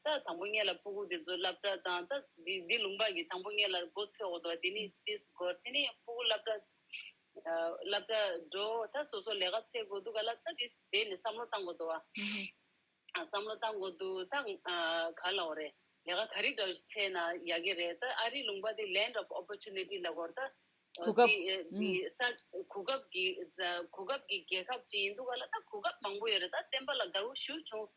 ད་དང་པོ་ངེད་ལ་ཕྲུ་གུ་དེ་ཚོ་སློབ་གྲྭ་དང་ད་འདི་འདི་ལུང་པ་གི་དང་པོ་ངེད་ལ་འགོ་ཚུགས་འོ་དོ་དེ་ནི་ཏིས་འགོར་དེ་ནི་ཕྲུ་གུ་སློབ་གྲྭ་ སློབ་གྲྭ་འགྲོ་ད་སོ་སོ་ལས་ཀ་འཚོལ་དགོས་འདུག་ག་ལ། ད་དེ་དེ་ནས་བསམ་བློ་བཏང་དགོས་འདུག་བ། ཨ་བསམ་བློ་བཏང་དགོས་འདུག་ད་ཨ་ག་ལ་འོ་རེད། ལས་ཀ་ག་རེ་འདྲ་བྱས་ན་ཡག་གི་རེད། ད་ཨ་རི་ལུང་པ་དེ་land of opportunity ལབ་དགོས་རེད། ད་གོ་སྐབས། དེ་དེ་ས་གོ་སྐབས་ཀྱི་གོ་སྐབས་ཀྱི་རྒྱལ་ཁབ་ཅིག་ཡིན་འདུག་ག་ལ། ད་གོ་སྐབས་མང་པོ་ཡོད་རེད། ད་སེམས་པ་ལ་དགའ་བོ་ཞེ་པོ་བྱུང་།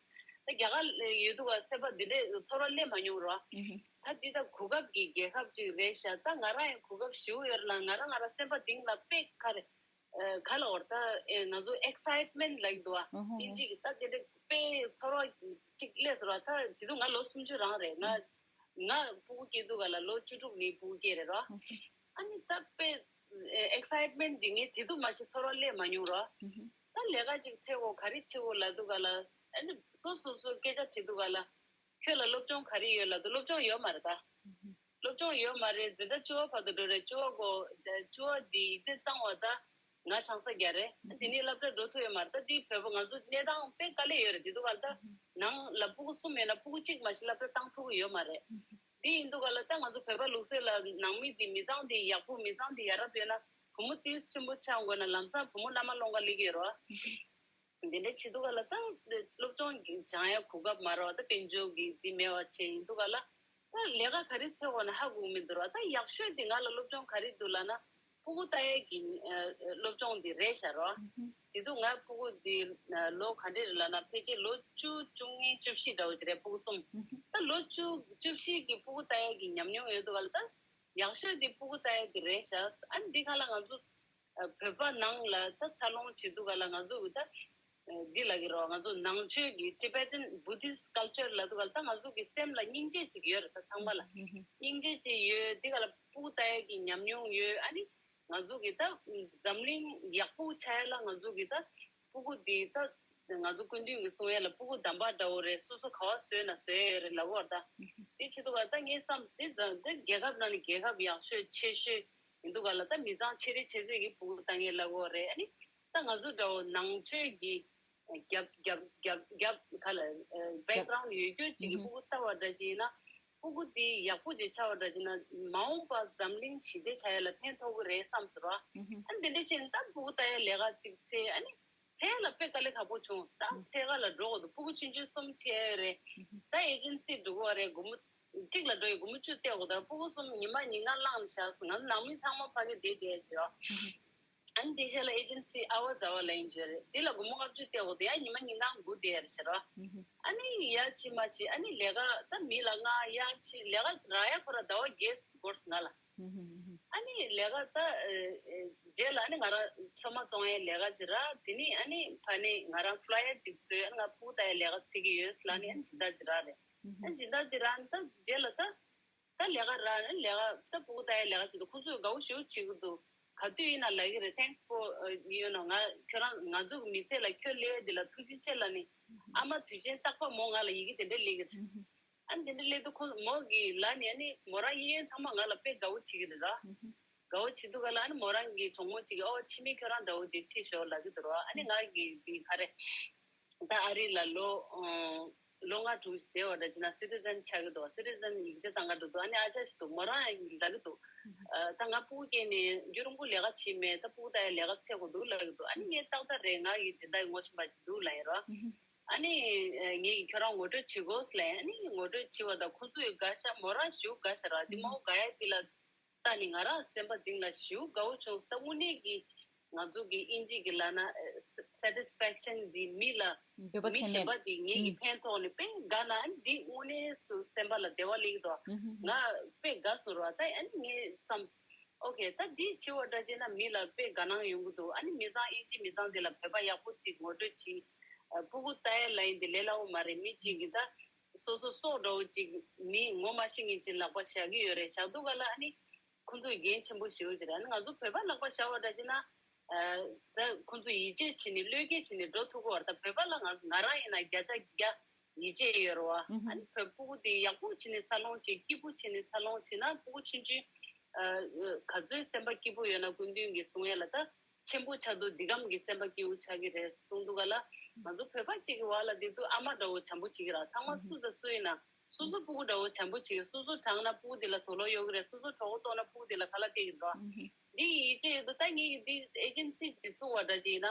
ད་རྒྱ་གར་ཡོད་འདུག་ག་སེམས་པ་འདི་འདྲའི་ཚོར་བ་སླེབས་མ་མྱོང་རོ། ད་འདི་ད་གོ་སྐབས་ཀྱི་རྒྱལ་ཁབ་ཅིག་རེད་ཤག་ད་ང་རང་ཡང་གོ་སྐབས་ཞེ་པོ་ཡོད་རེད་ལ། ང་རང་ང་རང་སེམས་པ་གཏིང་ལ་དཔེ་ག་རེ། ཨ་ག་ལ་འོར་ད་ཨེ་ང་ཚོ་excitement ལབ་འདུག་བ། ཨ་ཧ་ཨིན་ཇི་གི་ད་དེ་འདྲ་དཔེ་ཚོར་བ་ཅིག་སླེབས་ཟེར་བ། ད་དེ་དུས་ང་ལོ་སུམ་ཅུ་རང་རེད། ང་ང་ཕྲུ་གུ་སྐྱེས་དུས་ག་ལ་ལོ་བཅུ་དྲུག་ནས་ཕྲུ་གུ་སྐྱེས་རེད་རོ། ཨ་ནི་ད་དཔེ་excitement འདི་ངས་དེ་དུས་མ་གཞི་ཚོར་བ་སླེབས་མ་མྱོང་རོ། ད་ལས་ཀ་ཅིག་འཚོལ་དགོས་ག་རེ་བྱེད་དགོས་ལབ་དུས་ག་ལ། ཨ་ནི་སོ་སོ་སོ་སྐད་ཆ་དྲིས་དུས་ག་ལ། ཁྱོད་ལ་སློབ་སྦྱོང་ག་རེ་ཡོད་ལབ་དུས་སློབ་སྦྱོང་ཡོད་མ་རེད་ད། སློབ་སྦྱོང་ཡོད་མ་རེད། འཛིན་གྲྭ་བཅུ་པ་བར་དུ་འགྲོ་རེད། བཅུ་པ་གོ་བཅུ་པ་འདི་ཡིག་ཚད་གཙང་བ་ད་ང་ཆང་ས་རྒྱག་རེད། དེ་ནས་སློབ་གྲྭ་འགྲོ་ཐུབ་ཡོད་མ་རེད། ད་འདི་བོད་པ་ང་ཚོ་གནས་སྟངས་དཔེ་དཀའ་ལས་ཡོད་རེད། དེ་དུས་ག་ལ་ད་ནང་ལ་ཕྲུ་གུ་གསུམ་ཡོད་ན་ཕྲུ་གུ་གཅིག་མ་གཞི་སློབ་གྲྭ་བཏང་ཐུབ་ཀྱི་ཡོད་མ་རེད། དེ་ཡིན་དུས་ག་ལ་ད་ང་ཚོ་བོད་པ་ལུགས་སྲོལ་ལ་ནང་མི་དེ་མི་ཚང་དེ་ཡག་པོ་མི་ཚང་དེ་ཡ་རབས་ཡོད་ན་བུ་མོ་ཏོག་ཙམ་ཆེན་པོ་ཆགས་དགོས་ན་ལམ་སང་བུ་མོ་བླ་མ་སློང་ག་སླེབས་ཀྱི་ཡོད་རེད་བ། འདི་འདྲ་བྱེད་དུས་ག་ལ་ད་སློབ་སྦྱོང་གི་སྦྱང་ཡ་གོ་སྐབས་མ་རག་བ། ད་དཔལ་འབྱོར་གྱི་འདི་མེད་པ་བྱས་ཡིན་དུས་ག་ལ། ད་ལས་ཀ་ག་རེ་འཚོལ་དགོས་ན་ཧ་གོ་གི་མི་འདུག་ར། ད་ཡག་ཤོས་དེ་ང་ལ་སློབ་སྦྱོང་ག་རེ་འདུག་ལབ་ན། ཕྲུ་གུ་ལྟ་ཡས་ཀྱི་ཨ་སློབ་སྦྱོང་འདི་རེད་ཤག་རོ། དེ་དུས་ང་ཕྲུ་གུ་འདི་ཨ་ལོ་ག་འདྲས་རེད་ལབ་ན་ཕལ་ཆེར་ལོ་བཅུ་བཅུ་གཉིས་བཅུ་བཞི་འདྲ་བོ་ཅིག་རེད། ཕྲུ་གུ་གསུམ། ད་ལོ་བཅུ་བཅུ་བཞི་གི་ཕྲུ་གུ་ལྟ་ཡས་ཀྱི་ཉམས་མྱོང་ཡོད་དུས་ག་ལ། ད་ཡག་ཤོས་དེ་ཕྲུ་གུ་ལྟ་ཡས་དེ་རེད་ཤག་ཨ་ནི་འདི་ག་ལ་ང་ཚོ་ཨ་བོད་པ་ནང་ལ་ད་འཚར་ལོངས་བྱེད་དུས་ག་ལ་ང་ཚོ་གི་ད་ཨ་འདི་ལབ་ཀྱི་རེད་བ། ང་ཚོ་ནང་ཆོས་ཀྱི་Tibetan Buddhist culture ལབ་དུས་ག་ལ་ད་ང་ཚོ་གི་སེམས་ལ་སྙིང་རྗེ་ཅིག་ཡོད་རེད། ད་ཚང་མ་ལ་སྙིང་རྗེ་ཅིག་ཡོད། འདི་ག་ལ་ཕྲུ་གུ་ལྟ་ཡས་ཀྱི་ཉམས་མྱོང་ཡོད། ཨ་ནི་ང་ཚོ་གི་ད་འཛམ་གླིང་ཡག་པོ་ཆགས་ཡ་ལ་ང་ཚོ་གི་ད་ཕྲུ་གུ་འདི་ད་ང་ཚོ་སྐུ་མདུན་གྱི་གསུང་ཡ་ལ་ཕྲུ་གུ་འདམ་པ་འདྲ་བོ་རེད། སོ་སོ་ག་བ་བཟོས་ན་བཟོས་ཡ་རེད་ལབ་ཡོད་རེད། ད་དེ་བྱེད་དུས་ག་ད་ངས་བསམ་དེ་ད་དེ་རྒྱལ་ཁབ་ནང་ནས་རྒྱལ་ཁབ་ཡག་ཤོས་ཆེ་ཤོས་ཡིན་དུས་ག་ལ་ད་མི་ཚང་ཆེ་རེ་ཆེ་ཚོད་ཀྱི་ཕྲུ་གུ་ལྟ་ངན་ལབ་ཡོད་རེད། ཨ་ནི་ད་ང་ཚོ་འདྲ་བོ་ནང་ཆོས་ཀྱི་རྒྱབ་རྒྱབ་རྒྱབ་རྒྱབ་ག་ལ་background ཡོད་རྒྱུ་ཅིག་གི་ཕྲུ་གུ་ལྟ་བ་འདྲ་ཅིག་ཡིན་ན། ཕྲུ་གུ་དེ་ཡག་པོ་ཅིག་ཆགས་པ་འདྲ་ཅིག་ན་མ་འོངས་པ་འཛམ་གླིང་ཞི་བདེ་ཆགས་ཡ་ལ་ཕན་ཐོགས་ཀྱི་རེད་བསམ་ཟེར་བ། ཨ་ནི་དེ་འདྲ་བྱས་ནས་ད་ཕྲུ་གུ་ལྟ་ཡ་ལས་ཀ་ཅིག་འཚོལ། ཨ་ནི་འཚོལ་ཡ་ལ་དཔེ་དཀའ་ལས་ཁག་པོ་བྱུང་། ད་འཚོལ་ག་ལ་འགྲོ་དགོས་འདུག་ཕྲུ་གུ་ཆུང་ཆུང་གསུམ་ཆགས་ཡ་རེད། ད་ཨེ་ཇེན་སི་འགྲོ་དགོས་རེད། སྒོར་མོ་གཅིག་ལ་འགྲོ་ཡི་སྒོར་མོ་བཅུ་སྟེར་དགོས། ད་ཕྲུ་གུ་གསུམ་ཉི་མ་ཉིན་གང་བླངས་བཞག་ང་ཚོ་ནང་མི་ཚང་མ་ཕ་གི་བསྡད་བསྡད་ཡོད། ཨ་ནི་དེ་རྗེས་ལ་ཨེ་ཇེན་སི་ཨ་ཝ་ཛ་ཝ་ལ་ཡིན་བརྗོད་རེད། དེ་ལ་སྒོར་མོ་ལྔ་བཅུ་སྟེར་དགོས། དེ་ཡང་ཉི་མ་ཉིན་གང་སྒུག་བསྡད་ཡ་རེད་ཟེར་བ། ཨ་ནི་ཡ་ཕྱི་མ་ཕྱི་ཨ་ནི་ལས་ཀ་ད་མི་ལ་ང་ཡ་ཕྱི་ལས་ཀ་རག་ཡ་ཁོ་ར་ཟླ་བ་བརྒྱད་འགོར་སོང་ང་ལ། ཨ་ནི་ལས་ཀ་ད་རྗེས་ལ་ཨ་ནི་ང་རང་ཚོད་མ་བཙོང་ཡའི་ལས་ཀ་ཅིག་རག་དེ་ནི་ཨ་ནི་ཕ་ནི་ང་རང་ཕུ་ལ་ཡར་ཅིག་བཟོས། ཨ་ནི་ང་ཕྲུ་གུ་ལྟ་ཡའི་ལས་ཀ་བྱེད་ཀྱི་ཡོད་ལབ་ནི་ཨ་ནི་སྦྱིན་བདག་ཅིག་རག་རེད། ཨ་ནི་སྦྱིན་བདག་དེ་རག་ནི་ད་རྗེས་ལ་ད། ད་ལས་ཀ་རག་ནི་ལས་ཀ་ད་ཕྲུ་གུ་ལྟ་ཡའི་ལས་ཀ་བྱེད་དུས་ཁོ་ཚོས་དགའ་བོ་ཞེ་པོ་བྱེད་ཀྱི་འདུག་ག་དུས་ཡིན་ན་ལབ་ཀྱི་རེད། Thanks for you know ང་ཁྱོད་རང་ང་ཚོ་གི་མི་ཚེ་ལ་ཁྱོད་སླེབས་ཡ་འདི་ལ་ཐུགས་རྗེ་ཆེ་ལབ་ནི། ཨ་མ་དུས་ཆེན་རྟག་པར་མོ་ང་ལ་ཡི་གེ་དེ་འདྲ་སླེབས་ཀྱི་རེད། ཨ་ནི་དེ་འདྲ་སླེབས་དུས་ཁོ་མོ་གིས་ལབ་ནི་ཨ་ནི་མོ་རང་གཡས་གཡོན་ཚང་མ་ང་ལ་དཔེ་དགའ་བོ་བྱེད་ཀྱི་རེད་ར། དགའ་བོ་བྱེད་དུས་ག་ལ་ཨ་ནི་མོ་རང་གི་གྲོགས་མོ་གཅིག་གིས་ཨོ་འཆི་མེད་ཁྱོད་རང་འདྲ་བོ་འདི་ཁྲིད་ཤོག་ལབ་ཀྱི་འདུག་ར། ཨ་ནི་ང་གི་འདི་ག་རེ། ད་ཨ་རི་ལ་ལོ་ཨང་ལོ་ལྔ་དྲུག་བསྡད་པ་འདྲ་བྱས་ན་སི་ཊི་ཛན་ཆགས་ཀྱི་འདུག་སི་ཊི་ཛན་ཡིག་ཆ་བཏང་ག་འགྲོ་འདུག་ཨ་ནི་ཨ་ཅག་ཞིག་འདུག་མོ་རང་ལབ་ཀྱི་འདུག་ཨ་ད་ང་ཕྲུ་གུ་སྐྱེས་ནས་རྒྱུན་རིང་པོ་ལས་ཀ་བྱས་མེད། ད་ཕྲུ་གུ་ལྟ་ཡ་ལས་ཀ་འཚོལ་དགོས་འདུག་ལབ་ཀྱི་འདུག་ཨ་ནི་ངས་ཏག་ཏག་རེད། ང་གི་སྦྱིན་བདག་གི་ངོ་ཤེས་པ་ཞིག་འདུག་ལབ་ཡིན་རོ། ཨ་ནི་ངས་ཀྱིས་ཁྱོད་རང་ངོ་སྤྲོད་བྱེད་དགོས་ལབ། ཨ་ནི་ངོ་སྤྲོད་བྱས་པ་དང་ཁོ་ཚོས་དགའ་ཤག་མོ་རང་ཞེ་པོ་དགའ་ཤག་ར། དེ་མོ་དགའ་ཡ་དེ་ལ། ད་ནི་ང་རང་སེམས་པ་གཏིང་ལ་ཞེ་པོ་དགའ་བོ་བྱུང་། ད་དངོས་གནས་ཀྱི་ང་ཚོ་གི་ཨིན་ཇི་གི་ལབ་ན་satisfaction འདི་མི་ལ་འདོད་པ་མི་ཚད་གཞན་མེད། པ་འདི་ངེད་ཀྱི་ཕན་ཐོགས་ནས་དཔེ་དགའ་ན་འདི་དངོས་གནས་སུ་སེམས་པ་ལ་བདེ་བ་སླེབས་ཀྱི་འདུག་ང་དཔེ་དགའ་སོང་ར། ད་ཨ་ནི་ངས་བསམ། ཨོ་ཁེ་ད་འདི་བྱེད་པ་འདྲ་བྱས་ན་མི་ལ་དཔེ་དགའ་སྣང་ཡོང་གི་འདུག་ཨ་ནི་མི་ཚང་ཨིན་ཇི་མི་ཚང་འདི་ལ་བོད་པ་ཡག་པོ་ཅིག་ངོ་སྤྲོད་བྱེད། ཕྲུ་གུ་ལྟ་ཡ་ལ་ཡིན་འདི་ལས་སླ་བོ་མ་རེད། མི་གཅིག་གིས་ད། སོ་སོ་སྲོག་འདྲ་བོ་ཅིག་མི་ངོ་མ་ཤེས་མཁན་ཅིག་ལག་པ་བཞག་གི་ཡོད་རེད། བཞག་དུས་ག་ལ་ཨ་ནི་ཁོང་ཚོས་འགན་ཆེན་པོ་ཞེ་པོ་ཅིག་རེད། ཨ་ནི་ང་ཚོ་བོད་པ་ལག་པ་བཞག་པ་འདྲ་ཅིག་ན། ཨ་ད་ཁོང་ཚོ་ཡིད་ཆེས་བྱས་ནས་བློས་འགེལ་བྱས་ནས་འགྲོ་ཐུབ་ཀྱི་ཡོད་རེད། ད་བོད་པ་ལ་ང་ང་རང་ཡིན་ན་བརྒྱ་ཆ་བརྒྱ་ཡིད་ཆེས་ཡོད་རེད་བ། ཨ་ནི་བོད་ཕྲུ་གུ་དེ་ཡག་པོ་བྱས་ནས་འཚར་ལོངས་བྱས། སྐྱིད་པོ་བྱས་ནས་འཚར་ལོངས་བྱས་ན་ཕྲུ་གུ་ཆུང་ཆུང་ཨ་ག་ཚོད་སེམས་པ་སྐྱིད་པོ་ཡོད་ན་སྐུ་མདུན་གྱིས་གསུང་ཡ་ལ་ད། ཆེན་པོ་ཆགས་དུས་འདི་གམ་གྱི་སེམས་པ་སྐྱིད་པོ་ཆགས་ཀྱི་རེད་གསུངས་འདུག་ག་ལ། ང་ཚོ་བོད་པ་གཅིག་གི་བར་ལ་བསྡད་དུས་ཨ་མ་འདྲ་བོ་བྱམས་པོ་བྱེད་ཀྱི་ར། ཚང་མ་སུ་དང་སུ་ཡིན་ན་ སོ་སོ་སྤུ་གུ་འདྲ་བོ་བྱམས་པོ་བྱེད་ཀྱི། སོ་སོ་གྲང་ན་སྤུ་གུ་དེ་ལ་དུག་ལོག་གཡོག་གི་རེད། སོ་སོ་གྲོད་ཁོག་ལྟོགས་ན་སྤུ་གུ་དེ་ལ་ཁ་ལག་སྟེར་གྱི་འདུག་འདི་ཡིད་ཆེས་ཡོད་དོ། ད་ངེད་ཀྱི་འདི་ཨེ་ཇེན་སི་དེ་བཙུགས་པ་འདྲ་ཅིག་ཡིན་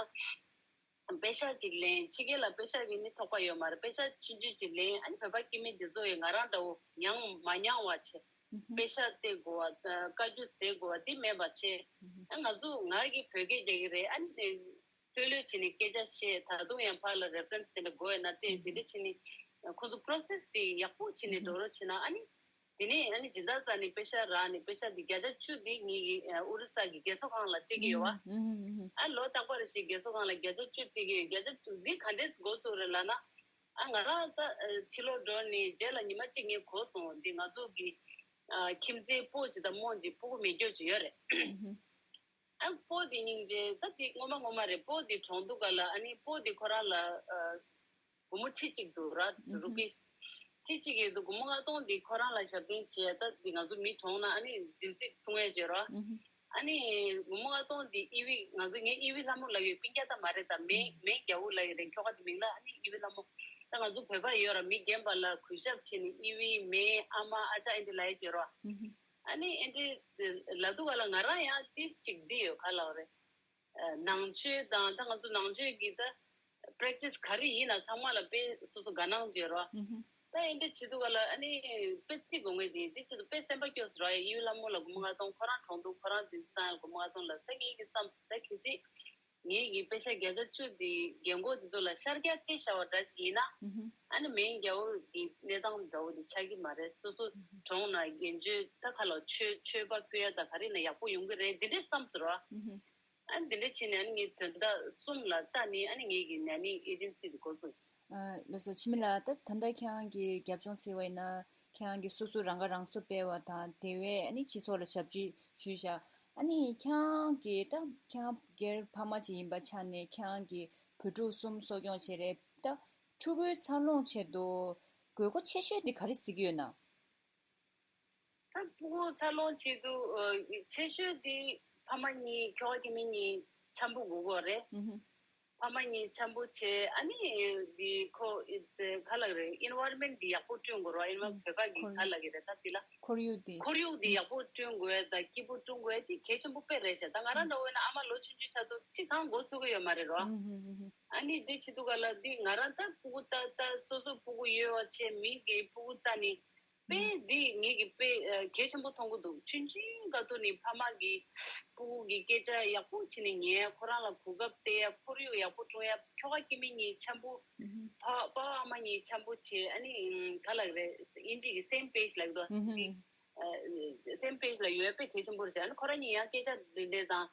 ན། པེ་ཤག་ཅིག་ལེན། ཕྱི་རྒྱལ་ལ་པེ་ཤག་གི་ནི་ཐོགས་པ་ཡོད་མ་རེད། པེ་ཤག་ཆུང་ཆུང་ཅིག་ལེན། ཨ་ནི་བོད་པ་སྐྱེ་དམན་དེ་ཚོ་ཡི་ང་རང་འདྲ་བོ་མྱངས་མ་མྱངས་པ་བྱས། པེ་ཤག་སྟེར་དགོས་པ། བཀའ་བཀྱོན་སྟེར་དགོས་པ་འདི་མེད་པ་བྱས། ཨ་ང་ཚོ་ང་གི་བོད་སྐད་རྒྱག་གི་རེད། ཨ་ནི་ལྷོད་ལྷོད་བྱས་ནས་སྐད་ཆ་བཤད། ད་དུང་ཡང་ཕར་ལ་རེ་ཕ་རེན་སི་དེ་འདྲ་དགོས་ཡོད་ན་སྤྲད། དེ་འདྲ་བྱས་ནས་ཁོང་ཚོ་པོ་རོ་སེ་སི་དེ་ཡག་པོ་བྱས་ནས་འགྲོ་རོགས་བྱས་ན། ཨ་ནི། དེ་ནས་ཨ་ནི་སྦྱིན་བདག་རྩ་ནས་པེ་ཤག་རག་ནས། པེ་ཤག་འདི་བརྒྱ་ཆ་བཅུ་འདི་ངེད་ཀྱི་ཨ་ཨོ་རི་ས་གི་རྒས་གསོ་ཁང་ལ་སྤྲད་ཀྱི་ཡོད་པ། ཨ་ལོ་རྟག་པར་བཞིན་རྒས་གསོ་ཁང་ལ་བརྒྱ་ཆ་བཅུ་སྤྲད་ཀྱི་ཡོད། བརྒྱ་ཆ་བཅུ་འདི་ག་འདྲས་འགོ་ཚུགས་རེད་ལབ་ན། ཨ་ང་རང་ད་ཨ་ཕྱི་ལོགས་འགྲོ་ནས་རྗེས་ལ་ཉི་མ་གཅིག་ངས་གོ་སོང་། འདི་ང་ཚོ་གི་ཨ་ཁྱིམ་མཚེས་སྤོ་ཅིག་དང་རྨོ་ཅིག་སྤུ་གུ་མེད་སྐྱོ་ཅིག་ཡོད་རེད། ཨ་སྤོ་དེ་སྙིང་རྗེ། ད་དེ་སྔོན་མ་སྔོན་མ་རེད། སྤོ་དེ་གྲོངས་དུས་སྒང་ལ། ཨ་ནི་སྤོ་དེ་ཁོ་རང་ལ་ཨ་སྒོར་མོ་ཁྲི་གཅིག་འདུག་ར། ཨུ་ཧུ། རུ་པིས་ཁྲི་གཅིག་ཡོད་འདུག་སྒོར་མོ་ལྔ་སྟོང་དེ་ཁོ་རང་ལ་ཞབས་བརྟན་བྱས། ད་དེ་ང་ཚོ་མི་གྲོངས་ན་ཨ་ནི་བདུན་ཚིགས་སྲུང་ཡས་བྱེད་ར། ཨུ་ཧུ། ཨ་ནི་སྒོར་མོ་ལྔ་སྟོང་དེ་ཨི་ཝི། ང་ཚོ་ངའི་ཨི་ཝི་ལྷ་མོ་ལབ་ཡོད། སྤུན་ཀྱག་ད་མ་རེད། ད་མེ་མེ་རྒྱལ་པོ་ལབ་ཡོད་རེད། ཁྱོ་ག་དེ་མིང་ལ་ཨ་ནི་ཨི་ཝི་ལྷ་མོ། ད་ང་ཚོ་བོད་པ་ཡོད་ར། མི་རྒན་པ་ལ་གུས་ཞབས་བྱས་ནས་ཨི་ཝི་མེ་ཨ་མ་ཨ་ཅག་ཨེ་འདྲ་ལབ་ཡས་བྱེད་ར། ཨུ་ཧུ། ཨ་ནི་ཨེ་འདྲ་ལབ་དུས་སྒང་ལ་ང་རང་ཡང་ཏིས་ཅིག་འདི་ཡོད། ག་ལབ་རེད། ཨ་ནང་ཆོས་དང་། ད་ང་ཚོ་ནང་ཆོས་ཀྱི་ད་པེ་རེག་ཊི་སི་ག་རེ་ཡིན་ན་ཚང་མ་ལ་དཔེ་སོ་སོ་དགའ་སྣང་བྱེད་རོགས། ཨུ་ཧུ། ད་ཨེ་འདྲ་བྱེད་དུས་སྒང་ལ་ཨ་ནི་དཔེ་རྩིས་དགོས་ངེས་དེ་དེ་ཆེད་དུ་དཔེ་སེམས་པ་སྐྱོ་སོང་ར། ཨི་ཝི་ལྷ་མོ་ལ་སྒོར་མོ་ལྔ་སྟོང་ཁོ་རང་གྲོངས་དུས་ཁོ་རང་དེ་ཚོ་ལ་སྒོར་མོ་ལྔ་སྟོང་ལ། ད་ངེད་ཀྱི་བསམ། ད་གལ་སྲིད་ངེད་ཀྱི་པེ་ཤག་བརྒྱ་ཆ་བཅུ་དེ་རྒན་གོག་དེ་ཚོ་ལ་ཤར་རྒྱག་སྤྲད་བཞག་པ་འདྲ་ཞིག་ཡིན་ན། ཨུ་ཧུ། ཨ་ནི་མེ་རྒྱལ་པོ་གི་གནས་སྟངས་འདྲ་བོ་དེ་ཆགས་ཀྱི་མ་རེད། སོ་སོ་གྲོངས་ན་རྒན་ཆོས་ད་ག་ལ་མཆོད་མཆོད་པ་ཕུལ་ཡ་ད་ག་རེ་ན་ཡག་པོ་ཡོང་གི་རེད། འདི་འདྲས་བསམ་ཟེར་བ། ཨུ་ཧུ། ཨ་ནི་འདི་འདྲས་བྱས་ནས་ཨ་ནི་ངས་དོན་དག་གསུམ་ལ་ལྟ་ནས་ཨ་ནི་ངེད་ཀྱི་ན་ནིང་ཨེ་ཇེན་སི་དེ་འགོ་བཙུགས། ཨ་ལགས་སོ། འཆི་མེད་ལགས། ད་ད་ལྟ་ཁྱེད་རང་གི་རྒྱབ་ལྗོངས་ཟེར་བ་ཡིན་ན། ཁྱེད་རང་གིས་སོ་སོ་རང་ཁ་རང་གསོ་སྤེལ་བ་དང་། དེ་བས་ཨ་ནི་སྤྱི་ཚོགས་ལ་ཞབས་ཕྱི་ཞུས་བཞག་ཨ་ནི་ཁྱེད་རང་གིས་ད་ཁྱེད་རང་སྒེར་ཕ་མ་ཅིག་ཡིན་པ་ཆ་ནས། ཁྱེད་རང་གིས་བུ་ཕྲུག་གསུམ་གསོ་སྐྱོང་བྱེད་རེད། ད་ཕྲུ་གུའི་འཚར་ལོངས་ཆེད་དུ་དགོས་མཁོ་ཆེ་ཤོས་དེ་ག་རེ་གཟིགས་ཀྱི་ཡོད་ན། ད་ཕྲུ་གུ་འཚར་ལོངས་ཆེད་དུ་ཨ་ཆེ་ཤོས་དེ་ཕ་མ་གཉིས། ཁྱོ་ག་སྐྱེ་དམན་གཉིས་འཆམ་པོ་དགོས་ཀྱི་རེད། ཨུ་ཧུ། ཕ་མ་གཉིས་འཆམ་པོ་བྱས། ཨ་ནི་འདི་ཁོ་ཨི་ག་ལབ་རེད། ཨེན་ཝའི་རོན་མེན་ཊི་འདི་ཡག་པོ་བསྐྲུན་དགོས་རོགས། ཨེན་ཝའི་ཁོར་བོད་པ་གི་ཁོར་ག་ལབ་ཀྱི་རེད། ད་འདི་ལ་ཁོར་ཡུག་འདི། ཁོར་ཡུག་འདི་ཡག་པོ་བསྐྲུན་དགོས་དང་སྐྱིད་པོ་བསྐྲུན་དགོས་དེ་གལ་ཆེན་པོ་དཔེ་རེད་ཤག་ད་ང་རང་འདྲ་བོ་ཡིན་ན་ཨ་མ་ལོ་ཆུང་ཆུང་ཆགས་དུས་ཅི་གང་འགོ་ཚུགས་ཀྱི་ཡོད་མ་རེད་རོ། ཨུ་ཧུ་ཨུ་ཧུ། ཨ་ནི་འདི་བྱེད་དུས་སྒང་ལ་འདི་ང་རང་ད་ཕྲུ་གུ་ལྟ་ལྟ་སོ་སོ་ཕྲུ་གུ་ཡོད་པ་བྱས། མི་གི་ཕྲུ་གུ་ལྟ་ནི། དཔེ་འདི་ངེད་ཀྱི་དཔེ་ཨ་གལ་ཆེན་པོ་མཐོང་གི་འདུག་ཆུང་ཆུང་སྐབས་དུས་ནས་ཕ་མ་གིས་ཕྲུ་གུ་གི་སྐད་ཆ་ཡག་པོ་བྱས་ནས་ཉན། ཁོ་རང་ལ་གོ་སྐབས་སྟེར་ཡ། ཁོར་ཡུག་ཡག་པོ་བསྐྲུན་ཡ། ཁྱོ་ག་སྐྱེ་དམན་གཉིས་འཆམ་པོ། ཨུ་ཧུ། ཕ་ཕ་ཨ་མ་གཉིས་འཆམ་པོ་བྱས། ཨ་ནི་ག་ལབ་རེད། དབྱིན་ཇི་གི་སེམ་པེཇ་ལབ་ཀྱི་འདུག་ཨུ་ཧུ། འདི་ཨ་སེམ་པེཇ་ལ་ཡོད་པ་དཔེ་གལ་ཆེན་པོ་རེད་ཤག་ཨ་ནི་ཁོ་རང་གཉིས་ཡང་སྐད་ཆ་འདི་འདྲས་དང་།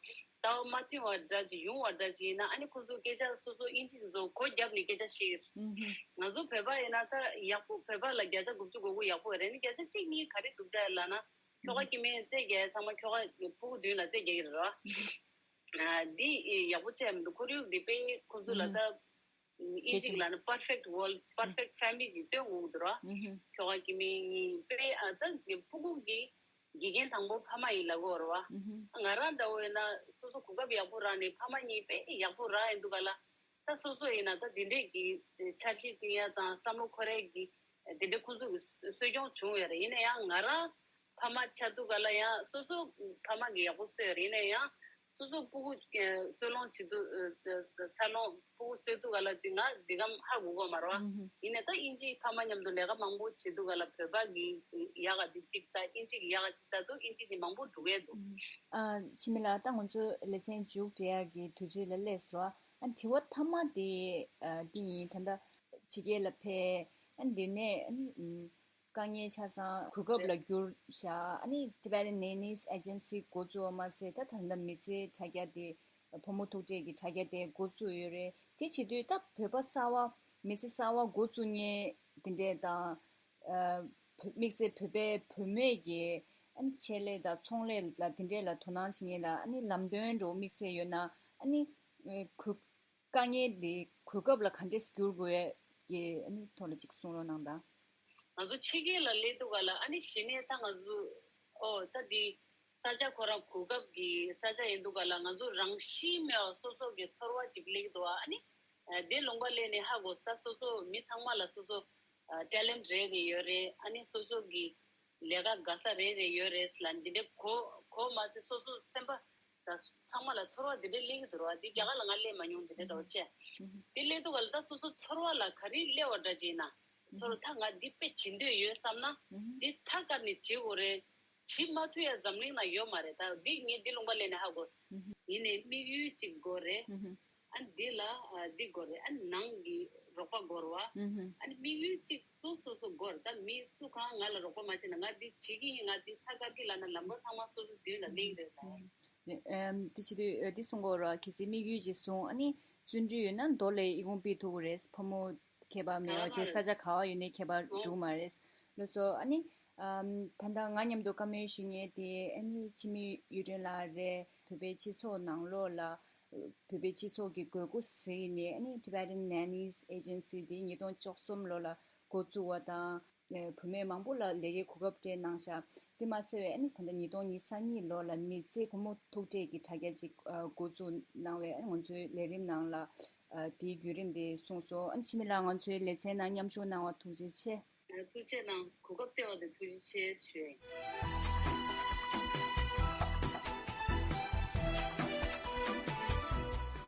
ལྟ་བ་མ་མཐུན་པ་འདྲ་ཅིག་ཡོང་བ་འདྲ་ཅིག་ཡིན་ན། ཨ་ནི་ཁོ་ཚོ་སྐད་ཆ་སོ་སོ་དབྱིན་ཇི་དེ་ཚོ་སྒོ་བརྒྱབ་ནས་སྐད་ཆ་བཤད་ཀྱི་རེད། ཨུ་ཧུ། ང་ཚོ་བོད་པ་ཡིན་ན་ད་ཡག་པོ་བོད་པ་ལ་བརྒྱ་ཆ་དགུ་བཅུ་གོ་དགུ་ཡག་པོ་རེད། ཨ་ནི་བརྒྱ་ཆ་གཅིག་གཉིས་ག་རེ་འདུག་འདྲ་ལབ་ན། ཁྱོ་ག་སྐྱེ་དམན་རྩེད་རྒྱག་ཚང་མ་ཁྱོ་ག་ཕྲུ་གུ་མདུན་ལ་རྩེད་རྒྱག་གི་རེད་རོ། ཨ་འདི་ཡག་པོ་བྱས་མི་འདུག་ཁོར་ཡུག་འདི་དཔེ་ཁོ་ཚོ་ལ་ད་དབྱིན་ཇི་ལ་ནི་perfect world, perfect family ཞིག་སྟོན་དགོས་ཀྱི་འདུག་རོ། ཨུ་ཧུ། ཁྱོ་ག་སྐྱེ་དམན་གཉིས་དཔེ་ཨ་ད་ཕྲུ་གུ་གི་དགེ་རྒན་དང་པོ་ཕ་མ་ཡིན་ལབ་དགོས་རེད་བ། ཨུ་ཧུ། ང་རང་འདྲ་བོ་ཡིན་ན་སོ་སོ་གོ་སྐབས་ཡག་པོ་རག་ནས་ཕ་མ་གཉིས་དཔེ་ཡག་པོ་རག་ཡིན་འདུག་ག་ལ། ད་སོ་སོ་ཡིན་ན་ད་འདི་འདྲས་ཀྱི་འཆར་གཞི་བཏིང་ཡ་དང་བསམ་བློ་འཁོར་ཡ་གི་འདི་འདྲས་ཁོང་ཚོ་གི་གསོ་སྐྱོང་བྱུང་ཡོད་རེད། ཡིན་ན་ཡང་ང་རང་ཕ་མ་ཆགས་དུས་ག་ལ་ཡང་སོ་སོ་ཕ་མ་གི་ཡག་པོ་གསོས་ཡོད་རེད། ཡིན་ན་ཡང་སོ་སོ་སྤུ་གུ་ཨ་གསོ་ལོང་བྱེད་དུས་ཨ་འཚར་ལོངས་ཕྲུ་གུ་གསོས་དུས་ག་ལ་དེ་ང་འདི་གམ་ཧ་གོ་གོ་མ་རེད་བ། ཨུ་ཧུ། ཡིན་ནའི་ད་དབྱིན་ཇིའི་ཕ་མ་མཉམ་དུ་ལས་ཀ་མང་པོ་བྱེད་དུས་ག་ལ་བོད་པ་གི་ཡག་ག་དེ་གཅིག་ད་དབྱིན་ཇི་གི་ཡག་ག་གཅིག་ད་དུ་དབྱིན་ཇི་གི་མང་པོ་འགྲོ་གི་འདུག་ཨ། འཆི་མེད་ལགས། ད་ང་ཚོ་ལེ་ཚན་མཇུག་སྒྲིལ་ཡག་གི་དུས་ཚོད་ལ་སླེབས་སོང་། ཨ། དྲི་བ་མཐའ་མ་དེ་ཨ་འདི་ཡིན། ད་ལྟ་ཕྱི་རྒྱལ་ལ་ཕེབས། ཨ་འདི་ནས་ཨ་ནི་ཨམ་དཀའ་ངལ་ཆ་ཚང་གོ་སྐབས་ལ་བསྒྱུར་བཞག་ཨ་ནི་Tibetan Nannies Agency འགོ་བཙུགས་པ་མ་ཟད། ད་ད་ལྟ་མི་ཚེའི་དྲ་རྒྱ་དེ། བུ་མོ་ཐུག་འཕྲད་ཀྱི་དྲ་རྒྱ་དེ་འགོ་བཙུགས་ཡོད་རེད། དེ་བྱེད་དུས་ད་བོད་པ་གསར་བ། མི་ཚེ་གསར་བ་འགོ་བཙུགས་མཁན་དེ་འདྲས་དང་། ཨ། བོད། དམིགས་བསལ་བོད་པའི་བུད་མེད་ཀྱི་ཨ་ནི་ཆེད་ལས་དང་ཚོང་ལས་ལ་དེ་འདྲས་ལ་དོ་སྣང་བྱེད་མཁན་ལ་ཨ་ནི་ལམ་སྟོན་འདྲ་བོ་དམིགས་བསལ་ཡོད་ན། ཨ་ནི་ཨ་གོ་དཀའ་ངལ་འདི་གོ་སྐབས་ལ་ག་འདྲས་བསྒྱུར་དགོས་ཡས་ཀྱི་ཨ་ནི་ཐོག་ལ་ཅིག་གསུང་རོགས་གནང་དང་། ང་ཚོ་ཕྱི་རྒྱལ་ལ་སླེབས་དུས་ག་ལ་ཨ་ནི་གཞི་ནས་ད་ང་ཚོ་ཨོ་ད་འདི་ས་ཆ་ཁོ་རང་གོ་སྐབས་ཀྱི་ས་ཆ་ཡིན་དུས་ག་ལ་ང་ཚོ་རང་བཞིན་མེད་པ་སོ་སོ་གི་ཚོར་བ་ཅིག་སླེབས་འདུག་ཨ་ནི་ཨ་དེ་ལུང་པ་སླེབས་ནས་ཧ་གོ་ས། སོ་སོ་མི་ཚང་མ་ལ་སོ་སོ་ ཨ་ཊེ་ལེན་ཊི་རེ་རེ་ཡོད་རེད། ཨ་ནི་སོ་སོ་གི་ལས་ཀ་དགའ་ས་རེ་རེ་ཡོད་རེད་ལ། འདི་འདྲའི་གོ་གོ་མ་ཚད་སོ་སོ་སེམས་པ་ད་ཚང་མ་ལ་ཚོར་བ་འདི་འདྲའི་སླེབས་ཀྱི་འདུག་ར། འདི་རྒྱ་གར་ལ་ང་སླེབས་མ་མྱོང་། འདི་འདྲའི་འདྲ་བོ་བྱས། འདི་སླེབས་དུས་ག་ལ་ད་སོ་སོ་ཚོར་བ་ལ་ག་རེ་སླེབས་པ་འདྲ་བྱས་ན། ཚོར་བ་ད་ང་འདི་དཔེ་བྱེད་འདོད་ཡོད་བསམ་ན། འདི་ཐག་བཀག་ནས་བྱེད་དགོས་རེད། བྱེད་མ་ཐུབ་ཡ་འཛམ་གླིང་ན་ཡོད་མ་རེད། ད་འདི་ངས་འདི་ལུང་པ་སླེབས་ནས་ཧ་གོ། ཡིན་ནའི་དམིགས་ཡུལ་གཅིག་དགོས་རེད། ཨ་འདི་ལ་ཨ་འདི་དགོས་རེད། ཨ་ནང་གི་རོགས་པ་དགོས་རེད་བ། ཨ་ནི་དམིགས་ཡུལ་གཅིག་སུ་སོ་སོ་དགོས་རེད། ད་མི་སུ་གང་ང་ལ་རོགས་པ་མ་བྱས་ན་ང་འདི་བྱེད་ཀྱི་ཡིན། ང་འདི་ཐག་བཀག་གི་ལབ་ན་ལམ་ཁ་ཚང་མ་སོ་སོ་མདུན་ལ་སླེབས་ཀྱི་རེད་ད། ཨམ་དེ་བྱེད་དུས་ཨ་དེ་གསུང་གི་ཡོད་རེད་བ། གལ་སྲིད་དམིགས་ཡུལ་ཅིག་བཟུང་ཨ་ནི་བརྩོན་འགྲུས་ཡོད་ན་མདོ་ལས་ཨི་ཁུང་ཕུད་ཐུབ་ཀྱི་རེད། ཕོ་མོ་ཁྱད་པར་མེད་པ་བྱས། ས་ཆ་ག་བ་ཡོད་ནའི་ཁྱད་པར་འགྲོ་གི་མ་རེད། ལགས་སོ། ཨ་ནི་ཨམ་ད་ལྟ་ང་མཉམ་དུ་བཀའ་མོལ་ཞུ་མཁན་དེ་ཨ་ནི་འཆི་མེད་གཡུ་སྒྲོན་ལགས་རེད། བོད་པའི་སྤྱི་ཚོགས་ནང་ལོགས་ལ་བོད་པའི་སྤྱི་ཚོགས་ཀྱི་དགོས་མཁོ་གཟིགས་ནས་ཨ་ནི་Tibetan Nannies Agency དེ་ཉིས་སྟོང་བཅུ་གསུམ་ལོ་ལ་འགོ་བཙུགས་པ་དང་། བུད་མེད་མང་པོ་ལ་ལས་ཀའི་གོ་སྐབས་སྤྲད་གནང་ཤག་དེ་མ་ཟད་པའི་ཨ་ནི་ད་ལྟ་ཉིས་སྟོང་ཉི་ཤུ་རྩ་གཉིས་ལོ་ལ་མི་ཚེ་བུ་མོ་ཐུག་འཕྲད་ཀྱི་དྲ་རྒྱ་ཅིག་འགོ་བཙུགས་གནང་བས། ཨ་ནི་ང་ཚོའི་ལས་རིམ་ནང་ལ་དེའི་བརྒྱུད་རིམ་དེ་གསུངས་སོང་། ཨ་ནི་འཆི་མེད་ལགས་ང་ཚོའི་ལེ་ཚན་ནང་མཉམ་ཞུགས་གནང་བར་ཐུགས་རྗེ་ཆེ། ཐུགས་རྗེ་གནང་། གོ་སྐབས་སྟེར་བ་དེ་ཐུགས་རྗེ་ཆེ་ཞུ།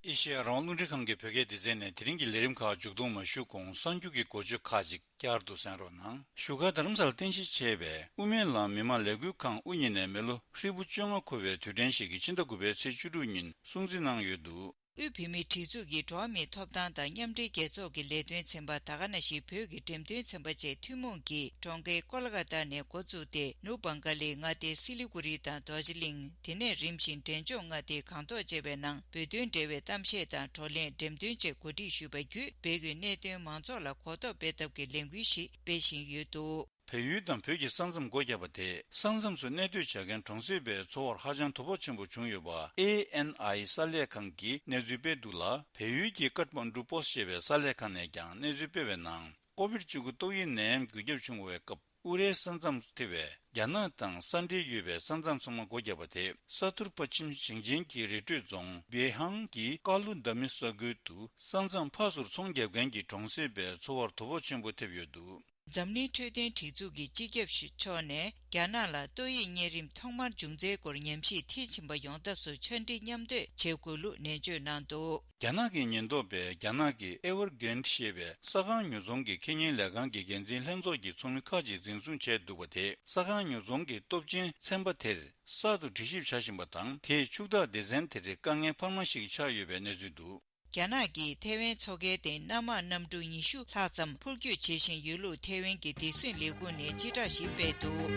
ཨེ་ཤེ་ཡ་རང་དབང་རླུང་འཕྲིན་ཁང་གི་བོད་སྐད་སྡེ་ཚན་ནས་དེ་རིང་གི་ལས་རིམ་ཁག་མཇུག་བསྡོམས་མ་ཞུ་གོང་གསར་འགྱུར་གྱི་འགོ་བརྗོད་ཁག་ཅིག་བསྐྱར་དུ་གསན་རོགས་གནང་། བཞུགས་སྒར་རྡ་རམ་ས་ལར་རྟེན་གཞི་བྱས་པའི་དབུ་མའི་ལམ་མི་མང་ལས་འགུལ་ཁང་དབུ་བརྙེས་ནས་མི་ལོ་ཧྲིལ་པོ་བཅོ་ལྔ་འཁོར་བའི་དུས་དྲན་ཞིག་གི་ཕྱི་ཟླ་དགུ་པའི་ཚེས་བཅུ་དྲུག་ཉིན་སྲུང་བརྩི་གནང་ཡོད་འདུག་དབུས་བོད་མིའི་སྒྲིག་འཛུགས་ཀྱི་འགྲོ་བ་མིའི་ཐོབ་ཐང་དང་མཉམ་འབྲེལ་རྒྱལ་ཚོགས་ཀྱི་ལས་དོན་ཚན་པ་ད་ག་ནང་བཞིན་བོད་ཀྱི་འགྲེམས་སྟོན་ཚན་པ་བཅས་ཐུན་མོང་གིས་གྲོང་ཁྱེར་ཀོ་ལ་ཀ་ཏཱ་ནས་འགོ་བཙུགས་ཏེ་ནུབ་བྷང་ག་ལའི་མངའ་སྡེ་སི་ལི་གུ་རི་དང་རྡོ་རྗེ་གླིང་། དེ་ནས་རིམ་བཞིན་འབྲས་ལྗོངས་མངའ་སྡེའི་སྒང་ཏོག་བཅས་པའི་ནང་བོད་དོན་འབྲེལ་བའི་གཏམ་བཤད་དང་བགྲོ་གླེང་འགྲེམས་སྟོན་བཅས་གོ་སྒྲིག་ཞུས་པ་བརྒྱུད་བོད་ཀྱི་གནད་དོན་མང་ཚོགས་ལ་གོ་རྟོགས་སྤེལ་ཐབས་ཀྱི་ལས་འགུལ་ཞིག་སྤེལ་བཞིན་ཡོད་འདུག་བལ་ཡུལ་དང་བོད་ཀྱི་ས་མཚམས་སྒོ་བརྒྱབ་པ་དེས་ས་མཚམས་སུ་གནས་སྡོད་བྱ་མཁན་གྲོང་གསེབ་པའི་འཚོ་བར་ཧ་ཅང་དོ་ཕོག་ཆེན་པོ་བྱུང་ཡོད་པ་ཨེ་ཨེན་ཨའི་གསར་ལས་ཁང་གིས་གནས་ཚུལ་སྤེལ་འདུག་ལ། བལ་ཡུལ་གྱི་ཀཊ་མན་ཌུ་པོ་སི་ཊི་ཞེས་པའི་གསར་ལས་ཁང་ནས་ཀྱང་གནས་ཚུལ་སྤེལ་བའི་ནང་། ཀོ་བིཌ་བཅུ་དགུ་ཏོག་དབྱིབས་ནད་ཡམས་འགོས་ཁྱབ་བྱུང་བའི་སྐབས་ཨུ་རའི་ས་མཚམས་ཐེ་བའི་རྒྱ་ནག་དང་ས་འབྲེལ་ཡོད་པའི་ས་མཚམས་ཚང་མ་སྒོ་བརྒྱབ་པ་དེས་ས་ཐུར་པ་ཆིན་ཞིང་ཆེན་གྱི་རི་ཁྲོད་རྫོང་བེ་ཧང་གི་ཀ་ལུ་ཟླ་མེ་ས་ཁུལ་དུ་ས་མཚམས་ཕར་ཚུར་ཚོང་རྒྱག་མཁན་གྱི་གྲོང་གསེབ་པའི་འཚོ་བར་དོ་ཕོག་ཆེན་པོ་ཐེབས་ཡོད་འདུག་འཛམ་གླིང་འཕྲོད་བསྟེན་སྒྲིག་འཛུགས་ཀྱི་སྤྱི་ཁྱབ་ཕྱོགས་ནས་རྒྱ་ནག་ལ་ཏོག་དབྱིབས་གཉན་རིམས་ཐོག་མར་འབྱུང་ཚད་སྐོར་ཉམས་ཞིབ་མཐིལ་ཕྱིན་པ་ཡོང་ཐབས་སུ་ཕྱག་བྲིས་མཉམ་འདེགས་བྱེད་དགོས་ལུགས་ནན་བརྗོད་གནང་འདུག་རྒྱ་ནག་གི་ཉེན་རྟོག་པས་རྒྱ་ནག་གི་ཨེ་ཝར་གྷི་རེན་ཌི་ཞེས་པའི་ས་ཁང་ཉོ་ཚོང་གི་ཁེ་ཉེན་ལས་ཁང་གི་འགན་འཛིན་ལྷན་ཚོགས་ཀྱི་ཚོགས་མི་ཁག་ཅིག་འཛིན་བཟུང་བྱས་འདུག་པ་དེས་ས་ཁང་ཉོ་ཚོང་གི་སྟོབས་ཆེན་ཚན་པ་དེར་གསར་དུ་དྲི་ཞིབ་བྱ་བཞིན་པ་དང་། དེས་ཕྱུག་བདག་སྡེ་ཚན་དེར་དཀའ་ངལ་འཕར་མ་ཞིག་ཆགས་ཡོད་པའི་གནས་ཚུལ་འདུག་རྒྱ་ནག་གིས་ཐའེ་ཝན་མཚོ་ཁའི་སྟེང་གནམ་དམག་གནམ་གྲུ་ཉི་ཤུ་ལྷག་ཙམ་འཕུར་སྐྱོད་བྱེད་བཞིན་ཡོད་ལུགས་ཐའེ་ཝན་གྱི་བདེ་སྲུང་ལས་ཁུངས་ནས་སྤྱི་བསྒྲགས་ཤིག་སྤེལ་འདུག་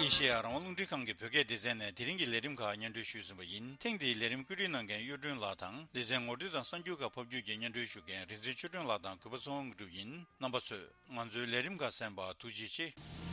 ཨེ་ཤེ་ཡ་རང་དབང་རླུང་འཕྲིན་ཁང་གི་བོད་སྐད་སྡེ་ཚན་ནས་དེ་རིང་གི་ལས་རིམ་ཁག་སྙན་སྒྲོན་ཞུས་ཟིན་པ་ཡིན། ཐེངས་འདིའི་ལས་རིམ་བཀོད་སྒྲིག་གནང་མཁན་གཡུ་སྒྲོན་ལགས་དང་། ལེ་ཚན་ངོ་སྤྲོད་དང་གསར་འགྱུར་ཁག་ཕབ་སྒྱུར་གྱིས་སྙན་སྒྲོན་ཞུ་མཁན་རིག་འཛིན་ཆོས་སྒྲོན་ལགས་དང་གུས་པ་ཚེ་དབང་དངོས་གྲུབ་ཡིན། རྣམ་པ་ཚོས་ང་ཚོའི་ལས་རིམ་ཁག་གསན་པར་ཐུགས་རྗེ་ཆེ།